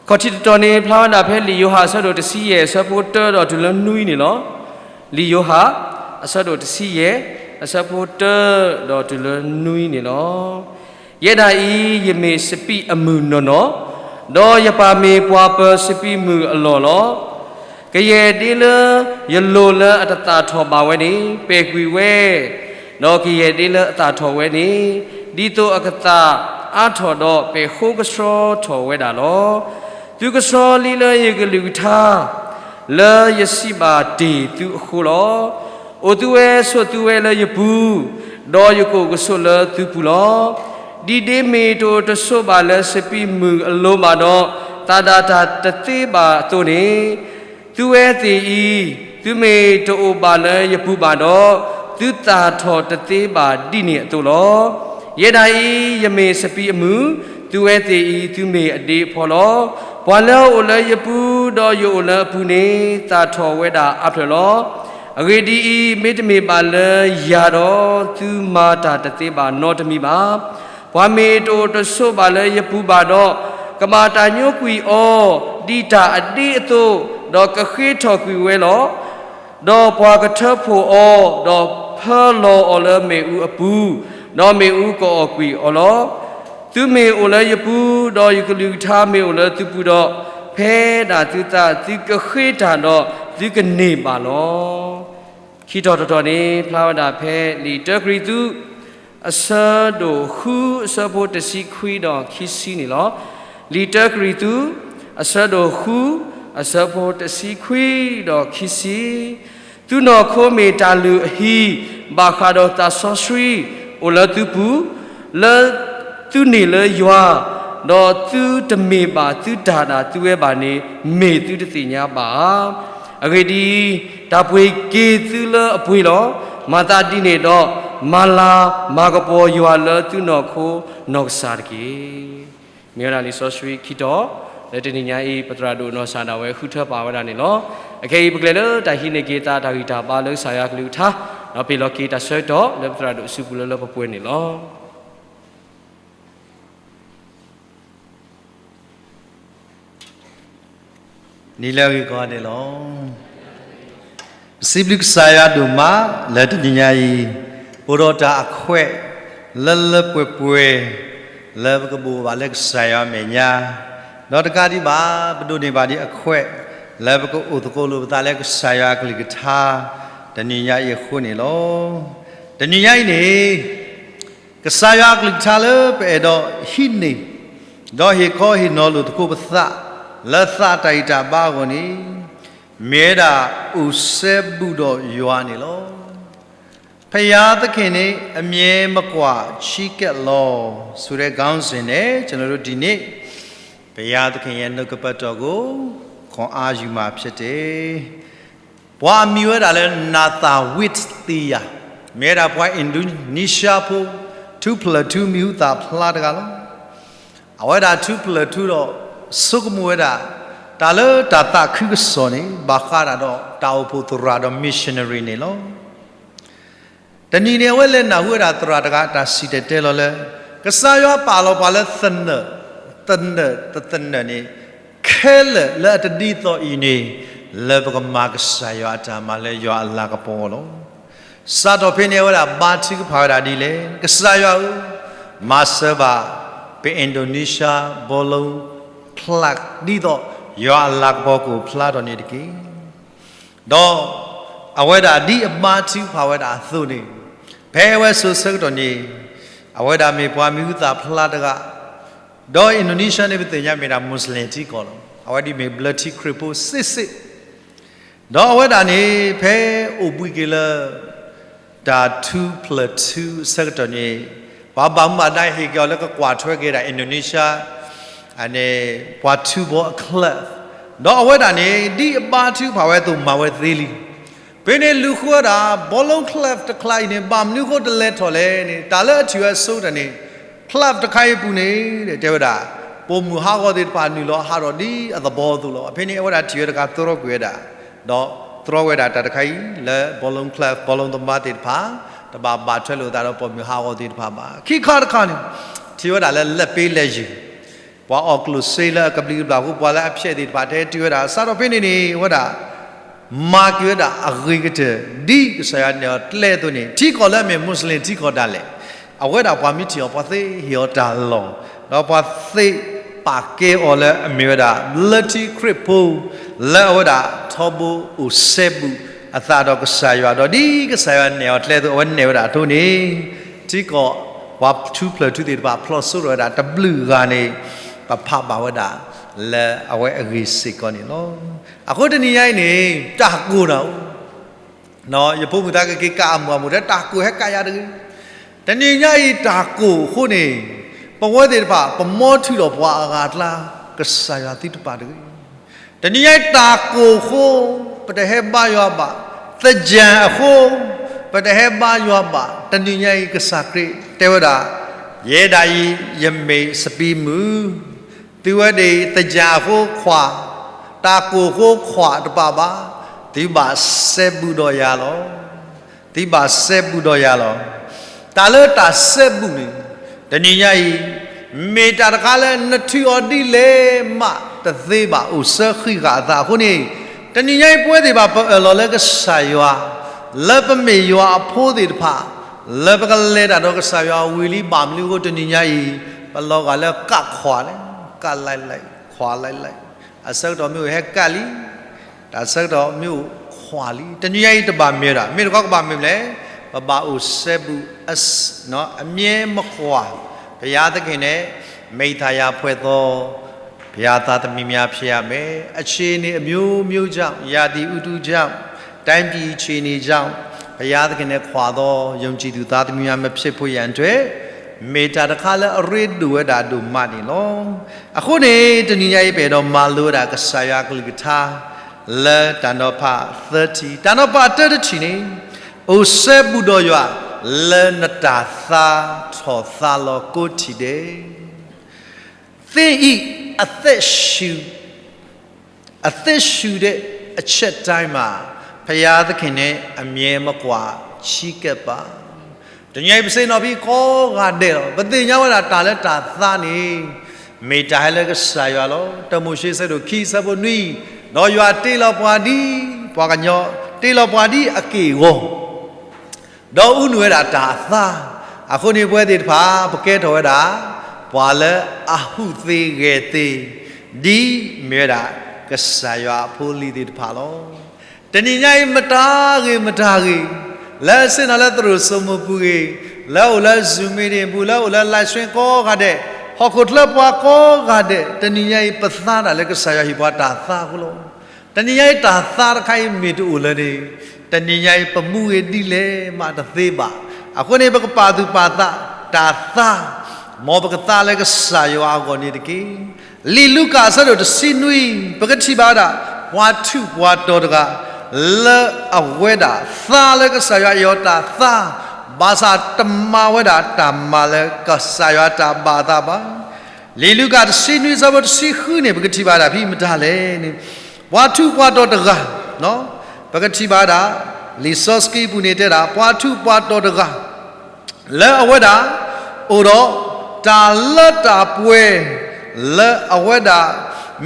ခီၣ်ထံးတတီၤန့ၣ် ဖျါဝဲဒၣ်ဖဲလံာ်ယိၤဟၣ်အဆၢဒိၣ်တဆံယဲၢ် အဆၢဖိတၢဒီးတုၤလၢနွံန့ၣ်လီၤ. လံာ်ယိၤဟၣ် အဆၢဒိၣ်တဆံယဲၢ် အဆၢဖိတၢဒီးတုၤလၢနွံန့ၣ်လီၤ. ယဲဒၣ်အံၤ ယမ့ၢ်စပံးအမုၢ်နီၢ်နီၢ်, ဒီးယပၢ်မ့ၢ်ပှၤပၢၤစပံးမုၢ်အလီၢ်လီၤ. ကယဲၢ်ဒ့လၢယလိၤလၢအတသၣ်ထီၣ်ဘၣ်ဝဲန့ၣ် ပဲာ်ကွံာ်ဝဲ, ဒီးကယဲၢ်ဒ့လၢအသၣ်ထီၣ်ဝဲန့ၣ် ဒ်သိးအကသၣ်အါထီၣ်ဒီးပဲာ်ဃိကဆှီထီၣ်ဝဲဒၣ်လီၤ. သုကဆှီလံလၢယကလုၢ်ကထါ လၢယစံးဘၣ်တ့ၢ်သုအဃိလီၤ. အိၣ်သုဝဲဆိးသုဝဲလၢယပူၤ, ဒီးယကအိၣ်ကဆိးလၢသုပူၤလီၤ. ဒ်ဒ့မ့ၢ်တအိၣ်တဆိးဘၣ်လၢစပံးမုၢ်အလိၤဘၣ်ဒီး သၣ်ဒၣ်တၢ်တသ့ဘၣ်အသိးန့ၣ်, သုဝဲသ့ၣ်အံၤ သုမ့ၢ်တအိၣ်ဘၣ်လၢယပူၤဘၣ်ဒီး, သုသၣ်ထီၣ်တသ့ဘၣ်ဒ်န့ၣ်အသိးလီၤ. ယဲဒၣ်အံၤ ယမ့ၢ်စပံးအမုၢ်, သုဝဲသ့ၣ်အံၤ သုမ့ၢ်အဒ့အဖီလီၤ. ပှၤလၢအအိၣ်လၢယပူၤ, ဒီးယအိၣ်လၢအပူၤန့ၣ် သၣ်ထီၣ်ဝဲဒၣ်အါဖျၢၣ်လီၤ. အဂ့ၢ်ဒ်အံၤ, မ့တမ့ၢ်ဘၣ်လၢယၤဒီး, သုမၤတၢ်တသ့ဘၣ်နီတမံၤဘၣ်. ပှၤမ့ၢ်တအိၣ်တဆိးဘၣ်လၢယပူၤဘၣ်ဒီး, ကဘၣ်တၢ်ညိကွံာ်အီၤ, ဒ်တၢ်အဒ့အသိး, ဒီးကဃ့ထီၣ်ကွံာ်ဝဲလီၤ. ဒီးပှၤကထၢဖှိၣ်အီၤ, ဒီးဖၢလီၤအီၤလၢမ့ၣ်အူအပူၤ, ဒီးမ့ၣ်အူကအီၣ်ကွံာ်အီၤလီၤ. သုမ့ၢ်အိၣ်လၢယပူၤ, ဒီးယကလုၢ်ကထါမ့ၢ်အိၣ်လၢသုပူၤဒီး, ဖဲဒၣ်သုသးသုကဃ့တၢ်ဒီးသုကန့ၢ်ဘၣ်လီၤ. ခံတီၤတတီၤန့ၣ် ဖျါဝဲဒၣ်ဖဲလံာ်တၢကရံၣ်သူး အဆၢဒိၣ်ဃု အဆၢဖိတဆံခွံဒီးခံဆံန့ၣ်လီၤ. လံာ်တၢကရံၣ်သူး အဆၢဒိၣ်ဃု အဆၢဖိတဆံခွံဒီးခံဆံ, သုနီၢ်ခိမ့ၢ်တၢ်လုၢ်အဟံၣ်, ဘၣ်ဃးဒီးသးစီဆှံအိၣ်လၢသုပူၤ, လၢသုန့ၢ်လၢယွၤ, ဒီးသုတမ့ၢ်ဘၣ်သုတၢ်ဒၣ်သုဝဲဘၣ်န့ၣ် မ့ၢ်သုတသ့ၣ်ညါဘၣ်ဧါ. အဂ့ၢ်ဒ်အံၤ, တၢ်ပှ့ၤက့ၤသုလၢအပှ့ၤလီၤ. မၤသးဒ်န့ၣ်ဒီး, မၤလၤမၤကပီၤယွၤလၢသုနီၢ်ခိနီၢ်ကစၢ်တက့ၢ်. မ့ၢ်ဝဲဒၣ်လံာ်စီဆှံခံတီၤ, လၢတနံၤညါအံၤ ပသရၣ်ဒိၣ်နီၢ်စၢ်ဒၣ်ဝဲဃုထၢပာ်ဝဲဒၣ်န့ၣ်လီၤ. အခဲအံၤ ပကလဲၤလၢတၢ်ဟံးန့ၢ်က့ၤသးတၢ်ဂံၢ်တၢ်ဘါလၢကစၢ်ယွၤကလုၢ်ကထါ, ဒီးပ့ၤလီၤက့ၤတၢ်ဆၢကတီၢ်လၢပသရၣ်ဒိၣ်အစုပူၤလၢလၢပှဲၤပှဲၤန့ၣ်လီၤ. နံၤလၢအဂ့ၤကိးဂၤဒဲးန့ၣ်လီၤ. ပစံးဘျုးကစၢ်ယွၤဒိၣ်မးလၢတနံၤညါအံၤ, အိၣ်ဒီးတၢ်အခွဲး လၢလၢပှဲၤပှဲၤ လၢပကဘိးဘၣ်လၢကစၢ်ယွၤအမဲာ်ညါ, ဒီးတကးဒံးဘၣ် ပဒိးန့ၢ်ဘၣ်ဒံးအခွဲး လၢပကအိၣ်သကိးလိာ်ပသးလၢကစၢ်ယွၤအကလုၢ်ကထါ တနံၤညါအံၤအဃိန့ၣ်လီၤ. တနံၤညါအံၤန့ၣ် ကစၢ်ယွၤအကလုၢ်ကထါလၢပအဲၣ်ဒိးဟံးန့ၢ် ဒီးဟ့ၣ်ခီဟ့ၣ်နီၤလိာ်သကိးပသး လၢသးတၢ်ဂံၢ်တၢ်ဘါအဂီၢ်န့ၣ် မ့ၢ်ဝဲဒၣ်အိၣ်စဲဘူးဒီးယွၤန့ၣ်လီၤ. ဘုရားသခင်နှင့် အမြဲမကွာ ချီးကပ်လော့ ဆိုတဲ့ခေါင်းစဉ်နဲ့ ကျွန်တော်တို့ဒီနေ့ ဘုရားသခင်ရဲ့နှုတ်ကပတ်တော်ကို ခွန်အားယူမှာဖြစ်တယ်။ ပှၤအမံၤဝဲဒၣ်လၢ Nathan Wittier မ့ၢ်ဝဲဒၣ်ပှၤအင်ဒိနံၡါဖိ ထူဖျၢၣ်ထူမံၤဟူသၣ်ဖျါတဂၤလီၤ. အဝဲဒၣ်ထူဖျၢၣ်ထူဒီး ဆိကမိၣ်ဝဲဒၣ် တၢ်လၢတၢ်သးခုကစီၣ်န့ၣ် ဘၣ်ဃးဒၣ်ဒီးတၢ်အိၣ်ဖှိၣ်သရၣ်ဒီး missionary န့ၣ်လီၤ. တနံၤန့ၣ် အဝဲလဲၤနၢ်ဟူဝဲဒၣ်သရၣ်တဂၤအတၢ်စံၣ်တဲၤတဲလီၤလၢ ကစၢ်ယွၤပာ်လီၤပှၤလၢသနၢၣ်, သနၢၣ်တသနၢၣ်န့ၣ် ခဲလၢာ်လၢအတဒ်သိးအံၤန့ၣ် လၢပကမၤကစၢ်ယွၤအတၢ်မၤလၢယွၤအလၤကပီၤလီၤ. စးထီၣ်ဖဲန့ၣ် အဝဲဒၣ်ဘါထုကဖၣ်ဝဲဒၣ်ဒ်လဲၣ်, ကစၢ်ယွၤဧၢ, မၤစၢၤဘၣ် ပ Indonesia ballroom club ဒ်သိးယွၤအလၤကပီၤကအိၣ်ဖျါထီၣ်န့ၣ်တက့ၢ်. ဒီးအဝဲဒၣ်ဒ်အဘါထုကဖၣ်ဝဲဒၣ်အသိးန့ၣ် ဖဲအဝဲဆိးဆၢကတီၢ်န့ၣ် အဝဲဒၣ်မ့ၢ်ပှၤမံၤဟူသၣ်ဖျါတဂၤ, ဒီး Indonesia န့ၣ် ပသ့ၣ်ညါမ့ၢ်ဒၣ် Muslim ထံကီၢ်လီၤ. အဝဲဒၣ်မ့ၢ်ဘျၢထံခရံာ်ဖိစ့ၢ်စ့ၢ်, ဒီးအဝဲဒၣ်န့ၣ် ဖဲအိၣ်ဘှံးက့ၤလၢ တၢ်ထူဖျၢၣ်ထူအဆၢကတီၢ်န့ၣ် ပှၤဘၣ်မူဘၣ်ဒါဟ့ၣ်က့ၤအီၤလၢကကွၢ်ထွဲက့ၤဒၣ် Indonesia န့ၣ် ပှၤထူဘီအ club, ဒီးအဝဲဒၣ်န့ၣ် ဒ်အဘါထုကဖၣ်ဝဲအသိးမၤဝဲသ့လံ. ဖဲန့ၣ်လူၤဃုဝဲဒၣ် ballroom club တ club အံၤန့ၣ် ဘၣ်မနုၤဃိတလဲၤထီၣ်လဲၣ်န့ၣ် တၢ်လၢအထံၣ်ဝဲဆိကတၢၢ်န့ၣ် club club တခါအံၤအပူၤန့ၣ် တဲဝဲဒၣ် ပိာ်မုၣ်ဟးဂီၤသ့ၣ်တဖၣ်နုာ်လီၤဟးထီၣ်ဒ်အသဘီအသိးလီၤ. အဖဲန့ၣ် အဝဲဒၣ်ထံၣ်ဝဲတခါ သြီကွံာ်ဝဲဒၣ်, ဒီးသြီဝဲဒၣ်တၢ်တခါအံၤ လၢ bowling club ဘောလုံးသမားသ့ၣ်တဖၣ် တဘၣ်ဘၣ်ထွဲလိာ်သးဒီးပိာ်မုၣ်ဟးဂီၤသ့ၣ်တဖၣ်ဘၣ်. ခံခါတခါန့ၣ် ထံၣ်ဝဲဒၣ်လၢ လက်ပေးလက်ယူၤ ပှၤအီၣ်ကျိၣ်စ့လၢအကဘျံးကဘျၣ်အဃိ ပှၤလၢအဖျဲးသ့ၣ်တဖၣ် တဲတ့ၢ်ဝဲဒၣ် စးထီၣ်ဖဲန့ၣ်န့ၣ် အဝဲဒၣ် မၤက့ၤဝဲဒၣ်အဂ့ၤကတၢၢ် ဒ်ကစၢ်ယွၤနဲၣ်အီၤကျဲအသိးန့ၣ် ထံကီၢ်လၢအမ့ၢ် Muslim ထံကီၢ်ဒၣ်လဲာ် အဝဲဒၣ်ပှၤမ့ၢ်ထံၣ်အီၤ ပှၤသ့ဟ့ၣ်အီၤတၢ်လီၢ်, ဒီးပှၤသ့ပာ်ကဲအီၤလၢအမ့ၢ်ဝဲဒၣ် ဘျၢထံခရံာ်ဖိ လၢအဝဲဒၣ်ထီဘိအိၣ်စဲဘူးအသးဒီးကစၢ်ယွၤဒီး ဒ်ကစၢ်ယွၤနဲၣ်အီၤကျဲအသိး အဝဲနဲၣ်ဝဲဒၣ်အသိးန့ၣ် ထံကီၢ်ပှၤထူဖျၢၣ်ထူသ့ၣ်တဖၣ် ဖျိးစိရိၤဝဲဒၣ်တဘျုးဂၤန့ၣ် ပဖးဘၣ်ဝဲဒၣ် လၢအဝဲအဂ့ၢ်စ့ၢ်ကီးန့ၣ်လီၤ. အဃိတနံၤညါအံၤန့ၣ် တၢ်ကိၢ်နၤအိၣ် ယဖိမုၣ်သးကက့ၤကးအမူးအမူး တဲတၢ်ကိၢ်ဟဲကးယၤတဂ့ၤ. တနံၤညါအံၤတၢ်ကိၢ်အဃိန့ၣ် ပဝဲသ့ၣ်တဖၣ် ပမီထုးဒီးပှၤအဂၤအကျါ ကစၢ်ယွၤသုတပာ်တဂ့ၤ. တနံၤညါအံၤတၢ်ကိၢ်အဃိ ပတဟဲဘါယွၤဘၣ်, သကြၢၣ်အဃိ ပတဟဲဘါယွၤဘၣ်. တနံၤညါအံၤကစၢ်ခရံာ်တဲဝဲဒၣ် ယဲဒၣ်အံၤ ယမ့ၢ်စပံးမုၢ် သုဝဲဒၣ်အံၤ သကြၢၣ်အဃိခွး, တၢ်ကိၢ်အဃိခွးတပာ်ဘၣ်, သုဘၣ်စဲဘူးဒီးယၤလီၤ. သုဘၣ်စဲဘူးဒီးယၤလီၤ. တၢ်လၢတၢ်စဲဘူးန့ၣ် တနံၤညါအံၤ မ့ၢ်တၢ်တခါလၢနထုးအီၤဒ်လဲၣ်မးတသ့ဘၣ် အိၣ်ဆၢဃံးဃာ်အသးအဃိန့ၣ် တနံၤညါအံၤပဝဲသ့ၣ်တဖၣ် ပအၢၣ်လီၤလၢကစၢ်ယွၤ လၢပမ့ၢ်ယွၤအဖိသ့ၣ်တဖၣ် လၢပကလဲၤတၢ်ဒီးကစၢ်ယွၤဝံၤလံ ဘၣ်မနုၤအဃိ တနံၤညါအံၤ ပလီၤဂာ်လၢကးခွးလဲၣ်, ကးလဲၣ်လဲၣ်, ခွးလဲၣ်လဲၣ်, အဆၢကတီၢ်မ့ၢ်အိၣ်ဟဲကးလံ, တၢ်ဆၢကတီၢ်မ့ၢ်အိၣ်ခွးလံ, တနံၤညါအံၤတဘၣ်မ့ၢ်ဝဲဒၣ်, မ့ၢ်တခီကဘၣ်မ့ၢ်မနုၤလဲၣ်, ပဘၣ်အိၣ်စဲဘူး အမြဲမကွာ ဘုရားသခင်နဲ့ မိတ်သာယာဖွဲ့သော ဘုရားသားသမီးများဖြစ်ရမယ်။ အခြေအနေအမျိုးမျိုးကြောင့် ရာသီဥတုကြောင့် တိုင်းပြည်အခြေအနေကြောင့် ဘုရားသခင်နဲ့ခွါသောယုံကြည်သူသားသမီးများမဖြစ်ဖို့ရန်အတွက် မ့ၢ်တၢ်တခါလၢအရ့ဒိၣ်ဝဲဒၣ်ဒိၣ်မးန့ၣ်လီၤ. အဃိန့ၣ် တနံၤညါအံၤ ပအဲၣ်ဒိးမၤလိဝဲဒၣ်ကစၢ်ယွၤအကလုၢ်ကထါ လၢတၢ်နီၤဖးသၢထံၣ်, တၢ်နီၤဖးတၢတထံၣ်န့ၣ် အိၣ်စဲဘူးဒီးယွၤ လၢနတၢ်သါထီၣ်သါလီၤကိးထံၣ်ဒဲး သင်၏အသက်ရှူ အသက်ရှူတဲ့အချက်တိုင်းမှာ ဘုရားသခင်နဲ့အမြဲမကွာ ချဉ်းကပ်ပါ. တနံၤညါအံၤ ပဆ့ၣ်နီၤဖဲကိးဂၤဒဲးလီၤ. ပသ့ၣ်ညါဝဲဒၣ်တၢ်လၢတၢ်သါန့ၣ် မ့ၢ်တၢ်ဟဲလၢကစၢ်ယွၤလီၤ. တၢမိၤၡ့ဆၢဒိၣ်ခံ ဆၢဖိနွံ, ဒီးယွၤတ့လီၤပှၤဒ် ပှၤကညီ တ့လီၤပှၤဒ်အက့ၢ်အဂီၤ ဒီးအူနုာ်ဝဲဒၣ်တၢ်အသါ, အဃိန့ၣ်ပဝဲသ့ၣ်တဖၣ် ပကဲထီၣ်ဝဲဒၣ် ပှၤလၢအဟူးသ့ဂဲၤသ့ ဒ်မ့ၢ်ဝဲဒၣ် ကစၢ်ယွၤအဖိအလံၤသ့ၣ်တဖၣ်လီၤ. တနံၤညါအံၤ မတၤဂ့ၤမတၤဂ့ၤ, လၢဆ့ၣ်နီၤလၢသရိာ်စိမိၤပူၤဂ့ၤ, လၢအိၣ်လၢ Zoom meeting ပူၤ, လၢအိၣ်လၢ live stream ကိးဂၤဒဲး, ဟီၣ်ခိၣ်ချၢပှၤကိးဂၤဒဲး, တနံၤညါအံၤ ပသါဒၣ်လၢကစၢ်ယွၤဟ့ၣ်ပှၤတၢ်သါအဃိလီၤ. တနံၤညါအံၤတၢ်သါတခါအံၤမ့ၢ်တအိၣ်လၢၤန့ၣ် တနံၤညါအံၤပမူဂ့ၤဒ်လဲၣ်မးတသ့ဘၣ်. အဃိန့ၣ် ပကပာ်သူၣ်ပာ်သးတၢ်သါ, မ်ပကသါလၢကစၢ်ယွၤအဂီၢ်န့ၣ်တက့ၢ်. လံာ်လူၤကၣ်အဆၢဒိၣ်တဆံနွံ ပကထံၣ်ဘၣ်ဝဲဒၣ် ပှၤထူးပှၤတီၤတဂၤ လၢအဝဲဒၣ်သါလၢကစၢ်ယွၤအံၤအီၤတၢ်သါ, ဘၣ်ဆၣ်တမၤဝဲဒၣ်တၢ်မၤလၢကစၢ်ယွၤတၢ်ဘၣ်အသးဘၣ်. လံာ်လူၤကၣ်တဆံနွံ ဆၢဖိတဆံဃုန့ၣ် ပကထံၣ်ဘၣ်ဒၣ်ဖဲမတၤလဲၣ်န့ၣ် ပှၤထူးပှၤတီၤတဂၤ, ပကထံၣ်ဘၣ်ဒၣ် လံာ်စီဆှံပူၤန့ၣ်တဲဒၣ် ပှၤထူးပှၤတီၤတဂၤ လၢအဝဲဒၣ် အိၣ်ဒီး တၢ်လၢတၢ်ပှဲၤ လၢအဝဲဒၣ်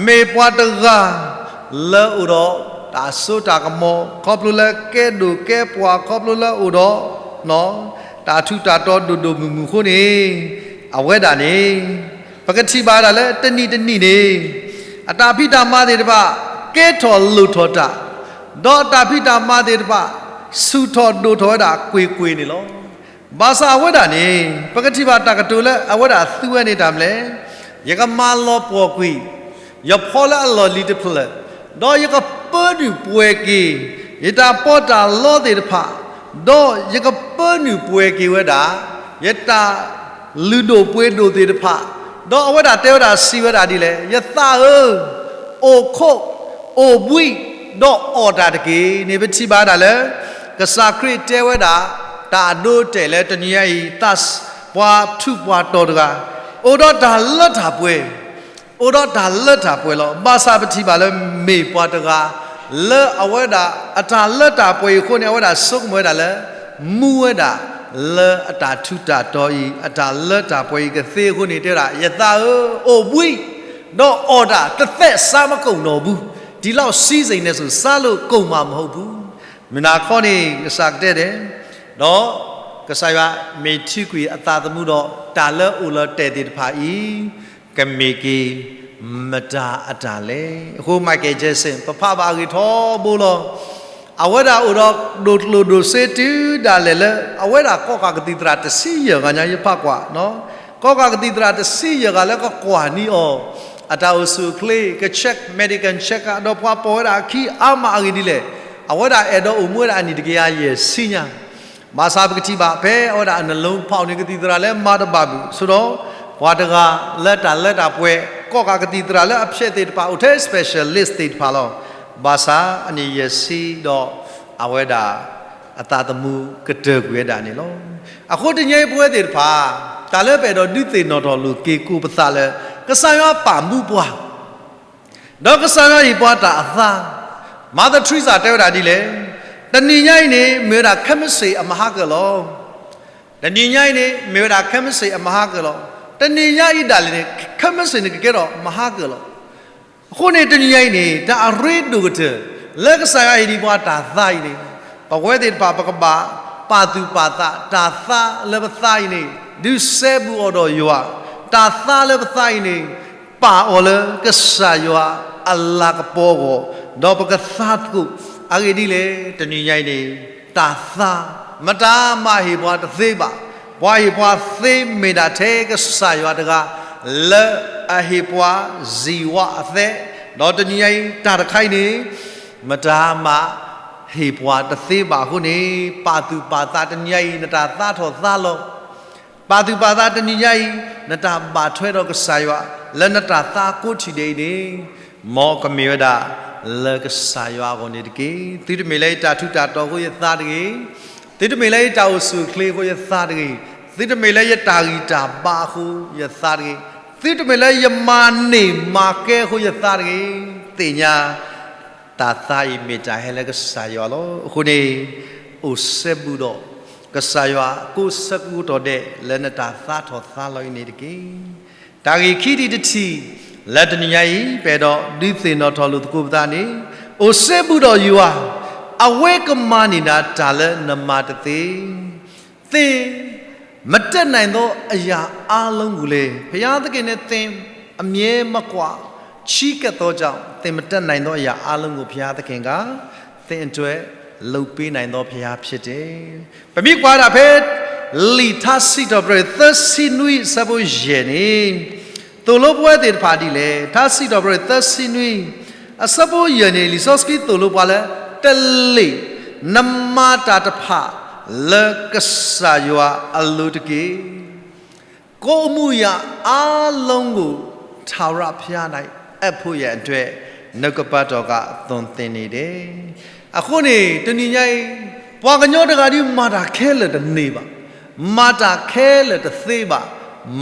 မ့ၢ်ပှၤတဂၤ လၢအိၣ်ဒီး တၢ်စိတၢ်ကမီၤ ခီဖျိလၢကဲဒိၣ်ကဲပှၢ် ခီဖျိလၢအိၣ်ဒီး တၢ်ထူးတၢ်တီၤဒိၣ်ဒိၣ်မုၢ်မုၢ်အဃိန့ၣ် အဝဲဒၣ်န့ၣ် ပကထံၣ်ဘၣ်ဒၣ်လၢတနံၣ်တနံၣ်န့ၣ် အတၢ်ဖံးတၢ်မၤသ့ၣ်တဖၣ် ကဲထီၣ်လိၣ်ထီၣ်တၢ်, ဒီးအတၢ်ဖံးတၢ်မၤသ့ၣ်တဖၣ် ဆူၣ်ထီၣ်ဒိၣ်ထီၣ်ဝဲဒၣ်ကွ့ၢ်ကွ့ၢ်န့ၣ်လီၤ. ဘၣ်ဆၣ်အဝဲဒၣ်န့ၣ် ပကထံၣ်ဘၣ်တၢ်ကတိၤလၢအဝဲဒၣ်သူဝဲန့ၣ်တၢ်မနုၤလဲၣ်, ယကမၤလီၤပှီၢ်ကွံာ် ယဖီလၢအလီၢ်လံၤတဖျၢၣ်, ဒီးယကပၢနုာ်ပှဲၤက့ၤ ယတၢ်ပီးတၢ်လီသ့ၣ်တဖၣ်, ဒီးယကပၢနုာ်ပှဲၤက့ၤဝဲဒၣ် ယတၢ်လုၢ်ဒိၣ်ပှ့ၤဒိၣ်သ့ၣ်တဖၣ်, ဒီးအဝဲဒၣ်တဲဝဲဒၣ်စံးဝဲဒၣ်ဒ်လဲၣ်, ယသးဧၢ, အိၣ်ခိး, အိၣ်ဘှံး, ဒီးအီၣ်တၢ်တက့ၢ်န့ၣ် ပထံၣ်ဘၣ်ဒၣ်လၢ ကစၢ်ခရံာ်တဲဝဲဒၣ် တၢ်အဒိအတဲာ်လၢတနံၤညါအံၤ သး ပှၤထူးပှၤတီၤတဂၤ, အိၣ်ဒီးတၢ်လၢတၢ်ပှဲၤ, အိၣ်ဒီးတၢ်လၢတၢ်ပှဲၤလီၤ. ဘၣ်ဆၣ်ပထံၣ်ဘၣ်လၢမ့ၢ်ပှၤတဂၤ လၢအဝဲဒၣ်အတၢ်လၢတၢ်ပှဲၤအံၤအဃိန့ၣ် အဝဲဒၣ်ဆိကမိၣ်ဝဲဒၣ်လၢ မူဝဲဒၣ် လၢအတၢ်ထူးတၢ်တီၤအံၤ အတၢ်လၢတၢ်ပှဲၤအံၤကသ့အဃိန့ၣ် တဲဝဲဒၣ် ယသးဧၢ, အိၣ်ဘှံး ဒီးအီၣ်တၢ်တသက်စားမကုန်တော့ဘူး, ဒီလောက်စည်းစိမ်နေဆို စားလို့ကုန်မှာမဟုတ်ဘူး. မုၢ်နၤခီန့ၣ် ကစၢ်ကတဲဒဲး, ဒီးကစၢ်ယွၤမ့ၢ်ထုးကွံာ်အသးသမူဒီး တၢ်လၢအိၣ်လၢတဲာ်သ့ၣ်တဖၣ်အံၤ ကမ့ၢ်က့ၤမတၤအတၢ်လဲၣ်. အဃိ Michael Jackson ပဖးဘၣ်အဂ့ၢ်ထီဘိလီၤ. အဝဲဒၣ်အိၣ်ဒီးဒိၣ်ကျိၣ်ဒိၣ်စ့တုၤဒၣ်လဲာ်လၢ အဝဲဒၣ်ကီၣ်ကးကသံၣ်သရၣ်တဆံယဲၢ်ဂၤညါ ယဖးကွၢ်, ကီၣ်ကးကသံၣ်သရၣ်တဆံယဲၢ်ဂၤလၢကကွၢ်န့ၢ်အီၤ အတၢ်အိၣ်ဆူၣ်အိၣ်ချ့ က check, medical check ဒီးပှၤပိာ်ဝဲဒၣ်အခံအါမးအဂ့ၢ်ဒ်လဲၣ်, အဝဲဒၣ်အဲၣ်ဒိးအိၣ်မူဝဲဒၣ်အနံၣ်တကယၤယဲၢ်ဆံညါ ဘၣ်ဆၣ်ပကထံၣ်ဘၣ် ဖဲအဝဲဒၣ်အနလၢဖးအီၤန့ၣ် ကသံၣ်သရၣ်လၢမၤတဘၣ်ဘၣ်, ဆိဒီး ပှၤတဂၤလၢတၢ်လၢတၢ်ပှဲၤ ကီၣ်ကးကသံၣ်သရၣ်လၢအဖျဲးသ့ၣ်တဖၣ် အိၣ်ထဲ specialist သ့ၣ်တဖၣ်လီၤ. ဘၣ်ဆၣ်အနံၣ်ယဲၢ်ဆံဒီး အဝဲဒၣ် အသးသမူကတၢၢ်ကွံာ်ဝဲဒၣ်န့ၣ်လီၤ. အဃိတနံၤအံၤပဝဲသ့ၣ်တဖၣ် တၢ်လၢပအဲၣ်ဒိးဒုးသ့ၣ်နီၣ်ထီၣ်လိာ်က့ၤကိးပသးလၢ ကစၢ်ယွၤပာ်မူပှၤ ဒီးကစၢ်ယွၤဟ့ၣ်ပှၤတၢ်အသါ, Mother Teresa တဲဝဲဒၣ်ဒ်လဲၣ်, တနံၤညါအံၤန့ၣ် မ့ၢ်ဝဲဒၣ်ခဲမုၢ်ဆ့ၣ်အမဟါကၢၣ်လီၤ. တနံၤညါအံၤန့ၣ် မ့ၢ်ဝဲဒၣ်ခဲမုၢ်ဆ့ၣ်အမဟါကၢၣ်လီၤ. တနံၤညါအံၤဒၣ်လဲာ်န့ၣ် ခဲမုၢ်ဆ့ၣ်န့ၣ်ကကဲထီၣ်မဟါကၢၣ်လီၤ. အဃိန့ၣ် တနံၤညါအံၤန့ၣ် တၢ်အရ့ဒိၣ်ကတၢၢ် လၢကစၢ်ယွၤဟ့ၣ်ဒံးပှၤတၢ်သါအံၤန့ၣ် ပဝဲသ့ၣ်တဖၣ်ပကဘၣ်ပာ်သူၣ်ပာ်သး တၢ်သါလၢပသါအံၤန့ၣ် ဒုးစဲဘူးအီၤဒီးယွၤ, တၢ်သါလၢပသါအံၤန့ၣ် ပာ်အီၤလၢကစၢ်ယွၤအလၤကပီၤအဂီၢ်, ဒီးပကသါသကိး, အဂ့ၢ်ဒ်လဲၣ် တနံၤညါအံၤန့ၣ် တၢ်သါ မတၤမၤဟ့ၣ်ပှၤတသ့ဘၣ်, ပှၤဟ့ၣ်ပှၤသ့မ့ၢ်ဒၣ်ထဲကစၢ်ယွၤတဂၤ လၢအဟ့ၣ်ပှၤဇံဝၤအသဲ, ဒီးတနံၤညါအံၤ တၢ်တခါအံၤန့ၣ် မတၤမၤ ဟ့ၣ်ပှၤတသ့ဘၣ်အဃိန့ၣ် ပာ်သူၣ်ပာ်သးတနံၤညါအံၤ နတၢ်သါထီၣ်သါလီၤ. ပာ်သူၣ်ပာ်သးတနံၤညါအံၤ နတၢ်ဘၣ်ထွဲဒီးကစၢ်ယွၤ လၢနတၢ်သါကိးထံၣ်ဒဲးအံၤန့ၣ် မ်ကမ့ၢ်ဝဲဒၣ်လၢကစၢ်ယွၤအဂီၢ်န့ၣ်တက့ၢ်. သုတမ့ၢ်လၢယတၢ်ထူးတၢ်တီၤအဃိယသါတဂ့ၤ, သုတမ့ၢ်လၢယတၢ်အိၣ်ဆူၣ်အိၣ်ချ့အဃိယသါတဂ့ၤ, သုတမ့ၢ်လၢယတၢ်ဂံၢ်တၢ်ဘါအဃိယသါတဂ့ၤ, သုတမ့ၢ်လၢယမၤန့ၢ်မၤကဲအဃိယသါတဂ့ၤ, သ့ၣ်ညါ တၢ်သါအံၤမ့ၢ်တၢ်ဟဲလၢကစၢ်ယွၤလီၤ. အဃိန့ၣ် အိၣ်စဲဘူးဒီး ကစၢ်ယွၤကိးဆၢကတီၢ်ဒဲး လၢနတၢ်သါထီၣ်သါလီၤအံၤန့ၣ်တက့ၢ်. တၢ်ဂ့ၢ်ခံထံၣ်တထံၣ် လၢတနံၤညါအံၤ ပအဲၣ်ဒိးဒုးသ့ၣ်နီၣ်ထီၣ်လိာ်သကိးပသးန့ၣ် အိၣ်စဲဘူးဒီးယွၤ, အဝဲကမၤန့ၢ်နၤတၢ်လၢနမၤတသ့ သင်မတတ်နိုင်သောအရာအားလုံးကိုလည်း ဘုရားသခင်နဲ့သင်အမြဲမကွာ ချဉ်းကပ်သောကြောင့် သင်မတတ်နိုင်သောအရာအားလုံးကို ဘုရားသခင်က သင့်အတွက်လုပ်ပေးနိုင်သောဘုရားဖြစ်တယ်. ပမ့ၢ်ကွၢ်ဒၣ်ဖဲ လံာ်ထါစံးထီၣ်ပတြၢၤ သၢဆံနွံ အဆၢဖိယဲၢ်န့ၣ် သိၣ်လိပဝဲသ့ၣ်တဖၣ်ဒ်လဲၣ်. ထါစံးထီၣ်ပတြၢၤ သၢဆံနွံ အဆၢဖိယဲၢ်န့ၣ် လံာ်စီဆှံသိၣ်လိပှၤလၢ တလ့ၣ် နမၤတၢ်တဖၣ်လၢကစၢ်ယွၤအလိၤတက့ၢ်. ကိုယ်အမှုအရာအားလုံးကို ထာဝရဘုရား၌အပ်ဖို့ရန်အတွက် နှုတ်ကပတ်တော်ကသွန်သင်နေတယ်. အဃိန့ၣ် တနံၤညါအံၤ ပှၤကညီတဂၤဒ်မၤတၢ်ခဲလၢာ်တန့ၢ်ဘၣ်, မၤတၢ်ခဲလၢာ်တသ့ဘၣ်,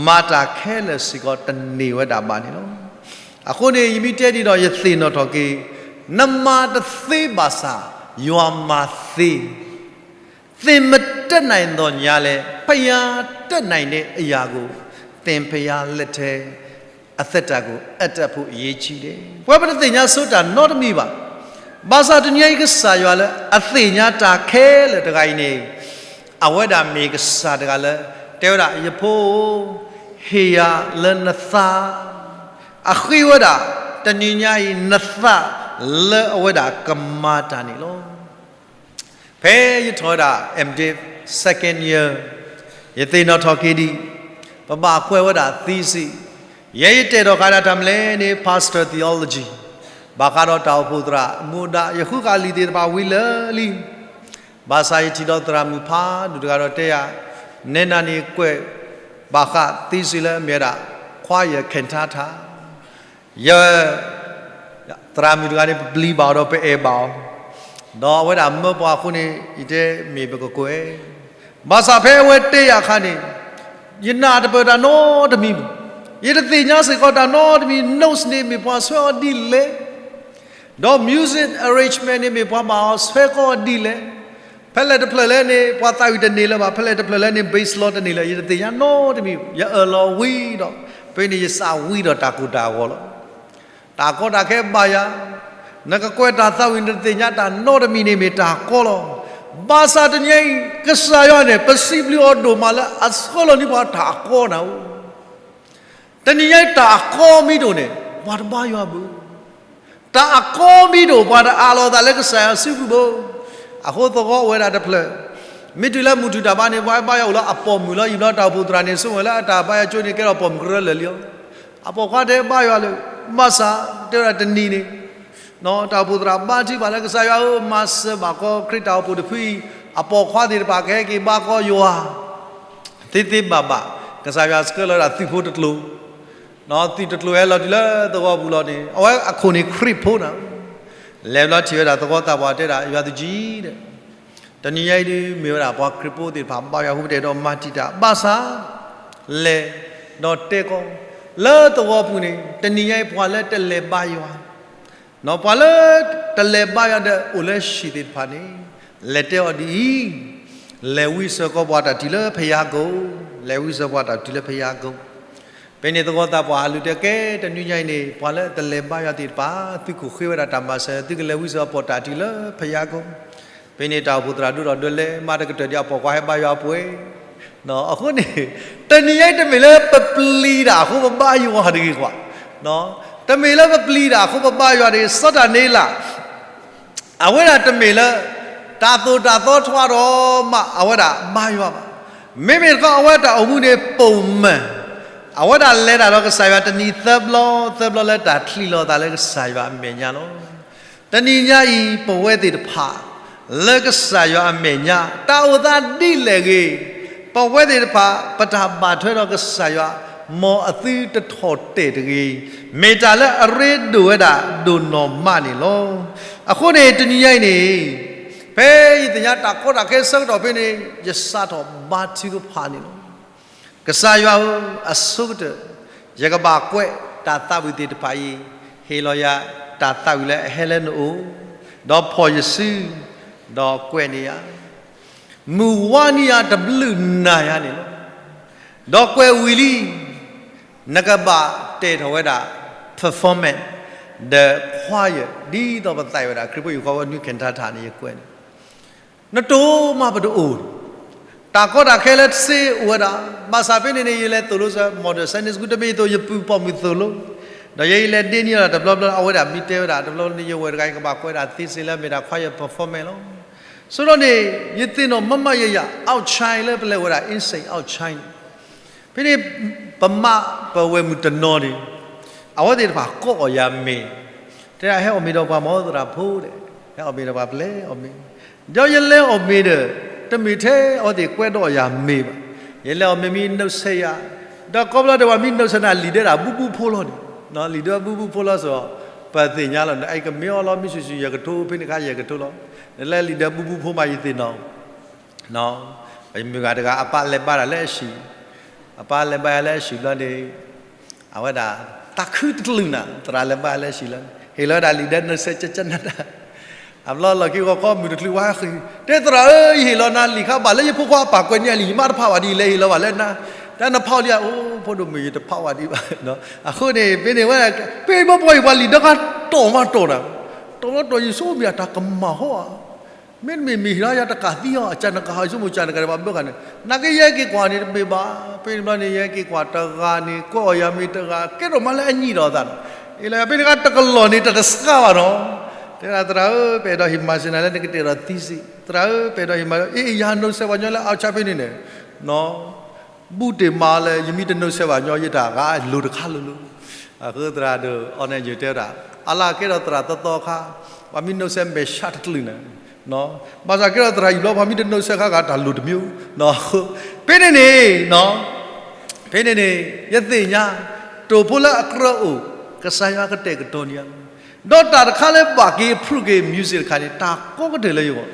မၤတၢ်ခဲလၢာ်စ့ၢ်ကီးတန့ၢ်ဝဲဒၣ်ဘၣ်န့ၣ်လီၤ. အဃိန့ၣ် ယမ့ၢ်တဲဒ်ဒီးယသ့ၣ်နီၣ်ထီၣ်က့ၤ, နမၤတသ့ဘၣ်ဆၣ် ယွၤမၤသ့ သင်မတတ်နိုင်သော်ငြားလည်း ဘုရားတတ်နိုင်တဲ့အရာကို သင်ဘုရားလက်ထဲ အသက်တာကိုအပ်တတ်ဖို့အရေးကြီးတယ်. ပဝဲပတသ့ၣ်ညါဆိတၢ်နီတမံၤဘၣ်. ဘၣ်ဆၣ်တနံၤညါအံၤကစၢ်ယွၤလၢအသ့ၣ်ညါတၢ်ခဲလၢာ်တဂၤအံၤန့ၣ် အဝဲဒၣ်မ့ၢ်ကစၢ်တဂၤလၢ တဲဝဲဒၣ် ယဖိ, ဟ့ၣ်ယၤလၢနသါ, အဃ့ဝဲဒၣ် တနံၤညါအံၤနသးလၢအဝဲဒၣ်ကမၤတၢ်န့ၣ်လီၤ. ဖဲယထီၣ်ဝဲဒၣ် M.Div second year ယသ့ၣ်နီၣ်ထီၣ်က့ၤဒံး ပဘၣ်ကွဲးဝဲဒၣ် thesis, ယဲယတဲာ်ထီၣ်ဃာ်ဒၣ်တၢ်မနုၤလဲၣ်န့ၣ် Pastor Theology ဘၣ်ဃးဒီးတၢ်အိၣ်ဖှိၣ်သရၣ်မူဒါ ယဃုဃာ်လံာ်သ့ၣ်တဖၣ်ဝံၤလၢာ်လံ. ဘၣ်ဆၣ်ယထံၣ်ဒီးသရၣ်မုၣ်ဖးဒိၣ်တဂၤဒီးတဲယၤ, နဲနၤန့ၣ်ကွဲးဘၣ်ဃး thesis လၢအမ့ၢ်ဝဲဒၣ် choir cantata ယ သရၣ်မုၣ်တဂၤန့ၣ် ပပျံၤဘၣ်အီၤဒီးပအဲၣ်ဘၣ်အီၤ, ဒီးအဝဲဒၣ်မၢပှၤအဃိန့ၣ် ယတဲမ့ၢ်ပကကွဲး, ဘၣ်ဆၣ်ဖဲအဝဲတဲယၤအခါန့ၣ်, ယနၢ်တပၢၢ်တၢ်နီတမံၤဘၣ်. ယတသ့ၣ်ညါစ့ၢ်ကီးတၢ်နီတမံၤ notes န့ၣ်မ့ၢ်ပှၤဆွဲအီၤဒ်လဲၣ်, ဒီး music arrangement န့ၣ် မ့ၢ်ပှၤဘၣ်အီၤဆွဲကီးအီၤဒ်လဲၣ်, ဖဲလဲၣ်တဖျၢၣ်လဲၣ်န့ၣ် ပှၤသးဝံၣ်တန့ၢ်လၢၤဘၣ်, ဖဲလဲၣ်တဖျၢၣ်လဲၣ်န့ၣ် bass လီၤတန့ၢ်လၢၤ, ယတသ့ၣ်ညါနီတမံၤ, ယအၢၣ်လီၤဝံဒီး ဖဲန့ၣ်ယစးဝံဒီးတၢ်ကိၢ်တၢ်ဂီၤလီၤ. တၢ်ကီတၢ်ခဲဘၣ်ယၤ, နကကွဲးတၢ်သးဝံၣ် နတသ့ၣ်ညါတၢ်နီတမံၤန့ၣ်မ့ၢ်တၢ်ကီလီၤ. ဘၣ်ဆၣ်တနံၤညါအံၤ ကစၢ်ယွၤန့ၣ် ပစံးဘျုးအီၤဒိၣ်မးလၢအဆှၢလီၤန့ၢ်ပှၤတၢ်အကီနၤဧိၤ, တနံၤညါအံၤတၢ်အကီမ့ၢ်ဒိၣ်န့ၣ် ပှၤတဘါယွၤဘၣ်. တၢ်အကီမ့ၢ်ဒိၣ် ပှၤတအးလီၤသးလၢကစၢ်ယွၤစုပူၤဘၣ်. အဃိသဝီအိၣ်ဝဲဒၣ်တဖျၢၣ်, မ့ၢ်တုၤလၢမုၢ်ထူၣ်တၢ်ဘါန့ၣ် ပှၤဘါယွၤအိၣ်လၢအပိာ်မုၣ်လီၤ. ယံာ်ဘျီတၢ်အိၣ်ဖှိၣ်သရၣ်န့ၣ် ဆိကမိၣ်လၢအတၢ်ဘါယွၤကၠိန့ၣ် ကဲထီၣ်ပိာ်မုၣ်ကရၢလၢာ်လံလီၤ. အပိာ်ခွါတဲဘါယွၤလၢ ဘၣ်ဆၣ် တဲဝဲဒၣ်တနံၤန့ၣ် တၢ်အိၣ်ဖှိၣ်သရၣ်ဘါထုကဖၣ်လၢကစၢ်ယွၤဧၢ, မၤစၢၤဘၣ်ကီးခရံာ်တၢ်အိၣ်ဖှိၣ်တဖုအံၤ အပိာ်ခွါသ့ၣ်တဖၣ်ကဟဲက့ၤဘါကီးယွၤ သ့သ့ဘၣ်ဘၣ်. ကစၢ်ယွၤဆှၢလီၤဝဲဒၣ်သုးဖိတကျိၤ, သုးတကျိၤဟဲလီၤတုၤလၢသဝီပူၤလီၤန့ၣ် အဝဲအခိၣ်န့ၣ်ခရံာ်ဖိနၤ. လဲၤဘျီထံၣ်ဝဲဒၣ်သဝီသးပှၢ်တဲဒၣ် ယွၤသူကံၤ တနံၤညါအံၤဒုး မ့ၢ်ဝဲဒၣ်ပှၤခရံာ်ဖိသ့ၣ်တဖၣ် ဘါယွၤဟူပတဲာ်ဒီးမၤတံာ်တာ် ဘၣ်ဆၣ် လဲၤဒီးတဲကီး လၢသဝီပူၤန့ၣ် တနံၤညါအံၤ ပှၤလၢတလဲၤဘါယွၤ, ပှၤလၢတလဲၤဘါယွၤဒီးအိၣ်လၢဟံၣ်သ့ၣ်တဖၣ်န့ၣ် လဲၤတဲအီၤဒ်အံၤ, လဲၤဝံစၢၤကီးပှၤတၢ်တုၤလၢဖယါကိာ်, လဲၤဝံစၢၤပှၤတၢ်တုၤလၢဖယါကိာ်. ဖဲန့ၣ်သဝီသးပှၢ်အလူၤတဲကဲ တနံၤညါအံၤန့ၣ် ပှၤလၢတလဲၤဘါယွၤသ့ၣ်တဖၣ် သုးခိၣ်ဃ့ဝဲဒၣ်တၢ်မၤစၢၤ သုကလဲၤဝံစၢၤပှၤတၢ်တုၤလၢဖယါကိာ်. ဖဲန့ၣ်တၢ်အိၣ်ဖှိၣ်သရၣ်ဒိၣ်ထီၣ်ဒိးလဲၤမၤတကတၢၢ်ဒံး အပိာ်ခွါဟဲဘါယွၤပှဲၤ. အဃိန့ၣ် တနံၤညါအံၤတမ့ၢ်လၢပပျံၤတၢ်အဃိပဘါယွၤတဂ့ၤကွၢ်, တမ့ၢ်လၢပပျံၤတၢ်အဃိပဘါယွၤတဂ့ၤ. စီၤတၢ်န့လး အဝဲဒၣ်တမ့ၢ်လၢ တၢ်သိၣ်တၢ်သီထီၣ်ဒီးမး အဝဲဒၣ်ဘါယွၤဘၣ်. မ့မ့ၢ်တခီ အဝဲတၢ်အိၣ်မူန့ၣ်ပိာ်မၢၢ်, အဝဲဒၣ်လဲၤတၢ်ဒီးကစၢ်ယွၤတနံၤသၢဘျီ သၢဘျီလၢတၢ်ချံးလီၤသးလၢကစၢ်ယွၤအမဲာ်ညါလီၤ. တနံၤညါအံၤ ပဝဲသ့ၣ်တဖၣ် လၢကစၢ်ယွၤအမဲာ်ညါ တၢ်အိၣ်သးဒ်လဲၣ်ဂ့ၤ, ပဝဲသ့ၣ်တဖၣ် ပတၢ်ဘၣ်ထွဲဒီးကစၢ်ယွၤ မ်အသုတထီၣ်တဲာ်တဂ့ၤ, မ့ၢ်တၢ်လၢအရ့ဒိၣ်ဝဲဒၣ်ဒိၣ်နီၢ်မးန့ၣ်လီၤ. အဃိန့ၣ် တနံၤညါအံၤန့ၣ် ဖဲယသ့ၣ်ညါတၢ်ကီတၢ်ခဲဆၢကတီၢ်ဖဲန့ၣ် ယစးထီၣ်ဘါထုကဖၣ်န့ၣ်လီၤ. ကစၢ်ယွၤဧၢ, အဆိကတၢၢ် ယကဘၣ်ကွဲးတၢ်သးဝံၣ်သ့ၣ်တဖၣ်အံၤ, ဟ့ၣ်လီၤယၤတၢ်သးဝံၣ်လၢအဟဲလၢနအိၣ်, ဒီးဖီၣ်ယစု, ဒီးကွဲးန့ၢ်ယၤ, မုၢ်ဝါနံၤယၤတဘျုးနၤယၤန့ၣ်လီၤ. ဒီးကွဲးဝံၤလံ နကဘၣ်တဲာ်ထီၣ်ဝဲဒၣ် performance ဒီး choir ဒ်သိးပသးဝဲဒၣ် ခရံာ်ဖိယူၢ်ဃီဖိ နွံ cantata န့ၣ် ယကွဲးန့ၣ် နတိၢ်မးပတအိၣ်, တၢ်ကီတၢ်ခဲလၢတစ့အိၣ်ဝဲဒၣ်, ဘၣ်ဆၣ်ဖဲန့ၣ်န့ၣ် ယလဲၤသိၣ်လိစၢၤ Model Sunday School တမ့ၢ်ယသိၣ် ယပုၢ်ပိာ်မုၣ်သိၣ်လိ, ဒီးယဲယလဲၤဒ့န့ၢ်လီၤတဘျီဘျီ အဝဲဒၣ်မ့ၢ်တဲဝဲဒၣ် တဘျီဘျီန့ၣ် ယဝဲၢ်တဂၤ ယကဘၣ်ကွဲးဒၣ် သ့စ့လၢမ့ၢ်ဒၣ် choir performance လီၤ. ဆိဒီးန့ၣ် ယသ့ၣ်နီၣ်မးမးယဲယၤ outshine လၢပလဲၤဝဲဒၣ် insane outshine ဖဲန့ၣ် ပမါပဝဲၢ်မုၣ်တနီၤန့ၣ် အဝဲသ့ၣ်တဖၣ်ကိးအီၣ်ယၤမ့ၤ, တဲဒၣ်ဟဲအီၣ်မ့ၤဒီးပှၤမ့ၢ်သရၣ်ဖိဒီး, ဟဲအီၣ်မ့ၤဒီးပှၤပျဲအီၣ်မ့ၤ, ဒီးယလဲၤအီၣ်မ့ၤဒီး တမ့ၢ်ထဲအဝဲသ့ၣ်ကွဲးဒီးအီၣ်ယၤမ့ၤဘၣ်, ယလဲၤအီၣ်မ့ၤမ့ၢ်နုာ်ဆဲးယၤ, ဒီးကိးဘျီဒီးပှၤမ့ၢ်နုာ်ဆဲးနၤလံာ်ဒၢဒၣ်ဘူဘူဖိလီၤန့ၣ်, လံာ်ဒၢဘူဘူဖိလီၤစ့ၢ်ကီး, ပသ့ၣ်ညါလီၤန့ၣ် အကမ့ၢ်အီၤလီၤ မ့ၢ်ဆူၣ်ဆူၣ်ယဲၢ်ကထိ ဖဲန့ၣ်ခါယဲၢ်ကထိလီၤ, နလဲၤလံာ်ဒၢဘူဘူဖိမးယသ့ၣ်နီၣ် ပမုၢ်ဂၤတဂၤ အပၢ်လဲၤဘါတၢ်လၢအဟံၣ်, အပၢ်လဲၤဘါယၤလၢအဟံၣ်ဘျီန့ၣ်, အဝဲဒၣ် သးခုတကလုာ်နၤ သရၣ်လဲၤဘါယၤလၢအဟံၣ်လီၤန့ၣ် ဟ့ၣ်လီၤဝဲဒၣ်လံာ်ဒၢနုာ်ဆဲးကကနၣ်တၢ်, အဘျီလီၢ်ခံဂီၤခီမုၢ်တချုးဝါဃံ, တဲသရၣ်ဧၢ, ယဟ့ၣ်လီၤနၤလံာ်ခါဘၣ်လၢယဖိခွါအပၢ်ကွဲးန့ၢ်အလံာ် ယမါတဖးဘၣ်ဒံး ယလဲၤဟ့ၣ်လီၤဘၣ်လၢနၤ, တၢ်နဖးအီၤလံဧါ, အိၣ် ဖိဒိၣ်မုၣ်ယတဖးဘၣ်ဒံးဘၣ်, အဃိန့ၣ် ဖဲန့ၣ်ဝဲ, ဖဲဘီပှၤအံၤပှၤလံာ်ဒၢခါတီၢ်မးတီၢ်နၤ, တီၢ်လီၤတီၢ်ယဆိကမိၣ်မ့ၢ်အတၢ်ကမၣ်ဟီဧါ မ့တမ့ၢ်မ့ၢ်ဟ့ၣ်လီၤယၤတကးသံအီၤ အကၢ်နကဟးဆိကမိၣ်ကၢ်နကးဒံးဘၣ်ဘၣ်ဃးန့ၣ်, နာ်က့ယဟဲက့ၤကွၢ်န့ၣ်တမ့ၢ်ဘၣ်, ဖဲန့ၣ်ဘျီန့ၣ် ယဟဲက့ၤကွၢ်တဂၤန့ၣ် ကွဲးအီၣ်ယၤမ့ၤတဂၤ ကဲထီၣ်မးလၢအညံၣ်ဒီးအသးန့ၣ်, အ့လၢဖဲန့ၣ်ခါတကလီၢ်န့ၣ် တၢ်တစှၤဘၣ်နီၤ, တဲဒၣ်သရၣ်ဧၢ ပအဲၣ်ဒိးဟ့ၣ်မၤစၢၤနၤလၢနကတဲာ်ဒီးသံစ့ၢ်, သရၣ်ဧၢ ပအဲၣ်ဒိးဟ့ၣ်မၤ, အ့ ယၤနုာ်ဆဲးပှၤညီလၢအီၣ်ဆါဖဲန့ၣ်န့ၣ် ဘူးတ့ၢ်မးလၢ ယမ့ၢ်တနုာ်ဆဲးဘၣ်ညီ ယတၢ်ဂၤလိၤတခါလိၤလိၤ, အဃိသရၣ်ဒိၣ်အီနဲၣ်ယိၤတဲဝဲဒၣ်, အလၢကဲထီၣ်သရၣ်သီသီအခါ, ပှၤမ့ၢ်နုာ်ဆဲးမဲာ်ဆှးတကလုာ်န့ၣ်, ဘၣ်ဆၣ်ကဲထီၣ်သရၣ်ယံာ်ဘျီ ပှၤမ့ၢ်တနုာ်ဆဲးခါဂၤတၢ်လိၤတမံၤ, ဖဲန့ၣ်န့ၣ်, ဖဲန့ၣ်န့ၣ် ယသ့ၣ်ညါ, တိာ်ဖိလၢအကြၢးအိၣ်, ကစၢ်ယွၤကတဲာ်ကတီၤန့ၢ်ယၤ, ဒီးတၢ်တခါလၢဘၣ်က့ၤ approve က့ၤ music တခါန့ၣ် တၢ်ကိးကတၢၢ်လၢယဂီၢ်,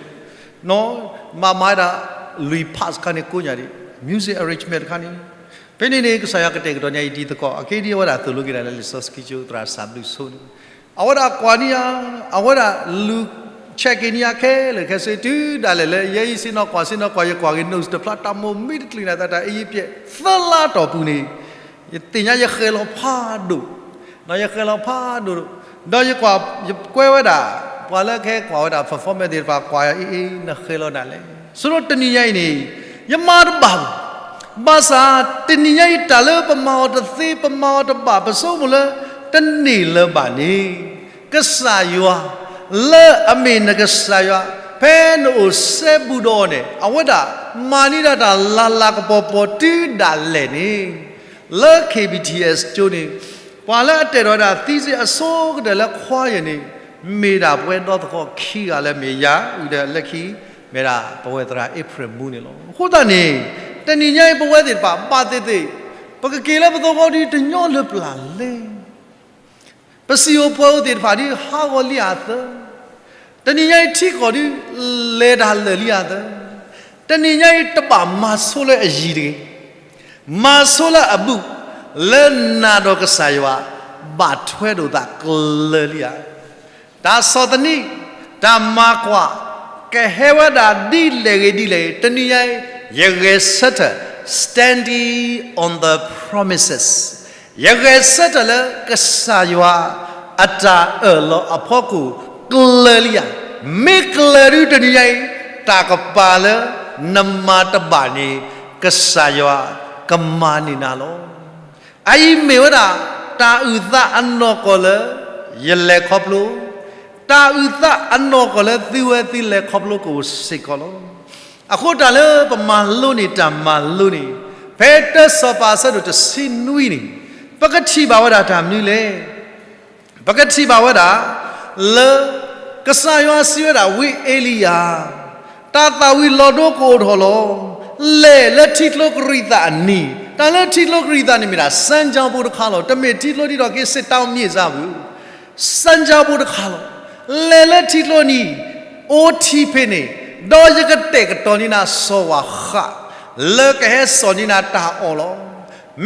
မၤမၤဒၣ် လွံၢ် parts တခါန့ၣ်ကိးညါဒံး, music arrangement တခါန့ၣ် ဖဲန့ၣ်န့ၣ် ကစၢ်ယွၤကတဲာ်ကတီၤညါအံၤဒ်သိး အက့ဒ်အဝဲဒၣ်သိၣ်လိက့ၤဒၣ်လၢလံာ်စီဆှံကၠိသရၣ်စၢ်ဘျုးဆိန့ၣ်, အဝဲဒၣ်ကွၢ်န့ၢ်ဧါ, အဝဲဒၣ်လူၤဆဲးက့ၤန့ၢ်ဧါခဲလၢာ်ခဲဆ့ တုၤဒၣ်လဲာ်လၢယဲအံၤဆ့ၣ်နီၤကွၢ်ဆ့ၣ်နီၤကွၢ် ယကွၢ်က့ၤ notes တဖျါ တၢ်မိၣ်မ့ၢ်တချုးနၤသတး တၢ်အ့ယ့ပျဲၢ်သၢလါတီၢ်ပူၤန့ၣ် ယသ့ၣ်ညါယဃဲၤလီၤဖးဒိၣ်, ယဃဲၤလီၤဖးဒိၣ်, ဒီးယကွၢ် ယကွဲဝဲဒၣ် ပှၤလၢကဟဲကွၢ်ဝဲဒၣ် performance သ့ၣ်တဖၣ် ကွၢ်ယၤအ့ၣ်အ့ၣ် နဃဲၤလီၤဒၣ်လဲာ်. ဆိကမိၣ်တနံၤညါအံၤန့ၣ် ယမၤတဘၣ်ဘၣ်. ဘၣ်ဆၣ် တနံၤညါအံၤ တၢ်လၢပမၤအီၤတသ့ ပမၤအီၤတဘၣ် ပဆိကမိၣ်လၢ တန့ၢ်လၢၤဘၣ်န့ၣ် ကစၢ်ယွၤ လၢအမ့ၢ်နကစၢ်ယွၤ ဖဲနအိၣ်စဲဘူးဒီးအီၤန့ၣ် အဝဲဒၣ်မၤန့ၢ်ဒၣ်တၢ်လၤလၤကပီၤပီၤတုၤဒၣ်လဲာ်န့ၣ် လၢ K B T S ကၠိန့ၣ် ပှၤလၢအတဲာ်ထီၣ်ဝဲဒၣ် thesis အဆိကတၢၢ်လၢ choir န့ၣ် မ့ၢ်ဒၣ်ပဝဲဒီသကိးခံဂၤလၢမ့ၢ်ယၤ ဝံၤဒီးလၢခံ မ့ၢ်ဒၣ်ပဝဲသရၣ် April Moon န့ၣ်လီၤ. အဃိသတးန့ၣ် တနံၤညါအံၤပဝဲသ့ၣ်တဖၣ် ဘၣ်သ့ၣ်သ့ၣ် ပကက့ၤလၢပသဝီဒုးတညီလၢပျၢ်လဲၣ်. ပစံၣ်အိၣ်ပှၤအိၣ်သ့ၣ်တဖၣ်ဒုးဟးဂီၤလံဧါသၢ, တနံၤညါအံၤထံကီၢ်ဒုး လဲၤတၢ်လၢာ်လံဧါသၢ, တနံၤညါအံၤတဘၣ်မၤဆိလၢအယံၤတဂ့ၤ, မၤဆိလၢအဘူး, လၢနၤဒီးကစၢ်ယွၤ ဘၣ်ထွဲဒိၣ်သးကျၢၤလံဧါ. တၢ်ဆီၣ်သနံး, တၢ်မၤကွၢ်, ကဟဲဝဲဒၣ်ဒ်လဲၣ်ဂ့ၤဒ်လဲၣ်ဂ့ၤ တနံၤညါအံၤ ယဂဲၤဆၢထၢၣ် standing on the promises ယဂဲၤဆၢထၢၣ်လၢကစၢ်ယွၤအတၢ်အၢၣ်လီၤအဖီခိၣ်ကျၢၤလံဧါ. မ့ၢ်ကျၢၤဒုးတနံၤညါအံၤ တၢ်ကပၤလၢနမၤတဘၣ်န့ၣ် ကစၢ်ယွၤကမၤန့ၢ်နၤလီၤ. အအံၤမ့ၢ်ဝဲဒၣ် တၢ်အုၣ်သးအနီၢ်ကီၢ်လၢ ယလဲၤခီဖျိ, တၢ်အုၣ်သးအနီၢ်ကီၢ်လၢသုဝဲသုလဲၤခီဖျိကအိၣ်စ့ၢ်ကီးလီၤ. အဃိတၢ်လၢပမၤလိန့ၢ်တၢ်မၤလိန့ၣ် ဖဲတၢစီၤပၤအဆၢဒိၣ်တဆံနွံန့ၣ် ပကထံၣ်ဘၣ်ဝဲဒၣ်တၢ်မနုၤလဲၣ်. ပကထံၣ်ဘၣ်ဝဲဒၣ် လၢ ကစၢ်ယွၤစံးဝဲဒၣ်ဝံအ့လံယၤ, တၢ်သၣ်ဝံၤလီၤဒိကအိၣ်ထီၣ်လီၤ. လဲၤလၢထံကျိကရံးသးအနံၤ, တၢ်လၢထံကျိကရံးသးန့ၣ်မ့ၢ်ဒၣ် စၢကၠီပူၤတခါလီၤ. တမ့ၢ်ထံကျိဒ်သိးက့ၤ စစ်တောင်းမြစ်ကြီးပူၤ, စၢကၠီပူၤတခါလီၤ. လဲၤလၢထံကျိနံၤ, အိၣ်ထံၣ်ဖဲန့ၣ်, ဒီးယကတဲာ်ကတီၤန့ၢ်နၤစီၤဝၢ်ဃး လၢကဟဲစိာ်န့ၢ်နၤတၢ်အီၣ်လီၤ.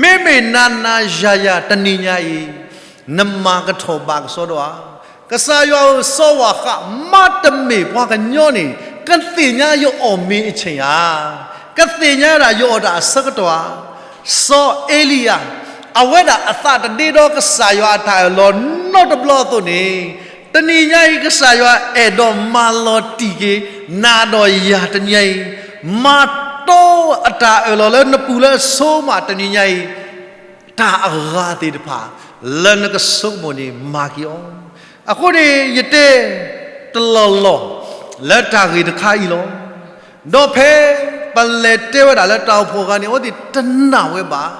မ့မ့ၢ်နၤနၤယၤယၤတနံၤညါအံၤ နမၤကထီၣ်ဘးကစီဒီဧါ. ကစၢ်ယွၤဧၢ, စီၤဝၢ်ဃး မ့တမ့ၢ်ပှၤကညီန့ၣ် ကသ့ၣ်ညါယအီၣ်မ့ၤအဆ့ၣ်ဧါ, ကသ့ၣ်ညါဒၣ်ယအီၣ်တၢ်အဆၢကတီၢ်ဧါ. စီၤအ့လံယၤ အဝဲဒၣ်အသးတဒ့ဒီကစၢ်ယွၤအတၢ်အၢၣ်လီၤနီတဘျီအသိးန့ၣ်, တနံၤညါအံၤ ကစၢ်ယွၤအဲၣ်ဒိးမၤလီၤတံၢ်က့ၤ နၤဒီးယၤတနံၤညါအံၤ, မၤတီအတၢ်အၢၣ်လီၤလၢနပူၤလၢအဆိမးတနံၤညါအံၤ, တၢ်အဂၤသ့ၣ်တဖၣ် လၢနကဆိကမိၣ်န့ၣ် မၤက့ၤအီၤ. အဃိန့ၣ် ယတဲတလီၢ်လီၢ် လၢတၢ်ဂ့ၢ်တခါအံၤလီၤ. ဒီးဖဲပလဲၤတဲဝဲဒၣ်လၢတၢ်အိၣ်ဖှိၣ်အဂၤန့ၣ် အဝဲသ့ၣ်တနာ်ဝဲဘၣ်.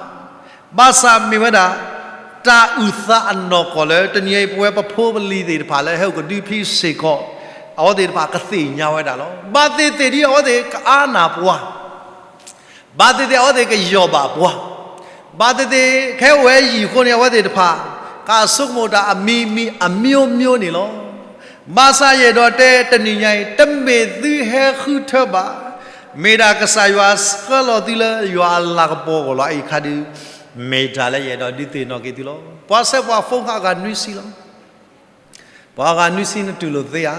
ဘၣ်ဆၣ်မ့ၢ်ဝဲဒၣ် တၢ်အုၣ်သးအနီၢ်ကီၢ်လၢ တနံၤအံၤပဝဲပဖိပလံၤသ့ၣ်တဖၣ်လၢဟဲအိၣ်ကဒုဖံစ့ၢ်ကီး အဝဲသ့ၣ်တဖၣ်ကသ့ၣ်ညါဝဲဒၣ်လီၤ. ဘၣ်သ့ၣ်သ့ၣ်ဒ်အဝဲသ့ၣ်ကအါနၢ်ပှၤ ဘၣ်သ့ၣ်သ့ၣ်အဝဲသ့ၣ်ကယီၢ်ဘၣ်ပှၤ, ဘၣ်သ့ၣ်သ့ၣ်ခဲအံၤဝဲယံာ်အဃိန့ၣ် အဝဲသ့ၣ်တဖၣ် ကဆိကမိၣ်တၢ်အမံၤမံၤအမျိုးမျိုးန့ၣ်လီၤ. ဘၣ်ဆၣ်ယအဲၣ်ဒိးတဲတနံၤညါအံၤ တမ့ၢ်သုဟဲဃုထၢဘၣ်, မ့ၢ်ဒၣ်ကစၢ်ယွၤဆှၢလီၤသုလၢယွၤအလၤကပီၤအဂီၢ်လီၤ. အအံၤအခါဒုး မ့ၢ်တၢ်လၢယအဲၣ်ဒိးဒုးသ့ၣ်နီၣ်က့ၤသုလီၤ. ပှၤဆဲးပှၤ phone ဃာ်အဂၤနွံဆံလီၤ. ပှၤအဂၤနွံဆံနတူၢ်လိာ်သ့ဧါ.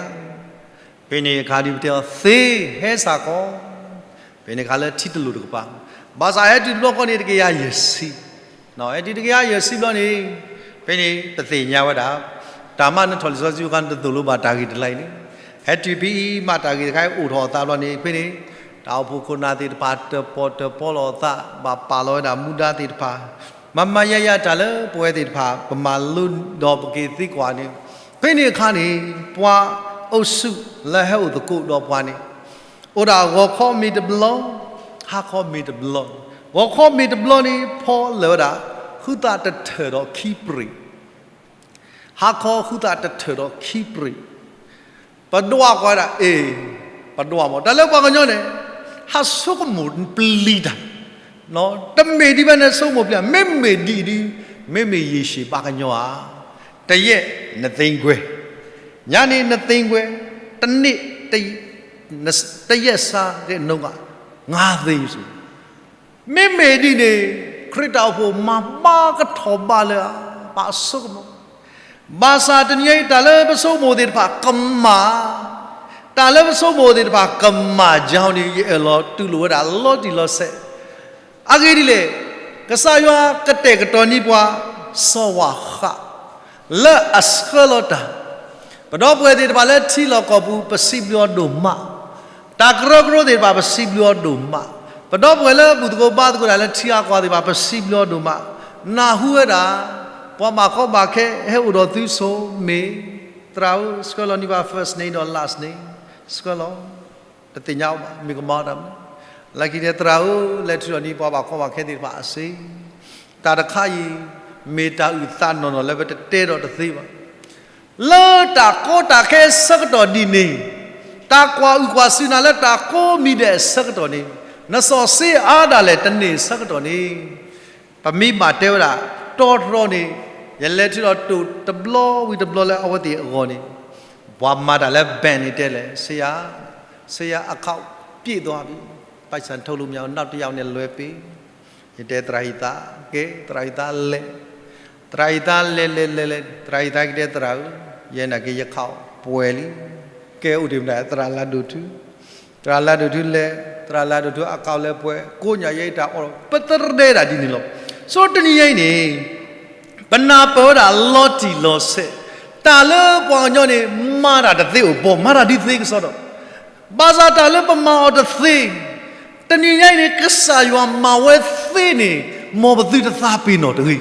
ဖဲန့ၣ်အခါဒုးပတဲအီၤသ့ ဟဲစ့ၢ်ကီး, ဖဲန့ၣ်အခါလၢထံတလိၣ်တကပၤ, ဘၣ်ဆၣ်ဟဲတုၤတဘျီဃီန့ၣ် တကယၤယဲၢ်ဆံ, ဟဲတုၤတကယၤယဲၢ်ဆံဘျီန့ၣ်, ဖဲန့ၣ်ပသ့ၣ်ညါဝဲဒၣ်, တၢ်မၤနထီၣ်လံာ်စီဆှံအခါန့ၣ် တသိၣ်လိဘၣ်တၢ်ဂ့ၢ်တလါအံၤန့ၣ်, ဟဲတုၤဖဲအံၤမးတၢ်ဂ့ၢ်တခါအံၤအိၣ်ထီၣ်အသးဘျီန့ၣ် ဖဲန့ၣ် တၢ်အိၣ်ဖှိၣ်ခိၣ်နၢ်သ့ၣ်တဖၣ် တၢၣ်ပီၣ်တၢၣ်ပီလီၤအသး ဘၣ်ပာ်လီၤဝဲဒၣ်မူဒါသ့ၣ်တဖၣ်, မၤမၤယါယါတၢ်လၢပဝဲသ့ၣ်တဖၣ် ပမၤလိဒီးပက့ၤသံကွၢ်န့ၣ်, ဖဲန့ၣ်အခါန့ၣ် ပှၤအိၣ်ဆူၣ်လၢဟဲအိၣ်သကိးဒီးပှၤန့ၣ် အိၣ်ဒၣ်ဂီၤခီမ့ၢ်တဘျီ, ဟါခီမ့ၢ်တဘျီ, ဂီၤခီမ့ၢ်တဘျီန့ၣ် ဖီလၢာ်ဝဲဒၣ် ဃုသးတထၢၣ်ဒီးခံပြံၣ် ဟါခီဃုသးတထၢၣ်ဒီးခံပြံၣ်, ပဒွးကွၢ်ဝဲဒၣ် အ့ၣ်, ပဒွးမး တၢ်လၢပှၤကညီန့ၣ် ဟးဆိကမိၣ်ပျံၤတၢ်, တမ့ၢ်ဒ်ဘၣ်န့ၣ်ဆိကမိၣ်ပျံၤ, မ့မ့ၢ်ဒ်အံၤဒုး, မ့မ့ၢ်ယ့ၣ်ၡ့ၣ်ပှၤကညီဧါ, တယဲၢ် နသ့ကွဲ, ညါန့ၣ်နသ့ကွဲ, တန့ၢ် တယဲၢ်စါ ငါးသိန်း စ့ၢ် မ့မ့ၢ်ဒ်န့ၣ် ခရံာ်တၢ်အိၣ်ဖှိၣ်မၤဘၣ်ကထီၣ်ဘးလၢ ပှၤအစိကမီၤ, ဘၣ်ဆၣ်တနံၤအံၤ တၢ်လၢပဆိကမိၣ်သ့ၣ်တဖၣ်ကမၣ်, တၢ်လၢပဆိကမိၣ်သ့ၣ်တဖၣ်ကမၣ်ကီန့ၣ် ယအဲၣ်လီၤတူၢ်လိာ်ဝဲဒၣ်လီၤတံၢ်လီၤဆဲး အဂ့ၢ်ဒ်လဲၣ်, ကစၢ်ယွၤကတဲာ်ကတီၤန့ၢ်ပှၤ စီၤဝၣ်ဃး လၢအဆှၢလီၤတၢ်, ပဒီပုၢ်ဝဲၢ်သ့ၣ်တဖၣ်လၢထံလီၢ်ကီၢ်ပူၤ ပစံးဘျုးအီၤဒိၣ်မး, တၢ်ကရၢကရိသ့ၣ်တဖၣ် ပစံးဘျုးအီၤဒိၣ်မး, ပဒီပုၢ်ဝဲၢ်လၢဘူၣ်သကိးဘါသကိးတၢ်လၢထံဂၤကီၢ်ဂၤသ့ၣ်တဖၣ် ပစံးဘျုးအီၤဒိၣ်မး, နၢ်ဟူဝဲဒၣ် ပှၤဘၣ်ကီဘၣ်ခဲဟဲအိၣ်ဒီးသုစိၤမ့ၢ်, သရၣ်ဧၢ, ဆှၢလီၤန့ၢ်ဘၣ် first name ဒီး last name, ဆှၢလီၤ တသ့ၣ်ညါအီၤဘၣ်, မ့ၢ်ကမၤအီၤတၢ်မနုၤ, လၢခံန့ၣ် သရၣ်ဧၢ, လဲၤထုးထီၣ်န့ၢ်ပှၤဘၣ်ကီဘၣ်ခဲသ့ၣ်တဖၣ်အစ့, တၢ်တခါအံၤ မ့ၢ်တၢ်အုၣ်သးနီၢ်နီၢ်လၢပတတဲဒီးတသ့ဘၣ်. လၢတၢ်ကီတၢ်ခဲအဆၢကတီၢ်ဒ်န့ၣ်, တၢ်ကွၢ်အုၣ်ကွၢ်စုနၤလၢတၢ်ကိးမံၤဒဲးအဆၢကတီၢ်န့ၣ်, နစီၤစ့အါဒၣ်လဲာ်တန့ၢ်အဆၢကတီၢ်န့ၣ် ပမ့ၢ်ဘၣ်တဲဝဲဒၣ် တီတြီန့ၣ်, ယလဲၤထုးထီၣ်တိၢ်တဘျီဝံၤတဘျီလၢအဝဲသ့ၣ်အဂီၢ်န့ၣ်, ပှၤမၤတၢ်လၢ bank န့ၣ်တဲလဲၣ်, ဆရာ, ဆရာ account ပြည့်သွားပြီ, ပိုက်ဆံထုတ်လို့မရဘူး, နောက်တစ်ယောက်နဲ့လွှဲပေး, ယတဲသရၣ်ဟံသး, ကဲ သရၣ်ဟံသးလဲၤ, သရၣ်ဟံသးလဲၤလဲၤလဲၤလဲၤ, သရၣ်ဟံသးကတဲသရၣ်ဧၢ, ယဲနာ်က့ ယခီၣ်ပှဲၤလံ, ကဲအိၣ်တ့ၢ်မတၤ သရၣ်လၢဒိၣ်ထူ သရၣ်လၢဒိၣ်ထူလဲၤ, သရၣ်လၢဒိၣ်ထူ account လၢပှဲၤ, ကိးညါယဲအံၤတၢ်အီၣ် ပတရဲဒၣ်ဒ်န့ၣ်လီၤ. ဆိတနံၤညါအံၤန့ၣ်, ပနၢ်ပၢၢ်ဝဲဒၣ်လီၤတံၢ်လီၤဆဲး, တၢ်လၢပှၤကညီန့ၣ် မၤတၢ်တသ့အိၣ်ဘီၣ်, မၤတၢ်ဒ်သ့ကစီဒီ, ဘၣ်ဆၣ်တၢ်လၢပမၤအီၤတသ့, တနံၤညါအံၤန့ၣ် ကစၢ်ယွၤမၤဝဲသ့န့ၣ်, မ်ပသုတသးပ့ၤနီၣ်တဂ့ၤ.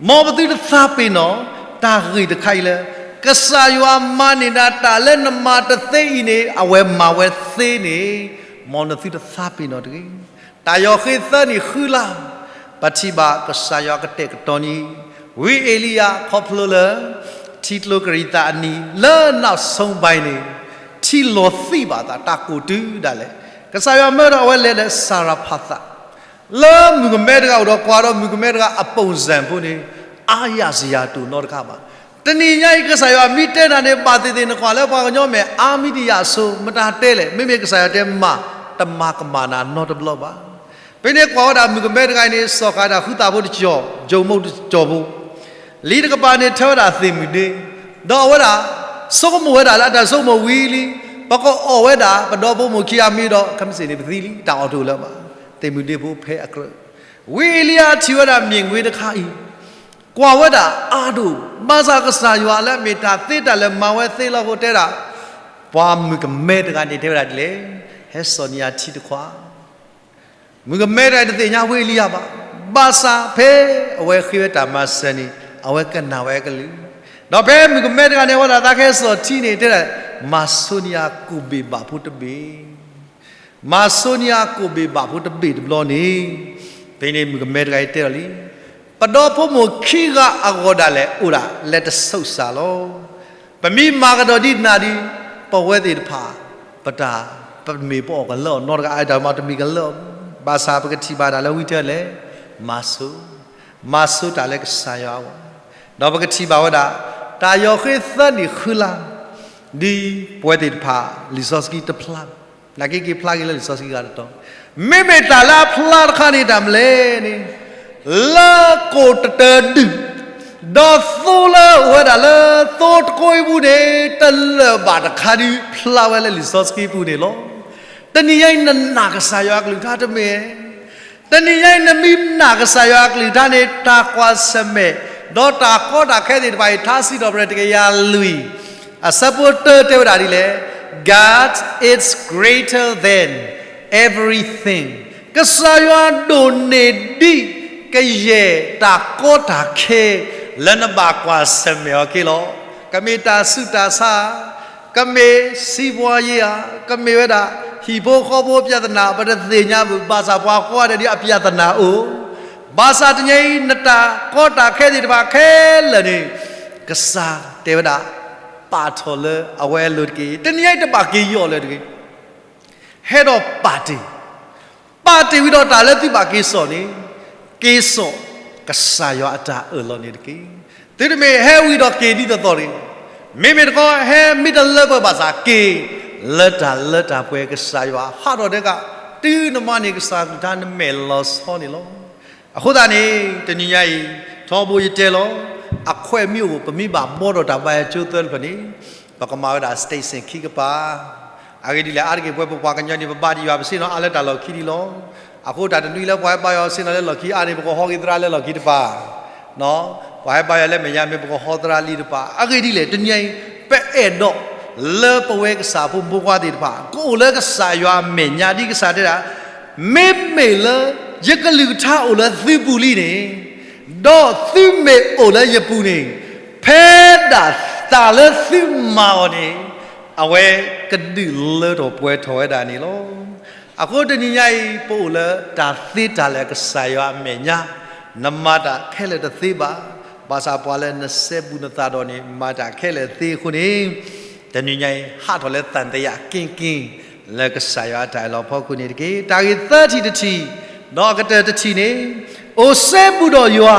မ်ပသုတသးပ့ၤနီၣ်, တၢ်ဂ့ၢ်တခါအံၤလၢ ကစၢ်ယွၤမၤန့ၢ်နၤတၢ်လၢနမၤတသ့အံၤန့ၣ် အဝဲမၤဝဲသ့န့ၣ်, မ်နသုတသးပ့ၤနီၣ်တဂ့ၤ. တၢ်ယီၤဃ့သၢနံၣ်ဃုလါ, ပထံၣ်ဘၣ်ကစၢ်ယွၤကတဲာ်ကတီၤန့ၢ် ဝံအ့လံယၤခီဖျိလၢ ထံကျိကရံးသးအနံၤ လၢနောက်ဆုံးပိုင်းန့ၣ်, ထံလီၤသံးဘၣ်သး တၢ်ကိၢ်တုၤဒၣ်လဲာ်, ကစၢ်ယွၤမၢဒီးအဝဲလဲၤလၢစၤရဖးသး လၢမုၣ်ကမဲတဂၤအိၣ်ဒီးကွၢ်ဒီးမုၣ်ကမဲတဂၤအပုံစံဖိန့ၣ်, အါယၤစယၤတူာ်နီတခါဘၣ်. တနံၤညါအံၤကစၢ်ယွၤမ့ၢ်တဲနၤန့ၣ် ဘၣ်သ့ၣ်သ့ၣ်နကွၢ်လၢပှၤကညီမဲာ်အါမံၤဒံးယၤအစိၤ မတၤတဲလဲၣ်, မ့မ့ၢ်ကစၢ်ယွၤတဲမၤ, တမၤကမၣ်နၤနီတဘျီဘၣ်. ဖဲန့ၣ်ကွၢ်ဝဲဒၣ်မုၣ်ကမဲတဂၤအံၤန့ၣ် စီၤဃးဒၣ်ဃုသးဖိတကၠီၤ, ကၠိမုၣ်တကၠီၤဖိ လံတကပၤန့ၣ် ထၢဝဲဒၣ်သ့ၣ်မုၣ်ဒ့, ဒီးအဝဲဒၣ် ဆိကမိၣ်ဝဲဒၣ်လၢအတၢ်ဆိကမိၣ်ဝံၤလံ, ပကအီၣ်ဝဲဒၣ် ပဒီဖိမိၢ်ခံဂၤမံၤဒီး ခဲမုၢ်ဆ့ၣ်န့ၣ်ပသံလံ, တၢ်အီၣ်တအိၣ်လၢၤဘၣ်, သ့ၣ်မုၣ်ဒ့ဖိဖဲအကြၢး, ဝံအ့လံယၤထံၣ်ဝဲဒၣ် မြင်ကွင်း တခါအံၤ, ကွၢ်ဝဲဒၣ်အါဒိၣ်, ဘၣ်ဆၣ်ကစၢ်ယွၤလၢအမ့ၢ်တၢ်သ့တၢ်လၢာ်မၤဝဲသ့လီၤအဃိတဲဒၣ်, ပှၤမုၣ်ကမဲတဂၤန့ၣ် တဲဝဲဒၣ်ဒ်လဲၣ်, ဟဲစိာ်န့ၢ်ယၤထံတခွး မုၣ်ကမဲတဂၤတသ့ၣ်ညါဝံအ့လံယၤဘၣ်, ဘၣ်ဆၣ်ဖဲအဝဲဃ့ဝဲတၢ်မၤစၢၤန့ၣ် အဝဲကနၣ်ဝဲအကလုၢ်, ဒီးဖဲမုၣ်ကမဲတဂၤန့ၣ် အဝဲဒၣ်သးကဟဲစိာ်ထံန့ၣ် တဲဒၣ်, မၤဆိန့ၢ်ယၤကိၣ်ဘ့ၣ်ဘၣ်ဖိတဘ့ၣ်, မၤဆိန့ၢ်ယၤကိၣ်ဘ့ၣ်ဘၣ်ဖိတဘ့ၣ်တဘျီန့ၣ်, ဖဲန့ၣ်မုၣ်ကမဲတဂၤအံၤတဲဒီးလံ, ပဒီဖိမိၢ်ခံဂၤအဂီၢ်ဒၣ်လဲာ် အိၣ်ဒၣ်လဲာ်တဆိးစးလီၤ. ပမ့ၢ်မၤကဒီးဒ်နၤဒီး, ပဝဲသ့ၣ်တဖၣ်, ပတၢ်, ပမ့ၢ်ပအီၣ်ကလၢအီၤနီတဂၤ အတၢ်မၤတမံၤကလၢအီၤ, ဘၣ်ဆၣ်ပကထံၣ်ဘၣ်တၢ်လၢဝံတဲလဲၣ်, မၤဆိ, မၤဆိတၢ်လၢကစၢ်ယွၤအဂီၢ်, ဒီးပကထံၣ်ဘၣ်ဝဲဒၣ်, တၢ်ယီၤဃ့သၢနံၣ်ဃုလါ, ဒ်ပဝဲသ့ၣ်တဖၣ် လံာ်စီဆှံတဖျါ နာ်က့က့ၤဖျါက့ၤလၢလံာ်စီဆှံဂၤတတီၤ, မ့မ့ၢ်တၢ်လၢအဖျါတခါန့ၣ်တၢ်မနုၤလဲၣ်န့ၣ်, လၢကိၣ်တတၢၤဒုၣ်, ဒီးသိလၢအိၣ်ဝဲဒၣ်လၢသိတကိးအံၤပူၤန့ၣ် တလၢာ်ဘၣ်တခါဒုးဖျါဝဲလၢလံာ်စီဆှံပူၤန့ၣ်လီၤ. တနံၤညါအံၤနနာ်ကစၢ်ယွၤအကလုၢ်ကထါတမ့ၢ်ဧါ တနံၤညါအံၤ နမ့ၢ်နာ်ကစၢ်ယွၤအကလုၢ်ကထါန့ၣ် တၢ်ကွၢ်ဆၢၣ်မဲာ်, ဒီးတၢ်ကီတၢ်ခဲသ့ၣ်တဖၣ်အံၤ ထါစံးထီၣ်ပတြၢၤတကယၤလွံၢ်, အဆၢဖိတၢတဲဝဲဒၣ်ဒ်လဲၣ်, God is greater than everything. ကစၢ်ယွၤဒိၣ်န့ၢ်ဒံးကယဲၢ်တၢ်ကီတၢ်ခဲ လၢနဘၣ်ကွၢ်ဆၢၣ်မဲာ်အီၤက့လီၤ. ကမ့ၢ်တၢ်ဆူးတၢ်ဆါ ကမ့ၢ်စံးပှၤယံဧါ, ကမ့ၢ်ဝဲဒၣ် ဟံၣ်ဖိဃီဖိပြဿနာ ပတသ့ၣ်ညါဘၣ်, ဘၣ်ဆၣ်ပှၤကိးဂၤဒဲးဒ်အပြဿနာအိၣ်, ဘၣ်ဆၣ်တနံၤအံၤ နတၢ်ကီတၢ်ခဲသ့ၣ်တဖၣ်ခဲလၢာ်န့ၣ် ကစၢ်တဲဝဲဒၣ် ပာ်ထီၣ်လၢအဝဲအလိၤတက့ၢ်. တနံၤအံၤတဘၣ်က့ၤယီၢ်လၢၤတဂ့ၤ. ဟဲဒီးပာ်တ့ၢ် ပာ်တ့ၢ်ဝံၤဒီးတၢ်လၢသုဘၣ်က့ၤစိာ်န့ၣ်, က့ၤစိာ်ကစၢ်ယွၤအတၢ်အၢၣ်လီၤန့ၣ်တက့ၢ်. သုတမ့ၢ်ဟဲဝံၤဒီးက့ၤဒ်သိးသိးတဂ့ၤ. မ့မ့ၢ်တခီဟဲမ့ၢ်တလၢပှဲၤဘၣ်ဆၣ်က့ၤ လၢတၢ်လၢတၢ်ပှဲၤကစၢ်ယွၤ ဟးထီၣ်ဒဲးက တုၤနမၤန့ၢ်ကစၢ်ကလုၢ်ကထါနမဲာ်လီၤဆီန့ၣ်လီၤ. အဃိသတးန့ၣ် တနံၤညါအံၤ ထီဘိယတဲလီၤ, အခွဲးမ့ၢ်အိၣ် ပမ့ၢ်ဘၣ်ဘှီဒီးတၢ်ဘါယွၤကၠိသၢတဖျၢၣ်န့ၣ် ပကမၤဝဲဒၣ် station ခံကပၤ. အဂ့ၢ်ဒ်လဲၣ်, အါတက့ၢ်ပဝဲပပှၤကညီန့ၣ် ပဘါယွၤ ပဆ့ၣ်နီၤအါလၢတၢ်လီၢ်ခံဒံးလီၤ. အဃိတၢ်တနွံလၢပှၤဟဲဘါယွၤဆ့ၣ်နီၤလၢလီၢ်ခံအါန့ၣ် ပကဟီက့ၤသရၣ်လၢလီၢ်ခံတပၤ ပှၤဟဲဘါယွၤလၢမဲာ်ညါမ့ၢ် ပကဟီသရၣ်လံတပၤ. အဂ့ၢ်ဒ်လဲၣ်, တနံၤညါအံၤ ပအဲၣ်ဒိးလၢပဝဲကစၢ်ဖိမုၣ်ဖိခွါသ့ၣ်တဖၣ် ကအိၣ်လၢကစၢ်ယွၤအမဲာ်ညါ ဒ်ကစၢ်တဲဒၣ်, မ့မ့ၢ်လၢယကလုၢ်ကထါအိၣ်လၢသုပူၤလံန့ၣ်, ဒီးသုမ့ၢ်အိၣ်လၢယပူၤန့ၣ်, ဖဲဒၣ်တၢ်လၢသုမၤအီၤန့ၣ် အဝဲကဒုးလၢထီၣ်ပှဲၤထီၣ်ဝဲဒၣ်န့ၣ်လီၤ. အဃိတနံၤညါအံၤ ပအိၣ်လၢတၢ်သ့တၢ်လၢာ်ကစၢ်ယွၤအမဲာ်ညါ, နမၤတၢ်ခဲလၢာ်တသ့ဘၣ်. ဘၣ်ဆၣ်ပှၤလၢနစဲဘူးနသးဒီးန့ၣ် မၤတၢ်ခဲလၢာ်သ့အဃိန့ၣ်, တနံၤညါအံၤ ဟးထီၣ်လၢသံသယကင်းကင်း လၢကစၢ်ယွၤအတၢ်အၢၣ်လီၤအဖီခိၣ်န့ၣ်တက့ၢ်. တၢ်ဂ့ၢ်သၢထံၣ်တထံၣ်, ဒီးအကတၢၢ်တထံၣ်န့ၣ်, အိၣ်စဲဘူးဒီးယွၤ,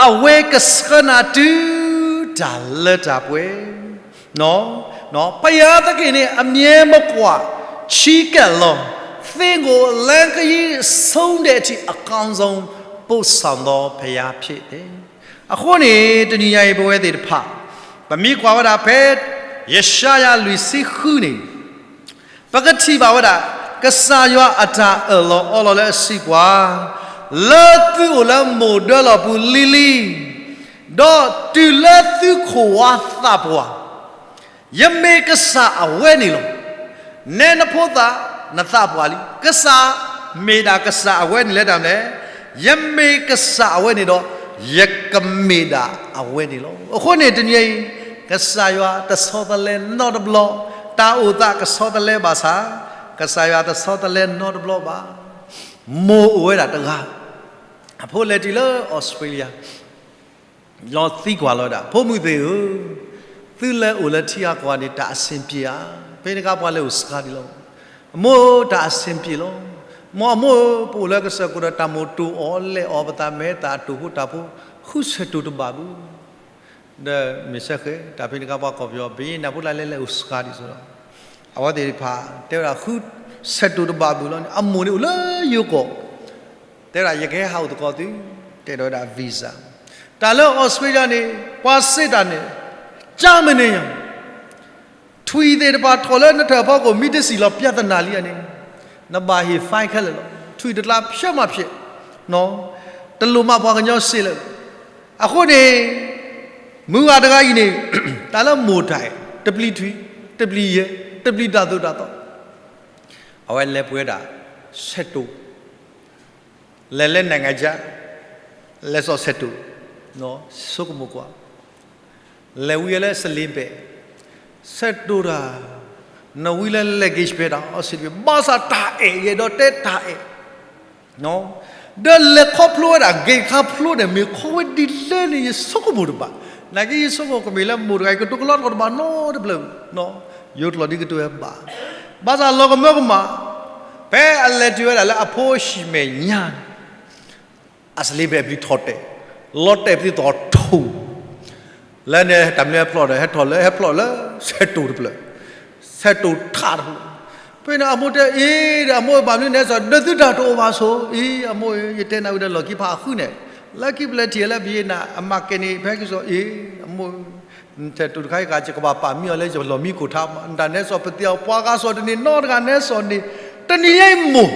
အဝဲကဆှၢနၤတုၤတၢ်လၢတၢ်ပှဲၤ ဘုရားသခင်နဲ့ အမြဲမကွာ ချဉ်းကပ်လော သင့်ကို လမ်းခရီးဆုံးတဲ့အထိ အကောင်းဆုံး ပို့ဆောင်သော ဘုရားဖြစ်တယ်. အဃိန့ၣ် တနံၤညါအံၤ ပဝဲသ့ၣ်တဖၣ် ပမ့ၢ်ကွၢ်ဝဲဒၣ်ဖဲ ယၡါယၤလွံၢ်ဆံဃုန့ၣ် ပကထံၣ်ဘၣ်ဝဲဒၣ် ကစၢ်ယွၤအတၢ်အၢၣ်လီၤအီလီၤလၢအစံးပှၤ, လၢသုအိၣ်လၢမိၢ်ဒၢလီၢ်ပူၤလံၤလံၤ, ဒီးတုၤလၢသုခိၣ်ဝါသးပှၢ်, ယမ့ၢ်ကစၢ်အဝဲန့ၣ်လီၤ. နဲနဖိသၣ် နသးပှၢ်လံ, ကစၢ်မ့ၢ်ဒၣ်ကစၢ်အဝဲန့ၣ်လၢတၢ်မနုၤလဲၣ်, ယမ့ၢ်ကစၢ်အဝဲန့ၣ်ဒီး ယကမ့ၢ်ဒၣ်အဝဲန့ၣ်လီၤ. အဃိန့ၣ် တနံၤအံၤ ကစၢ်ယွၤတဆီတလဲနီတဘျီ, တၢ်အိၣ်သးကဆီတလဲဘၣ်ဆၣ်, ကစၢ်ယွၤတဆီတလဲနီတဘျီဘၣ်. မိၢ်အိၣ်ဝဲဒၣ်တဂၤ, အဖိလဲၤတုၤလၢအီစထြ့လယါ လီၤသံကွၢ်လီၤဝဲဒၣ်, ဖိမုၣ်သ့ၣ်ဧၢ, သုလဲၤအိၣ်လၢထံဂၤကီၢ်ဂၤန့ၣ် တၢ်အဆင်ပြေဧါ. ဖဲန့ၣ်အခါပှၤလဲၤအိၣ်စှၤဒံးလီၤ. အမိၢ်ဧၢ, တၢ်အဆင်ပြေလီၤ. မိၢ်, အမိၢ်ဧၢ, ပအိၣ်လၢကစၢၢ်ခိၣ်ဒီး တၢ်မိၣ်တိၢ်အီၣ်လဲၣ်အီၣ်ပသး မ့ၢ်တၢ်အတိၢ်ဖိတၢ်ဖိ, ဃုဆဲးတိၢ်တဘၣ်ဘၣ်. ဒီးမ့ၢ်စ့ၢ်ကီး တၢ်ဖဲန့ၣ်အခါပှၤကီၢ်ပယီၤ ဘယ့နၢ်ဖိလၢလဲၤလဲၤအိၣ်စှၤဒံးစ့ၢ်ကီး, အဝဲသ့ၣ်တဖၣ် တဲဝဲဒၣ် ဃုဆဲးတိၢ်တဘၣ်ဘၣ်လီၤန့ၣ် အမိၢ်န့ၣ်အိၣ်လၢယိၤကီၢ် တဲဝဲဒၣ် ယကဟဲဟးအိၣ်သကိးသု, တဲဒီးဝဲဒၣ် visa. တၢ်လၢအီစထြ့လယါန့ၣ် ပှၤစံးတၢ်န့ၣ် ကၢ်မနုၤညါ, ထွံၣ်သ့ၣ်တဖၣ်ထီၣ်လၢနထၢၣ်ဖီခိၣ် မ့ၢ်တစံၣ်လီၤ ပြဿနာ လံန့ၣ်, နဘၣ်ဟ့ၣ် fine ခဲလၢာ်လီၤ. ထွံၣ်တကျါ ဖျဲးမးဖျဲး, တလိၣ်မးပှၤကညီစံးလၢၤ. အဃိန့ၣ် မုၢ်ဂၤတဂၤအံၤန့ၣ် တၢ်လၢမိၢ်တၢ်အဲၣ် တပျံၤထွံၣ်, တပျံၤယဲၢ်, တပျံၤတၢ်သိၣ်တၢ်သီ, အဝဲလဲၤပှ့ၤဝဲဒၣ် ဆဲးတိၢ် လဲၤလၢ နိုင်ငံခြား လဲၤစိာ်ဆဲးတိၢ်, ဆိကမိၣ်ကွၢ်, လဲၤဝံၤလၢ စလ့ဘဲး, ဆဲးတိၢ်တၢ်, နဝံၤလၢ luggage ဘဲတၢ် အီစံးတဘ့ၣ် ဘၣ်ဆၣ်တၢ်အဲၣ် ယအဲၣ်ဒိးတဲတၢ်အဲၣ် ဒီးလဲၤခီဖျိဝဲဒၣ် gate ခါဖျိန့ၣ် မ့ၢ်ခီဝဲဒ်လဲၣ်န့ၣ် ယဆိကမိၣ်တဘၣ်. နာ်က့ယဆိကမိၣ်ကမ့ၢ်လၢမိၢ်တဂၤအံၤ ကတိၤကလီတကိးတဘၣ်နီတဖျၢၣ်, ယိၤကျိာ်ဒ်ကတိၤဝဲဘၣ်. ဘၣ်ဆၣ်လီၤကမၢကမၣ်, ဖဲအလဲၤတုၤဝဲဒၣ်လၢအဖိဟံၣ်မဲာ်ညါန့ၣ် အစလ့ဘဲအပျံၤထီၣ်တဲာ်, လီၤတဲာ်ပျံၤသီၣ်ထူၣ်, လၢန့ၣ်တၢ်မနုၤဟဲဖျိးဒီး ဟဲထီၣ်လၢ ဟဲဖျိးလၢ ဆဲးတိၢ်တဖျၢၣ်, ဆဲးတိၢ်ထးတဖျၢၣ်. ဖဲန့ၣ်အမိၢ်တဲအံၤဒီး အမိၢ်ဘၣ်မနုၤနဲစီၤ ဒုးသုတၢ်တအိၣ်ဘၣ်ဆိအံၤ အမိၢ်ဧၢ, ယတဲနၤဝံၤဒီးလီၢ်ခံဖးအဃုန့ၣ်, လၢခံပလဲၤထံၣ်လၢဘယ့နၤ အမၤကဲန့ၣ် ဖဲကစီၤအံၤ အမိၢ် ဆဲးတိၢ်တခါအံၤ ယကဘၣ်ပာ်မံအီၤလၢယလီၢ်မံခိၣ်ထးမး, နတၢ်နဲစီၤပသ့ၣ်ညါ ပှၤဂၤစီၤတန့ၢ်နီတဂၤနဲစီၤန့ၣ်, တနံၤညါအံၤမိၢ်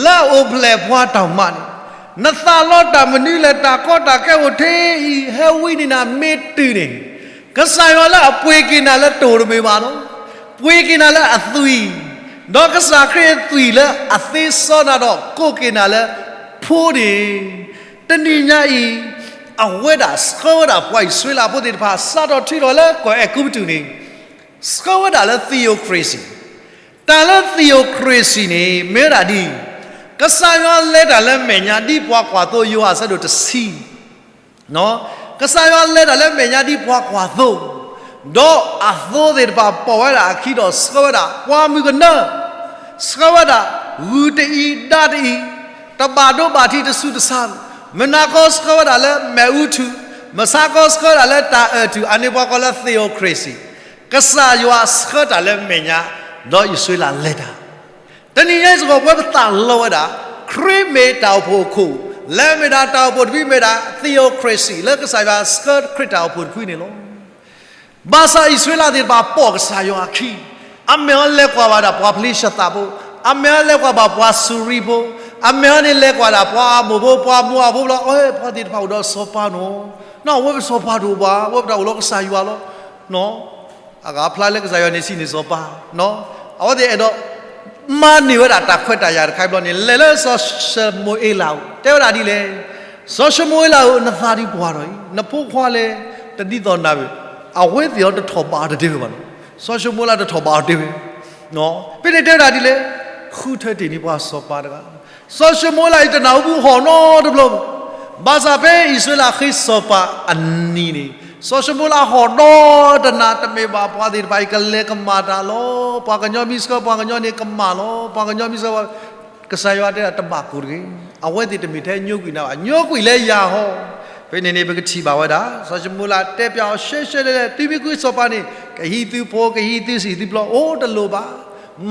လၢအအိၣ်ဖျဲၣ်ပှၤတၢ်မၤန့ၣ်, နသးလီတၢ်မနုၤလဲၣ် တၢ်ကီတၢ်ခဲအိၣ်ထဲအံၤ ဟဲဝံန့ၢ်နၤမ့ၢ်တုၤန့ၣ်, ကစၢ်ယွၤလၢအပှ့ၤက့ၤနၤလၢတိၢ်တမ့ၢ်ဘၣ်နီၤ, ပှ့ၤက့ၤနၤလၢအသွံၣ်, ဒီးကစၢ်ခရံာ်အသွံၣ်လၢအသ့စီနၤဒီးကိးက့ၤနၤလၢဖိန့ၣ် တနံၤညါအံၤ အဝဲဒၣ်ဆှၢဝဲဒၣ်ပှၤအံၣ်စရ့လးဖိသ့ၣ်တဖၣ် စးထီၣ်ထုးထီၣ်လၢကီၢ်အဲၤကူပတူးန့ၣ်, ဆှၢဝဲဒၣ်လၢ theocracy. တၢ်လၢ theocracy န့ၣ် မ့ၢ်ဝဲဒၣ်ဒ်အံၤ, ကစၢ်ယွၤလဲၤတၢ်လၢမဲာ်ညါ ဒ်ပှၤကွၢ်သိ ယိၤဟၣ်အဆၢဒိၣ်တဆံ ကစၢ်ယွၤလဲၤတၢ်လၢမဲာ်ညါဒ်ပှၤကွၢ်သိ, ဒီးအသိသ့ၣ်တဖၣ်ပိာ်ဝဲဒၣ်အခံဒီးဆှၢဝဲဒၣ် ပှၤမုၣ်ကနၢ, ဆှၢဝဲဒၣ် ဂုၢ်တအံၤဒါတအံၤ, တဘၣ်ဒိဘၣ်ထံးတစူၢ်တစၢ်, မုၢ်နၤခီဆှၢဝဲဒၣ်လၢမ့ၣ်အူထူၣ်, မုၢ်ဆါခီဆှၢဝဲဒၣ်လၢတၢ်အၢၣ်ထူၣ်, အန့ၣ်ပှၤကိးလၢ theocracy, ကစၢ်ယွၤဆှၢတၢ်လၢမဲာ်ညါ, ဒီးအံၣ်စရ့လးလဲၤတၢ် တနံၤညါစ့ၢ်ကီး ပဝဲပသးလီဝဲဒၣ် ခရံာ်မ့ၢ်တၢ်အိၣ်ဖှိၣ်အခိၣ်, လၢအမ့ၢ်ဒၣ်တၢ်အိၣ်ဖှိၣ်တဖုမ့ၢ်ဒၣ် theocracy လၢကစၢ်ယွၤဆှၢခရံာ်တၢ်အိၣ်ဖှိၣ်တဖုန့ၣ်လီၤ. ဘၣ်ဆၣ်အံၣ်စရ့လးသ့ၣ်တဖၣ်ပိာ်ကစၢ်ယွၤအခံ, အမဲာ်အီၤလဲၤကွၢ်ဘၣ်ဒၣ်ပှၤဖလံၡသးဖိ, အမဲာ်အီၤလဲၤကွၢ်ဘၣ်ပှၤစူၤရံဖိ, အမဲာ်အီၤန့ၣ်လဲၤကွၢ်ဒၣ်ပှၤအမိၣ်ဖိ ပှၤမိၤအၤဖိလီၤ. အဝဲပှၤသ့ၣ်တဖၣ်အိၣ်ဒီးစီၤပၤနီၤ, နီၤ အဝဲပစီၤပၤတအိၣ်ဘၣ်, အဝဲပတၢ်အိၣ်လီၤကစၢ်ယွၤလီၤ. အဂၤဖျါလၢကစၢ်ယွၤန့ၣ်စံးန့ၢ်စီၤပၤ, အဝဲသ့ၣ်အဲၣ်ဒိး မၤန့ၢ်ဝဲဒၣ်တၢ်ခွဲးတၢ်ယာ်တခါဘျီန့ၣ် လဲၤလၢစီၤၡမူၤအ့လးအအိၣ် တဲဝဲဒၣ်ဒ်လဲၣ်, စီၤၡမူၤအ့လးဧၢ, နသးဒံးပှၢ်ထီၣ်အံၤ, နဖိခွါလဲၣ်, တဒ်သိးနၤဘၣ်. အဝဲသ့ၣ်အီၤတထီၣ်ဘးအီၤတတဲဝဲဘၣ်နီၤ, စီၤၡမူၤအ့လးတထီၣ်ဘးအီၤတတဲဝဲ. ဖဲန့ၣ်တဲဝဲဒၣ်ဒ်လဲၣ်, ဃုထၢတ့ၢ်န့ၢ်ပှၤစီၤပၤတဂၤ, စီၤၡမူၤအ့လးအံၤတနၢ်ဟူဘၣ်ဟီၣ်နီတဘျီဘၣ်. ဘၣ်ဆၣ်ဖဲအံၣ်စရ့လးဃ့စီၤပၤအနံၤန့ၣ် စီၤၡမူၤအ့လးဟီၣ်ဒီတနၤ တမ့ၢ်ဘၣ်ပှၤသ့ၣ်တဖၣ်အံၤကလဲၤကမၣ်တၢ်လီၤ. ပှၤကညီမ့ၢ်ဆှၢပှၤကညီန့ၣ်ကမၣ်လီၤ. ပှၤကညီမ့ၢ်ဆှၢပှၤ, ကစၢ်ယွၤတဲဒၣ်တဘၣ်ကိၢ်တဂ့ၤ. အဝဲသ့ၣ်တမ့ၢ်ထဲညိကွံာ်နၤဘၣ်, ညိကွံာ်လၢယၤဟီ. ဖဲန့ၣ်န့ၣ် ပကထံၣ်ဘၣ်ဝဲဒၣ် စီၤၡမူၤအ့လးတဲပျးအီၤရှဲရှဲလဲၣ်လဲၣ်, သုမ့ၢ်ဃ့စီၤပၤန့ၣ် ကဟံးသုဖိ ကဟံးသုစံာ်သုပျီအိၣ်တလိၣ်ဘၣ်.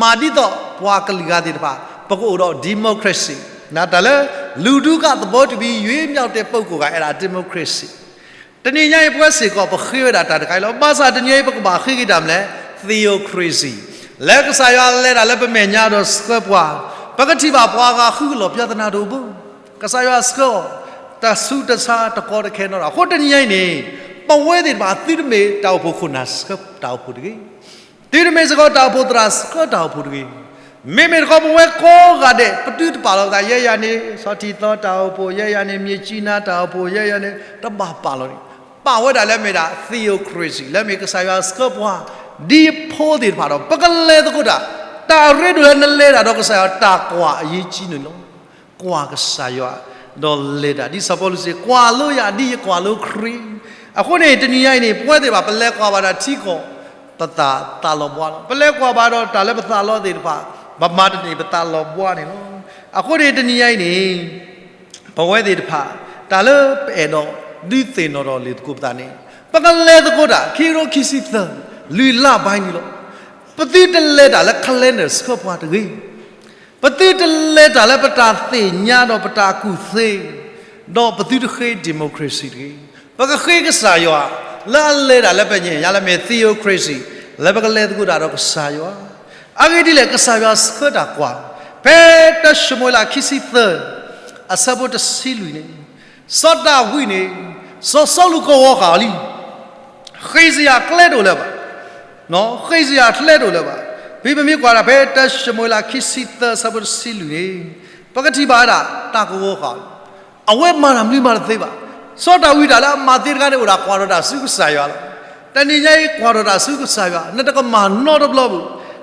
မၤဒ်သိးပှၤကလုာ်ဂၤသ့ၣ်တဖၣ် ပကအိၣ်ဒီး democracy, နတၢ်လၢ လူထုကသဘောတူပြီး ရွေးကောက်တဲ့ပုဂ္ဂိုလ်က အဲဒါ democracy. တနံၤညါအံၤ ပဝဲစ့ၢ်ကီး ပဃ့ဝဲဒၣ်တၢ်တခါအံၤလီၤ. ဘၣ်ဆၣ်တနံၤညါအံၤ ပကဘၣ်ဃ့က့ၤတၢ်မနုၤလဲၣ်, theocracy, လၢကစၢ်ယွၤလဲၤတၢ်လၢပမဲာ်ညါဒီးဆှၢပှၤ, ပကထံၣ်ဘၣ်ပှၤဂၤဃုကလီၢ် ပြဿနာ တအိၣ်ဘၣ်. ကစၢ်ယွၤဆှၢအီၤ တဆူတဆါတကီတခဲနီတဂၤ. အဃိတနံၤညါအံၤန့ၣ် ပဝဲသ့ၣ်တဖၣ် သုတမ့ၢ်တၢ်အိၣ်ဖှိၣ်ခိၣ်နၢ် ဆှၢတၢ်အိၣ်ဖှိၣ်တဂ့ၤ. သုတမ့ၢ်စ့ၢ်ကီးတၢ်အိၣ်ဖှိၣ်သရၣ် ဆှၢတၢ်အိၣ်ဖှိၣ်တဂ့ၤ. မ့မ့ၢ်တခီ ပဝဲကိးဂၤဒဲး ပသုတပာ်လီၤပသး ယဲယၤန့ၣ် စီၤထံသီတၢ်အိၣ်ဖှိၣ်, ယဲယၤန့ၣ် မြစ်ကြီးနား တၢ်အိၣ်ဖှိၣ်, ယဲယၤန့ၣ် တဘၣ်ပာ်လီၤန့ၣ်, ပာ်ဝဲဒၣ်လၢအမ့ၢ်ဒၣ် theocracy လၢအမ့ၢ်ကစၢ်ယွၤဆှၢပှၤ ဒ်အဖိသ့ၣ်တဖၣ်ဒီး ပကလဲၤသကိးတၢ်, တၢ်အရ့ဒိၣ်လၢနလဲၤတၢ်ဒီးကစၢ်ယွၤ တၢ်ကွၢ်အရေးကြီးန့ၣ်လီၤ. ကွၢ်ကစၢ်ယွၤ ဒီးလဲၤတၢ် ဒ်စီၤပီလူးစံး ကွၢ်လိယၤဒ်ယကွၢ်လိခရံာ်. အဃိန့ၣ် တနံၤညါအံၤန့ၣ် ပဝဲသ့ၣ်တဖၣ် ပလဲၤကွၢ်ဘၣ်ဒီးထံကီၢ် ပသးသးလီၤဘှါလီၤ. ပလဲၤကွၢ်ဘၣ်ဒီးတၢ်လၢပသးလီသ့ၣ်တဖၣ် ပမၤတန့ၢ်ပသးလီၤဘှါန့ၣ်လီၤ. အဃိန့ၣ် တနံၤညါအံၤန့ၣ် ပဝဲသ့ၣ်တဖၣ် တၢ်လၢပအဲၣ်ဒိးဒုးသ့ၣ်နီၣ်ထီၣ်လ့ၤသကိးပသးန့ၣ် ပကလဲၤသကိးတၢ် ခံကထိခံဆံသၢ လွံၢ်လါဘၣ်န့ၣ်လီၤ. ပသုတလဲၤတၢ်လၢ calendar ဆှၢပှၤတဂ့ၤ. ပသုတလဲၤတၢ်လၢပတၢ်သ့ၣ်ညါဒီးပတၢ်ကူၣ်သ့, ဒီးပသုတဃ့ democracy တဂ့ၤ. ပကဃ့ကစၢ်ယွၤ လၢအလဲၤတၢ်လၢပမဲာ်ညါလၢမ့ၢ် theocracy လၢပကလဲၤသကိးတၢ်ဒီးကစၢ်ယွၤ. အဂ့ၢ်ဒ်လဲၣ် ကစၢ်ယွၤဆှၢတၢ်ကွၢ်, ဖဲတၢၡမူၤအ့လးခံဆံသၢ အဆၢဖိတဆံလွံၢ်န့ၣ်, စီၤဒၤဝံးန့ၣ် စီၤစီလူးကဝီၤဃာ်အီၤလံ. ဃ့စယၤကျဲတအိၣ်လၢၤဘၣ်. ဃ့စယၤကျဲတအိၣ်လၢၤဘၣ်. ဖဲပမ့ၢ်ကွၢ်ဒၣ်ဖဲတၢၡမူၤအ့လးခံဆံသၢ အဆၢဖိတဆံလွံၢ်န့ၣ်, ပကထံၣ်ဘၣ်ဝဲဒၣ် တၢ်ကဝီၤဃာ်အီၤလံ. အဝဲမၤတၢ်မနုၤမၤတသ့ဘၣ်. စီၤဒၤဝံးတၢ်လၢအမၤသ့တခါန့ၣ် အိၣ်ဒၣ်ကွၢ်ထီၣ်တၢ်ဆူကစၢ်ယွၤလီၤ. တနံၤညါအံၤ ကွၢ်ထီၣ်တၢ်ဆူကစၢ်ယွၤ နတကမၤနီတဘျီဘၣ်.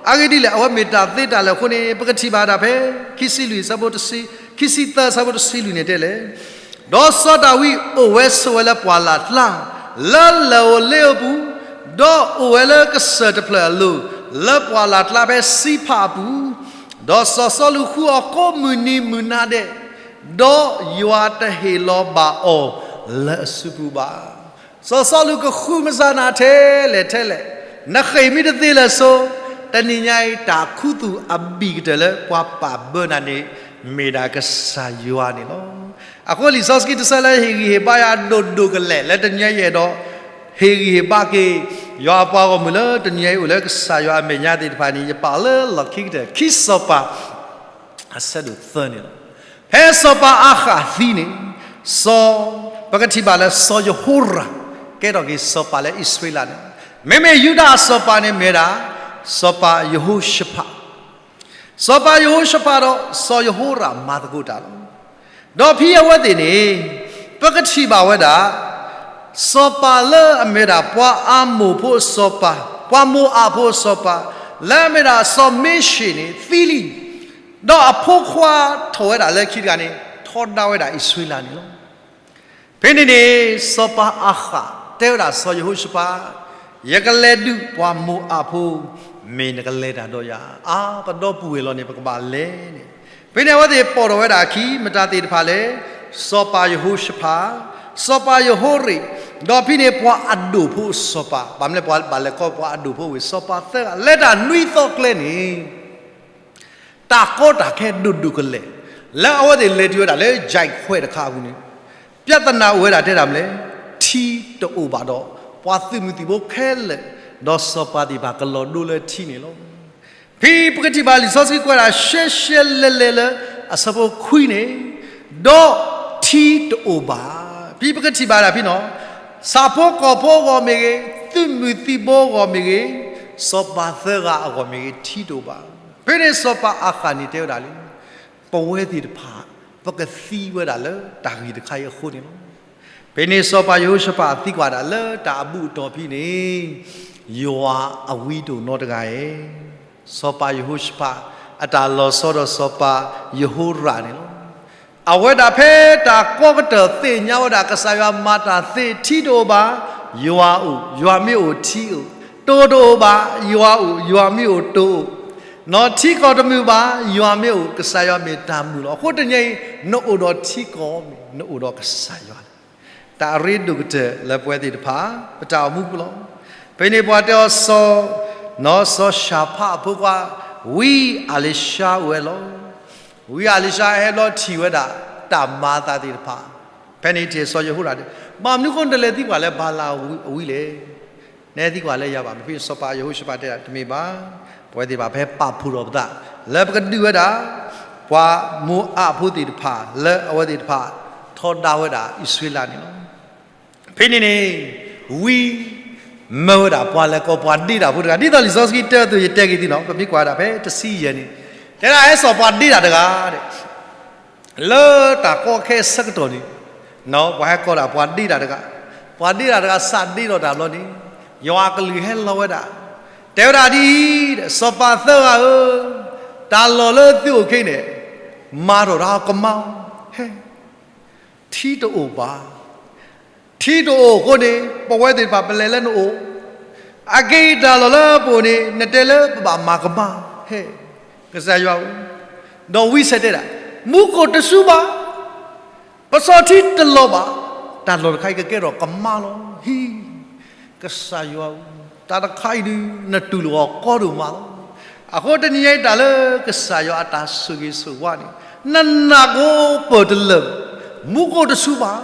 အဂ့ၢ်ဒ်လဲၣ် အဝဲမ့ၢ်တၢ်သ့တၢ်လၢာ်အဃိန့ၣ် ပကထံၣ်ဘၣ်ဒၣ်ဖဲ ခံဆံလွံၢ် ဆၢဖိတဆံ, ခံဆံသၢ ဆၢဖိတဆံလွံၢ်န့ၣ်တဲလဲၣ်, ဒီးစီၤဒၤဝံးအိၣ်ဝဲဆိးဝဲလၢပှၢ်လၢ်ကျါ, လၢလၢၢ်ဧိၤလ့ဧိၤအပူၤ, ဒီးအိၣ်ဝဲလၢကစၢၢ်တဖျၢၣ်အလိၤ, လၢပှၢ်လၢ်ကျါဖဲစံဖးအပူၤ, ဒီးစီၤစီလူးဃုအီၤကိးမုၢ်နံၤမုၢ်နၤဒဲး, ဒီးယွၤတဟ့ၣ်လီၤဘၣ်အီၤလၢအစုပူၤဘၣ်. စီၤစီလူးကဃုမၤစၢၤနၤထဲလဲၣ်ထဲလဲၣ်, နဃ့ၢ်မ့ၢ်တသ့လၢၤစိၤ, တနံၤညါအံၤ တၢ်ခူသူၣ်အဘံၣ်ကတၢၢ်လၢပှၤပာ်ဘၢနၤန့ၣ် မ့ၢ်ဒၣ်ကစၢ်ယွၤန့ၣ်လီၤ. အဃိလံာ်စီဆှံတဆၢလၢဟ့ၣ်ဂံၢ်ဟ့ၣ်ဘါယၤဒိၣ်ဒိၣ်ကလဲာ် လၢတနံၤညါအံၤအဲၣ်ဒိး ဟ့ၣ်ဂံၢ်ဟ့ၣ်ဘါက့ၤ ယွၤအပှၤဂီၢ်မုၢ်လၢတနံၤညါအံၤအိၣ်လၢကစၢ်ယွၤအမဲာ်ညါသ့ၣ်တဖၣ်န့ၣ် ယပာ်လၢလီၢ်ခံကတၢၢ် ခံစီၤပၤ အဆၢဒိၣ်သၢန့ၣ်လီၤ. ဖဲစီၤပၤအၤဃးသံန့ၣ်, စီၤ, ပကထံၣ်ဘၣ်လၢစီၤယဟိရၣ် ကဲထီၣ်က့ၤစီၤပၤလၢအံၣ်စရ့လးန့ၣ်, မ့မ့ၢ်ယူဒၤအစီၤပၤန့ၣ်မ့ၢ်ဒၣ် စီၤပၤယဟိၤၡဖး, စီၤပၤယဟိၤၡဖးဒီးစီၤယဟိရၣ်မၤသကိးတၢ်လီၤ. ဒီးဖဲအဝဲသ့ၣ်န့ၣ် ပကထံၣ်ဘၣ်ဝဲဒၣ် စီၤပၤလၢအမ့ၢ်ဒၣ်ပှၤအၤမိၣ်ဖိအစီၤပၤ, ပှၤမိၤအၤဖိအစီၤပၤ, လၢအမ့ၢ်ဒၣ်စီၤမ့ၡ့ၣ်န့ၣ် သံလံ. ဒီးအဖိခွါထီၣ်ဝဲဒၣ်လၢခံတဂၤန့ၣ် ထီဒါဝဲဒၣ်အံၣ်စရ့လးန့ၣ်လီၤ. ဖဲန့ၣ်န့ၣ် စီၤပၤအၤဃး တဲဝဲဒၣ်စီၤယဟိၤၡဖး, ယကလဲၤဒုးပှၤမိၤအၤဖိ, မ့ၢ်နကလဲၤတၢ်ဒီးယၤဧါ. ပဒီပုၢ်ဝဲၢ်လီၤန့ၣ် ပကဘၣ်လဲၤန့ၣ်. ဖဲန့ၣ်အဝဲသ့ၣ်ပိာ်ထီၣ်ဝဲဒၣ်အခံ မတၤသ့ၣ်တဖၣ်လဲၣ်, စီၤပၤယဟိၤၡဖး, စီၤပၤယဟိရ့ၣ်, ဒီးဖဲန့ၣ်ပှၤအဒိၣ်ဖိစီၤပၤ, ဘၣ်မနုၤလဲၣ် ပှၤဘၣ်လဲၤခီပှၤအဒိၣ်ဖိဝဲၢ် စီၤပၤသၢဂၤ လဲၤတၢ်နွံသီကျဲန့ၣ် တၢ်ကီတၢ်ခဲဒိၣ်ဒိၣ်ကလဲာ်, လၢအဝဲသ့ၣ်လဲၤတုၤဝဲဒၣ်လၢယဲၢ်ခွဲးတခါအပူၤန့ၣ်, ပြဿနာအိၣ်ဝဲဒၣ်တဲဒၣ်မနုၤလဲၣ်, ထံတအိၣ်ဘၣ်ဒီး ပှၤသုးမုၢ်သံၣ်ဘိခဲလၢာ်, ဒီးစီၤပၤသ့ၣ်တဖၣ်ကလီၤဒိလၢထံန့ၣ်လီၤ. ဖဲပကထံၣ်ဘၣ်လံာ်စီဆှံကွဲးဒၣ်ရှဲရှဲလဲၤလဲၤလၢအဆၢဖိခွံန့ၣ်, ဒီးထံတအိၣ်ဘၣ်. ဖဲပကထံၣ်ဘၣ်ဒၣ်ဖဲန့ၣ်, ဆၣ်ဖိကီၢ်ဖိအဂီၢ်မ့ၢ်ဂ့ၤ, သုးမုၢ်သံၣ်ဘိအဂီၢ်မ့ၢ်ဂ့ၤ, စီၤပၤသၢဂၤအဂီၢ်မ့ၢ်ဂ့ၤ, ထံတအိၣ်ဘၣ်. ဖဲန့ၣ်စီၤပၤအၤဃၣ်န့ၣ်တဲဝဲဒၣ်လံ, ပဝဲသ့ၣ်တဖၣ် ပကသံဝဲဒၣ်လၢတၢ်ဂ့ၢ်တခါအံၤအဃိန့ၣ်လီၤ. ဖဲန့ၣ်စီၤပၤယဟိၤၡဖးသံကွၢ်ဒၣ်လၢတၢ်အဘူးအတီၢ်ဖဲန့ၣ်, ယွၤအဝံတိာ်နီတဂၤဧၢ, စီၤပၤယဟိၤၡဖး အတၢ်လီၤဆီဒီးစီၤပၤယဟိရၣ်န့ၣ်လီၤ. အဝဲဒၣ်ဖဲတၢ်ကီကတၢၢ်သ့ၣ်ညါဝဲဒၣ်ကစၢ်ယွၤမၤတၢ်သ့, ထံတအိၣ်ဘၣ်, ယွၤအိၣ်, ယွၤမ့ၢ်အိၣ်ထံအိၣ်, တိၢ်တအိၣ်ဘၣ်, ယွၤအိၣ်, ယွၤမ့ၢ်အိၣ်တိၢ်အိၣ်, နီၢ်ထံကီၢ်တမုာ်ဘၣ်, ယွၤမ့ၢ်အိၣ်, ကစၢ်ယွၤမ့ၢ်တၢ်မုာ်လီၤ. အဃိတနံၤအံၤ နအိၣ်ဒီးထံကီၢ်မ့ၢ်, နအိၣ်ဒီးကစၢ်ယွၤလီၤ. တၢ်အရ့ဒိၣ်ကတၢၢ်လၢပဝဲသ့ၣ်တဖၣ် ပတၢ်အိၣ်မူပူၤလီၤ. ဖဲန့ၣ်ပှၤတဲအီၤစီၤ, နီၢ်စီၤၡၣ်ဖးအဖိခွါ, ဝံအၤလံၤၡါအိၣ်ဝဲလီၤ. ဝံအၤလံၤၡါဟဲဘျီထံၣ်ဝဲဒၣ်တၢ်မၤအသးသ့ၣ်တဖၣ်, ဖဲန့ၣ်ထံၣ်စီၤယဟိရၣ်န့ၣ်, ဘၣ်မနုၤဃိနတလဲၤသံကွၢ်လၢဘၤလးအဝံလဲၣ်. နဟဲသံကွၢ်လၢယၤဘၣ်. မ့ၢ်ဖဲစီၤပၤယဟိၤၡဖးတဲဒၣ်တမ့ၢ်ဘၣ်, ပဝဲသ့ၣ်တဖၣ်ပဟဲပာ်ဖှိၣ်ထီၣ်ပသး လၢပကဒုးဝဲဒၣ် ပှၤမိၤအးဖိသ့ၣ်တဖၣ် လၢအဝဲသ့ၣ်တဖၣ်ထီဒါဝဲဒၣ်အံၣ်စရ့လးန့ၣ်လီၤ. ဖဲန့ၣ်န့ၣ်, ဝံ မၢဝဲဒၣ်ပှၤလဲၤကိးပှၤဒ့တၢ်ဖိတဂၤ, ဒ်သိးလံာ်စီဆှံတဲအသိးယတဲက့ၤသုနီၤ, ပမ့ၢ်ကွၢ်ဒၣ်ဖဲတဆံယဲၢ်န့ၣ်, တဲဒၣ်ဟဲစိာ်ပှၤဒ့တၢ်တဂၤ လၢတၢ်ကီခဲအဆၢကတီၢ်န့ၣ်, ပှၤဟဲကိးဒၣ်ပှၤဒ့တၢ်တဂၤ, ပှၤဒ့တၢ်တဂၤစးဒ့ဒီးတၢ်ဘျီန့ၣ်, ယွၤအကလုၢ်ဟဲလီၤဝဲဒၣ်, တဲဝဲဒၣ်ဒ်အံၤ, စီၤပၤသၢဂၤဧၢ, တၢ်လီၢ်လၢသုအိၣ်ခဲအံၤန့ၣ်, မၤထီၣ်တၢ်ကမါ, ဟဲ ထံတအိၣ်ဘၣ်. ထံတအိၣ်အဃိန့ၣ် ပဝဲသ့ၣ်တဖၣ်ပလဲၤလၢနအိၣ်, အက့ၤတၢ်လီၢ်လၢပအိၣ်န့ၣ် နတဲလၢပဘၣ်မၤကမါ, ဟဲ, ကစၢ်ယွၤဧၢ, ဒီးဝံဆဲးတဲဒၣ်, မူခိၣ်တစူဘၣ်, ပစီထံတလီၤဘၣ်, တၢ်လီၢ်တခါအံၤကကဲထီၣ်ကမါလီၤ. ဟံ, ကစၢ်ယွၤဧၢ, တၢ်တခါအံၤဒုး နတူၢ်လိာ်အီၤကီဒိၣ်မးလီၤ. အဃိတနံၤညါအံၤတၢ်လၢကစၢ်ယွၤအတၢ်ဆိၣ်ဂ့ၤဆိၣ်ဝါန့ၣ်, နနာ်ကိးပၢၢ်တလၢာ်, မူခိၣ်တစူဘၣ်,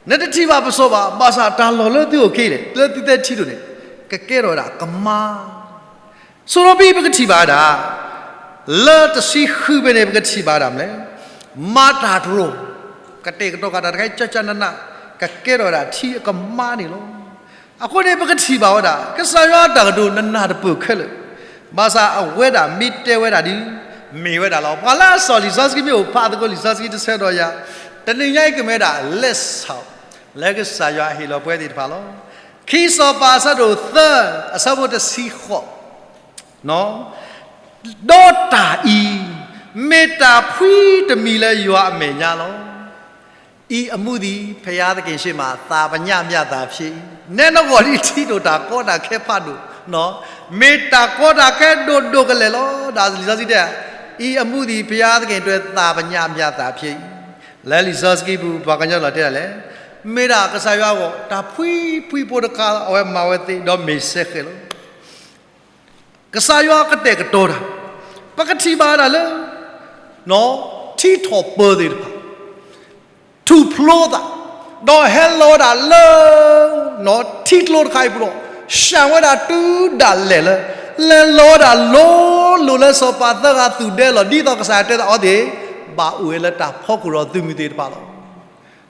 နတထံၣ်ဘၣ်ပစီဘၣ်, ဘၣ်ဆၣ်တၢ်လီၢ်လၢသုအိၣ်ခဲအံၤန့ၣ် လၢသုသ့ၣ်ထံဒိၣ်န့ၣ်, ကကဲထီၣ်ဝဲဒၣ်ကမါ ဆိဒီးဖဲပကထံၣ်ဘၣ်ဝဲဒၣ်, လၢတဆံဃုဖဲန့ၣ် ပကထံၣ်ဘၣ်ဝဲဒၣ်မနုၤလဲၣ်, မၤတၢ်တရိၤ, ကတဲာ်ကတီၤဃာ်တၢ်တခါအံၤ ကၠၢ်ကၠၢ်နးနး, ကကဲထီၣ်ဝဲဒၣ်ထံအကမါန့ၣ်လီၤ. အဃိန့ၣ် ပကထံၣ်ဘၣ်ဝဲဒၣ် ကစၢ်ယွၤအတၢ်ကတိၤနနၢ်တပၢၢ်ခဲလၢာ်, ဘၣ်ဆၣ်အဝဲဒၣ်မ့ၢ်တဲဝဲဒၣ်ဒ် မ့ၢ်ဝဲဒၣ်လီၤ. ပှၤလၢအစိာ်လံာ်စီဆှံမ့ၢ်အိၣ်ဖးသကိးလံာ်စီဆှံတဆၢဒီးယၤ, တနံၤညါအံၤကမ့ၢ်ဝဲဒၣ် လက်ဆောင်, လၢကစၢ်ယွၤဟ့ၣ်လီၤပဝဲသ့ၣ်တဖၣ်လီၤ. ခံစီၤပၤအဆၢဒိၣ်သၢ အဆၢဖိတဆံဃိး, ဒီးတၢ်အံၤ မ့ၢ်တၢ်ဖှံတမံၤလၢယွၤအမဲာ်ညါလီၤ. အံၤအမူသံၣ်ဖယါသက့ၣ်ရှ့မး သးပညၣ်မျၢ်သၣ်ဖျ့အံၤ, နဲနဂီၢ်ဒ်ထံဒိၣ်တၢ်ကီတၢ်ခဲဖးဒိၣ်, မ့ၢ်တၢ်ကီတၢ်ခဲဒိၣ်ဒိၣ်ကလဲာ်လီၤ. ဒီးလံာ်စီဆှံတဲ, အံၤအမူသံၣ်ဖယါသက့ၣ်တွဲသးပညၣ်မျၢ်သၣ်ဖျ့အံၤ, လၢလံာ်စီဆှံပူၤ ပှၤကညီလီၤတဲဒၣ်လဲၣ်, မ့ၢ်ဒၣ်ကစၢ်ယွၤအဂီၢ် တၢ်ဖှံဖှံဖိတခါလီၤ. အဝဲမၤဝဲသ့ဒီးမ့ၢ်စဲဃဲၤလီၤ. ကစၢ်ယွၤကတဲာ်ကတီၤတၢ်, ပကထံၣ်ဘၣ်ဝဲဒၣ်လၢ ထံထီၣ်ပၢၤသ့ၣ်တဖၣ် ထူၣ်ဖျိသး, ဒီးဟဲလီၤဝဲဒၣ်လၢ ထံကျိတခါအံၤပူၤဒီး ဆှၢဝဲဒၣ်တုၤဒၣ်လဲာ်လၢ လဲၤလီၤဝဲဒၣ်လိၤလိၤလၢစီၤပၤသၢဂၤသူၣ်ဒဲလီၤ. ဒ်သိးကစၢ်ယွၤတဲသးအီၤသ့ၣ် ဘၣ်အိၣ်ဝဲလၢတၢ်ဖီခိၣ်ဒီးသုးမုၢ်သ့ၣ်တဖၣ်လီၤ.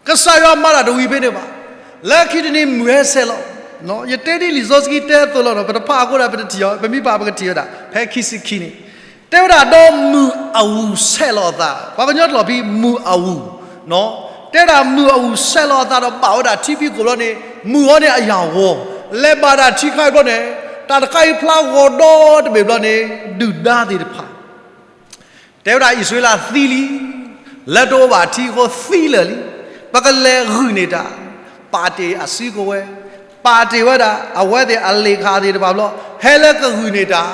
ကစၢ်ယွၤမၤတၢ်တဝံၤဖဲန့ၣ်ဘၣ်. လၢခံတနံၤမုၢ်ဟဲဆဲးလီၤ. ယတဲဒ်လံာ်စီဆှံတဲအသိးလီၤဒီး ပတဖးအဃိဒီးပတထံၣ်အီၤ, ပမ့ၢ်ဖးပကထံၣ်ဝဲဒၣ် ဖဲခံဆံခံန့ၣ်, တဲဝဲဒၣ်ဒီးမုၢ်အဝုၢ်ဆဲးလီၤအသး, ပှၤကညီတလီၤဖံးမုၢ်အဝုၢ်, တဲဒၣ်မုၢ်အဝုၢ်ဆဲးလီၤအသးဒီး ဘၣ်ဝဲဒၣ်ထံဖံးခိၣ်ဘျီန့ၣ်, မုၢ်အီၤန့ၣ်အယၢ်ဂီၤ, လဲၤဘၣ်ဒၣ်ထံခါအံၤဘျီန့ၣ်, တၢ်တခါအံၤဖျါဂီၤဒီတဘ့ၣ်ဘျီန့ၣ်, ဒုၣ်ဒါသ့ၣ်တဖၣ် တဲဝဲဒၣ်အံၣ်စရ့လးသံလံ, လၢတအိၣ်ဘၣ်ထံအဃိသံလၢာ်လံ, ပကလဲၤဂုာ်န့ၢ်တၢ်, ပာ်တ့ၢ်အစုကဝဲၤ, ပာ်တ့ၢ်ဝဲဒၣ် အဝဲသ့ၣ်အလ့ၣ်ခၣ်သ့ၣ်တဖၣ်ဘျီ, ဟဲလၢကဂုာ်န့ၢ်တၢ်,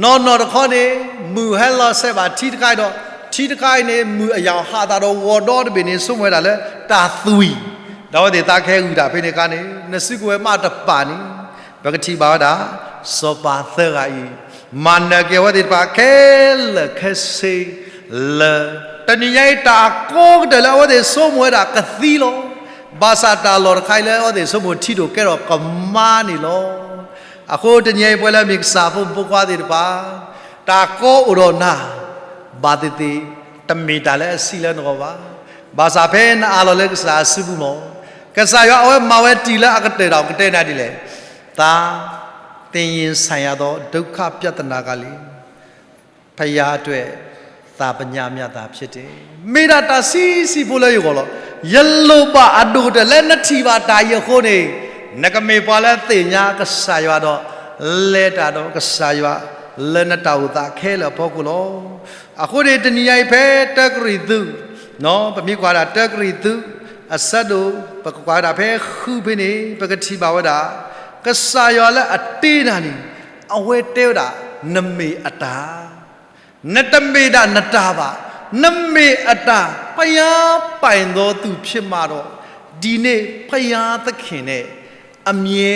နီၢ်နီၢ်တခီန့ၣ်, မုၢ်ဟဲလီၤဆဲးဘၣ်ထံတခါအံၤဒီး, ထံတခါအံၤန့ၣ် မုၢ်အယၢ်ဟးအသးဒီးဂီၤဒီတဘ့ၣ်န့ၣ် ဆိကမိၣ်ဝဲဒၣ်လၢတၢ်သွံၣ်, ဒီးအဝဲသ့ၣ်သးကဟဲဂုာ်တၢ်ဖဲန့ၣ်အခါန့ၣ်, နစုကဝဲၤမးတပာ်န့ၣ်, ပကထံၣ်ဘၣ်ဝဲဒၣ်, စီၤပၤသၢဂၤအံၤ, မၤနၢၤက့ၤအဝဲသ့ၣ်တဖၣ်ခဲလၢာ်ခဲဆ့, လၢ တနံၤညါအံၤတၢ်အကီကတၢၢ်လၢအဝဲသ့ၣ်ဆိကမိၣ်ဝဲဒၣ်ကသံလီၤ. ဘၣ်ဆၣ်တၢ်လီၢ်တခါအံၤလၢအဝဲသ့ၣ်ဆိကမိၣ်ထံဒိၣ်ကဲထီၣ်ကမါန့ၣ်လီၤ. အဃိတနံၤညါအံၤပဝဲလၢအမ့ၢ်ကစၢ်ဖိမုၣ်ဖိခွါသ့ၣ်တဖၣ် တၢ်ကီအိၣ်ဒီးနၤ ဘၣ်သ့ၣ်သ့ၣ် တမ့ၢ်တၢ်လၢအဆံးလၢနဂီၢ်ဘၣ်. ဘၣ်ဆၣ်ဖဲနအၢၣ်လီၤလၢကစၢ်အစုပူၤလီၤ. ကစၢ်ယွၤအဝဲမၤဝဲတံၢ်လၢအကတၢၢ်ဒီး ကတဲနၤဒ်လဲၣ်, သား သင်ရင်ဆိုင်ရသော ဒုက္ခပြဿနာကလည်း ဘုရားအတွက် သာပညါမျှသာဖြစ်တယ်. မ့ၢ်ဒၣ်တၢ်ဆံးဆံးဖိလၢယဂီၢ်လီၤ. ယလိၣ်ဘၣ်အဒိၣ်ကတၢၢ်လၢနထံၣ်ဘၣ်တၢ်အံၤအဃိန့ၣ် နကမ့ၢ်ပှၤလၢသ့ၣ်ညါကစၢ်ယွၤဒီး လဲၤတၢ်ဒီးကစၢ်ယွၤ လၢနတၢ်အိၣ်သးခဲလၢာ်အဖီခိၣ်လီၤ. အဃိန့ၣ် တနံၤညါအံၤဖဲတၢကရံၣ်သူး ပမ့ၢ်ကွၢ်ဒၣ်တၢကရံၣ်သူး အဆၢဒိၣ် ပကကွၢ်ဝဲဒၣ်ဖဲဃုဖဲန့ၣ် ပကထံၣ်ဘၣ်ဝဲဒၣ် ကစၢ်ယွၤလၢအတ့နၤန့ၣ် အဝဲတဲဝဲဒၣ် နမ့ၢ်အတၢ် နတမ့ၢ်ဒၣ်နတၢ်ဘၣ်, နမ့ၢ်အတၢ် ဘုရားပိုင်သောသူဖြစ်မှတော့ ဒီနေ့ဘုရားသခင်နဲ့ အမြဲ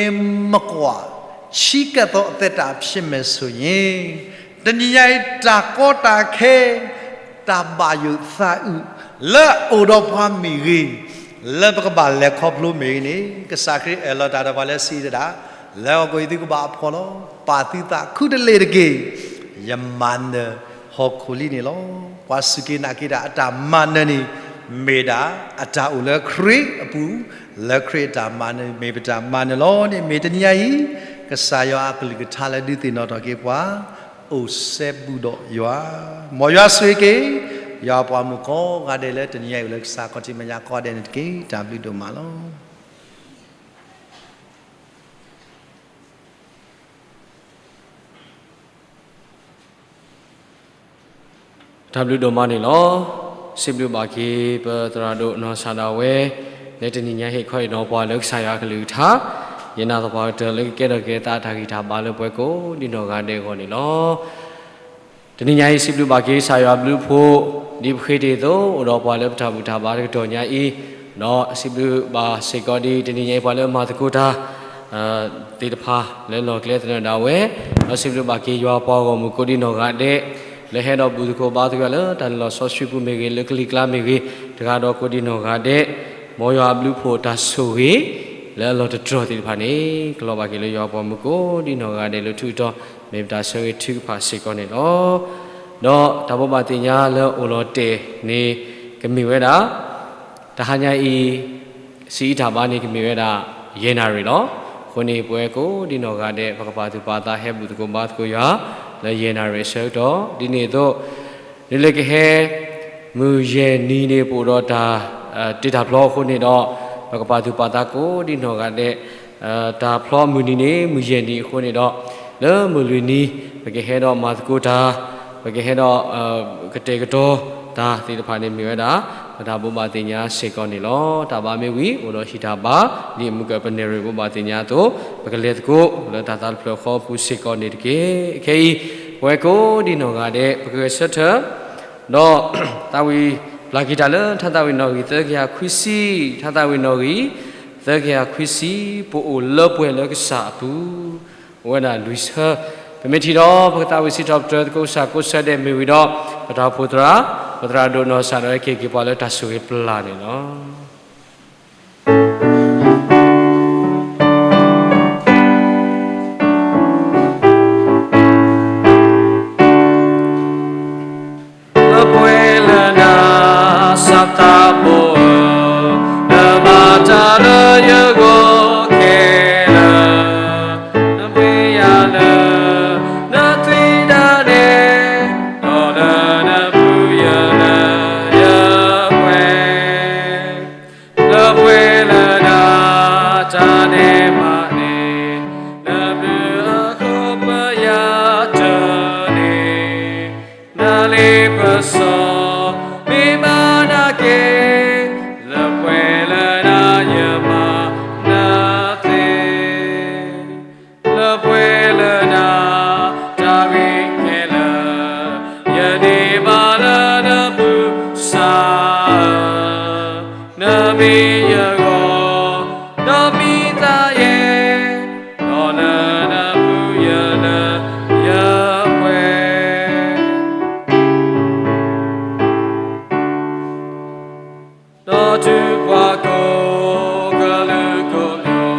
မကွာ ချဉ်းကပ်သောအသက်တာဖြစ်မယ်ဆိုရင် တနံၤညါအံၤ တၢ်ကီတၢ်ခဲ တၢ်ဘၣ်ယိၣ်သးအုး လၢအအိၣ်ဒီးပှၤမ့ၢ်ဂ့ၤ, လၢပကဘၣ်လဲၤခီဖျိမ့ၢ်ဂ့ၤန့ၣ် ကစၢ်ခရံာ်အၢၣ်လီၤတၢ်ဒီးပှၤလၢစံးတဒၣ်, လဲၤအီၣ်ကွံာ်သုကဘၣ်အဖှီၣ်လီၤ. ပာ်သုသးခုတလ့ၢ်တက့ၢ်. ယမၤနၢၤဟီၣ်ခိၣ်လံန့ၣ်လီၤ. ပှၤစူၢ်က့ၤနာ်က့ၤတၢ်အတၢ်မၤနၢၤန့ၣ် မ့ၢ်ဒၣ်အတၢ်အိၣ်လၢခရံာ်အပူၤ, လၢခရံာ်အတၢ်မၤနၢၤ မ့ၢ်ပတၢ်မၤနၢၤလီၤန့ၣ် မ့ၢ်တနံၤညါအံၤ ကစၢ်ယွၤအကလုၢ်ကထါလၢဒုးသ့ၣ်နီၣ်ထီၣ်က့ၤပှၤ, အိၣ်စဲဘူးဒီးယွၤ, မ်ယွၤဆိၣ်ဂ့ၤက့ၤ ယွၤပှၤမုၣ်ကိးဂၤဒဲးလၢတနံၤညါအံၤ လၢကစၢ်ခီၣ်ထံးမဲာ်ညါကိးဂၤဒဲးန့ၣ်တက့ၢ်. တၢ်ဘျုးဒိၣ်မးလီၤ. တၢ်ဘျုးဒိၣ်မးန့ၣ်လီၤ. စံးဘျုးဘၣ်က့ၤ ပသရၣ်ဒိၣ်နီၢ်စၢ်ဒၣ်ဝဲ လၢတနံၤညါဟ့ၣ်ခီဟ့ၣ်နီၤပှၤလၢကစၢ်ယွၤအကလုၢ်ကထါ, ယနာ်သပှၢ်ကတၢၢ်လၢကကဲထီၣ်က့ၤသးအတၢ်ဂံၢ်တၢ်ဘါလၢပှၤကိးဒ်နီၢ်ဂၤဒဲးအဂီၢ်န့ၣ်လီၤ. တနံၤညါအံၤ စံးဘျုးဘၣ်က့ၤကစၢ်ယွၤအဘျုးအဖှိၣ် ဒ်ပဃ့တ့ၢ်အသိး အိၣ်ဒီးပှၤလၢပတၢ်ဘူၣ်တၢ်ဘါတကတီၢ်ညါအံၤ, ဒီးစံးဘျုးဘၣ်စ့ၢ်ကီးဒ်တနံၤညါအံၤ ပှၤလၢမၤသကိးတၢ် သ့ၣ်တဖၣ်လၢလီၢ်ကျဲသနၢၣ်ဒၣ်ဝဲ, ဒီးစံးဘျုးဘၣ်က့ၤယွၤပှၤဂီၢ်မုၢ်ကိးဒ်နီၢ်ဂၤဒဲး လၢဟဲဒီးဘူၣ်သကိးဘါသကိးလၢတၢ်လၢလီၢ်စီဆှံပူၤမ့ၢ်ဂ့ၤ, လၢကလံၤကျါမ့ၢ်ဂ့ၤ, တဂၤဒီးကိးဒ်နီၢ်ဂၤဒဲး, မ်ယွၤအဘျုးအဖှိၣ်တၢ်ဆိၣ်ဂ့ၤ လၢအလီၢ်တတြီၢ်သ့ၣ်တဖၣ်န့ၣ် ကလီၤဘၣ်က့ၤလၢယွၤပှၤမုၣ်ကိးဒ် နီၢ်ဂၤဒဲးလၢထူးတီၤ မ့ၢ်ပတၢ်ဆၢဂ့ၤထုကဖၣ်စ့ၢ်ကီးန့ၣ်လီၤ. ဒီးတၢ်ဘိးဘၣ်သ့ၣ်ညါလၢအိၣ်လီၤတဲာ်န့ၣ် ကမ့ၢ်ဝဲဒၣ် တဟါညါအံၤ စံးအံၤတၢ်ဘါန့ၣ် ကမ့ၢ်ဝဲဒၣ် ယဲၢ်နၣ်ရံၣ်လီၤ. အဃိန့ၣ် ပဝဲကိးဒ်နီၢ်ဂၤဒဲး ပကပာ်သူၣ်ပာ်သးဟဲဘူၣ်သကိးဘါသကိးယွၤ လၢယဲၢ်နၣ်ရံၣ်အဆၢကတီၢ် ဒ်န့ၣ်အသိး နုာ်လၢကဟဲ မုၢ်ယဲၢ်နံၤန့ၣ် ပအိၣ်ဒီးတၢ် တ့တၢ်ဖျီအဃိန့ၣ်ဒီး ပကပာ်သူၣ်ပာ်သးကိးဒ်နီၢ်ဂၤဒဲး တၢ်ဖျီမုၢ်နံၤန့ၣ် မုၢ်ယဲၢ်နံၤအဃိန့ၣ်ဒီး လၢမုၢ်လွံၢ်နံၤ ပကဟဲဒီးမၤသကိးတၢ် ပကဟဲဒီး ကတဲာ်ကတီၤတၢ်သ့ၣ်တဖၣ်န့ၣ် မ့ၢ်ဝဲဒၣ် ပတၢ်ဘိးဘၣ်သ့ၣ်ညါစ့ၢ်ကီးန့ၣ်လီၤ. တၢ်ဘါမ့ၢ်ဝံၤ အိၣ်ဒီးဟံၣ်တၢ်ဘါ ဒ်အမုၢ်ကၢၢ်ပနဲၣ်ရံၣ်ဘိးဘၣ်သ့ၣ်ညါအသိး ပကလဲၤသကိးလၢတၢ်သးတဖျၢၣ်ဃီအပူၤစ့ၢ်ကီးန့ၣ်တက့ၢ်. အခဲအံၤ ပဝဲကိးဒ်နီၢ်ဂၤဒဲး ပကဂဲၤဆၢထၢၣ် ဒီး သးဝံၣ်ပျၢ်က့ၤတၢ်လၢ ထါသးဝံၣ်နီၣ်ဂံၢ်သၢကယၤခွံဆံ, ထါသးဝံၣ်နီၣ်ဂံၢ်သၢကယၤခွံဆံ, ပအိၣ်လၢပှဲၤလၢကစၢ်အပူၤ, အိၣ်ဝဲဒၣ်လွံၢ်ဆၢ, ပမ့ၢ်ထံၣ်ဒီး ပကသးဝံၣ်စံးထီၣ်ပတြၢၤသကိးကစၢ်ကိးဆၢဒဲးမ့ၢ်ဝံၤဒီး ပတၢ်အိၣ်ဖှိၣ်သရၣ်, ပသရၣ်ဒိၣ်နီၢ်စၢ်ဒၣ်ဝဲက့ၤက့ၤပှၤလၢတၢ်ဆိၣ်ဂ့ၤပျၢ်န့ၣ်လီၤ. လၢပှဲၤလၢနၤ စၢ်သးဘိဧၢ, နမၤတၢ်လၢယဂီၢ်ခဲလၢာ်, နဘှ့ယၤလၢ နသွံၣ်ဒၣ်နဲ, ဒီးလၢနပူၤယလၢယပှဲၤ လၢပှဲၤလၢနၤ တၢ်န့ၣ်မၤန့ၣ်, နဘျုးအဃိပယၤတၢၢ်န့ၣ်, နလ့ပစီ မ့ၢ်မၤနၤက့ၤ, လၢပှဲၤလၢနၤယမၤနၤသ့ လၢပှဲၤလၢနၤ တၢ်ဂ့ၤခဲလၢာ်, ယန့ၢ်ဘၣ်လၢနပူၤစၢ်ဧၢ, နမ့ၢ်ယဂီၢ်, နမ့ၢ်သးယဲ, ဒီးလၢနပူၤယလၢယပှဲၤ ဒီးတုၤပှၤကိးကလုာ်ကိးကီၢ်,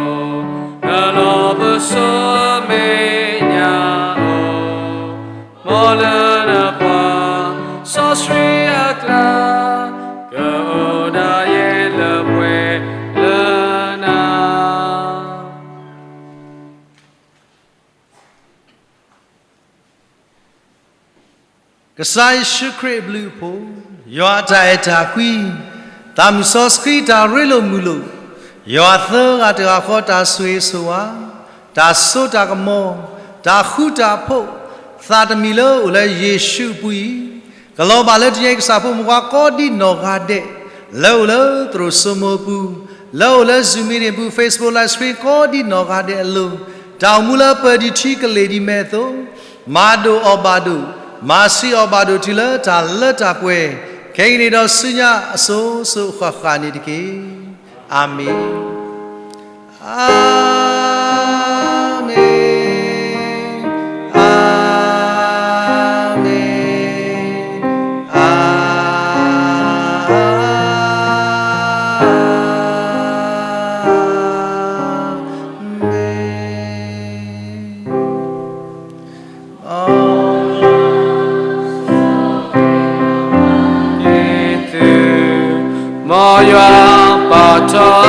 နလီၢ်ပစိာ်မဲာ်ညါအီၤ, မ်လၢနပှၤစီဆှံအကျါ, ကအိၣ်ဒၣ်ယဲလၢပှဲၤလၢနၤ. ကစၢ်ယ့ၣ်ၡူးခရံာ်အဘျုးအဖှိၣ်, ယွၤအတၢ်အဲၣ်တၢ်ကွံ, သးမုၣ်စီဆှံတၢ်ရ့လိာ်မုာ်လိာ်, ယွၤသၢဂၤတဂၤဃီတၢ်ဆိၣ်ဂ့ၤဆိၣ်ဝါ, တၢ်စိတၢ်ကမီၤ, တၢ်ဃူတၢ်ဖိး, သးတမံၤလၢအိၣ်လၢယ့ၣ်ၡူးအပူၤအံၤ, ကလီၤဘၣ်လၢတနံၤအံၤ ကစၢ်ဖိမုၣ်ဖိခွါကိးဒံနီၢ်ဂၤဒဲး, လၢအိၣ်လၢသရိာ်စိမိၤအပူၤ, လၢအိၣ်လၢ Zoom meeting အပူၤ, Facebook live stream ကိးဒံနီၢ်ဂၤဒဲးအလိၤ, တၢ်အိၣ်မူလၢပၢၢ်ဒံးထံကလ့ၢ်ဒံးမဲာ်အသိး, မၤဒိၣ်အီၣ်ဘၣ်ဒိၣ်, မၤဆံးအီၣ်ဘၣ်ဒိၣ်တုၤလၢတၢ်လၢတၢ်ပှဲၤ, ခဲကနံၣ်ဒီးဆူညါအစိၤစိၤဃၣ်ဃၣ်န့ၣ်တက့ၢ်. အၤမ့ၣ်. အၤမ့ၣ်, အၤမ့ၣ်, အၤမ့ၣ်. မ်ယွၤပာ်ထီၣ်အ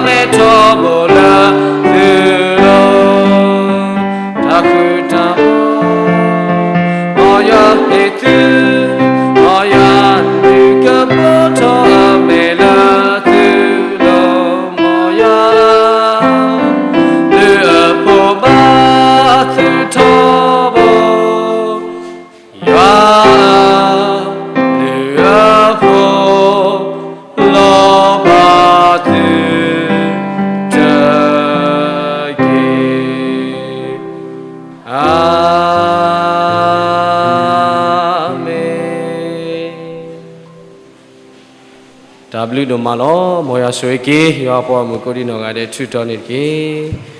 မဲာ်ထီဘိလၢသုလိၤ, တၢ်ဃူတၢ်ဖိး, မ်ယွၤဟ့ၣ်သု, မ်ယွၤဒုးကဘီထီၣ်အမဲာ်လၢသုလိၤ, မ်ယွၤ လုၢ်အဖိဘၣ်သုထီဘိ, ယွၤလုၢ်အဖိ လီၤဘၣ်သုတက့ၢ်. အၤ မ့ၣ်. တၢ်ဘျုးဒိၣ်မးလီၤ. မ်ယွၤဆိၣ်ဂ့ၤက့ၤ ယွၤအဖိအမုၣ်ကိးဒံနီၢ်ဂၤဒဲး ထုးထီၣ်န့ၣ်တက့ၢ်.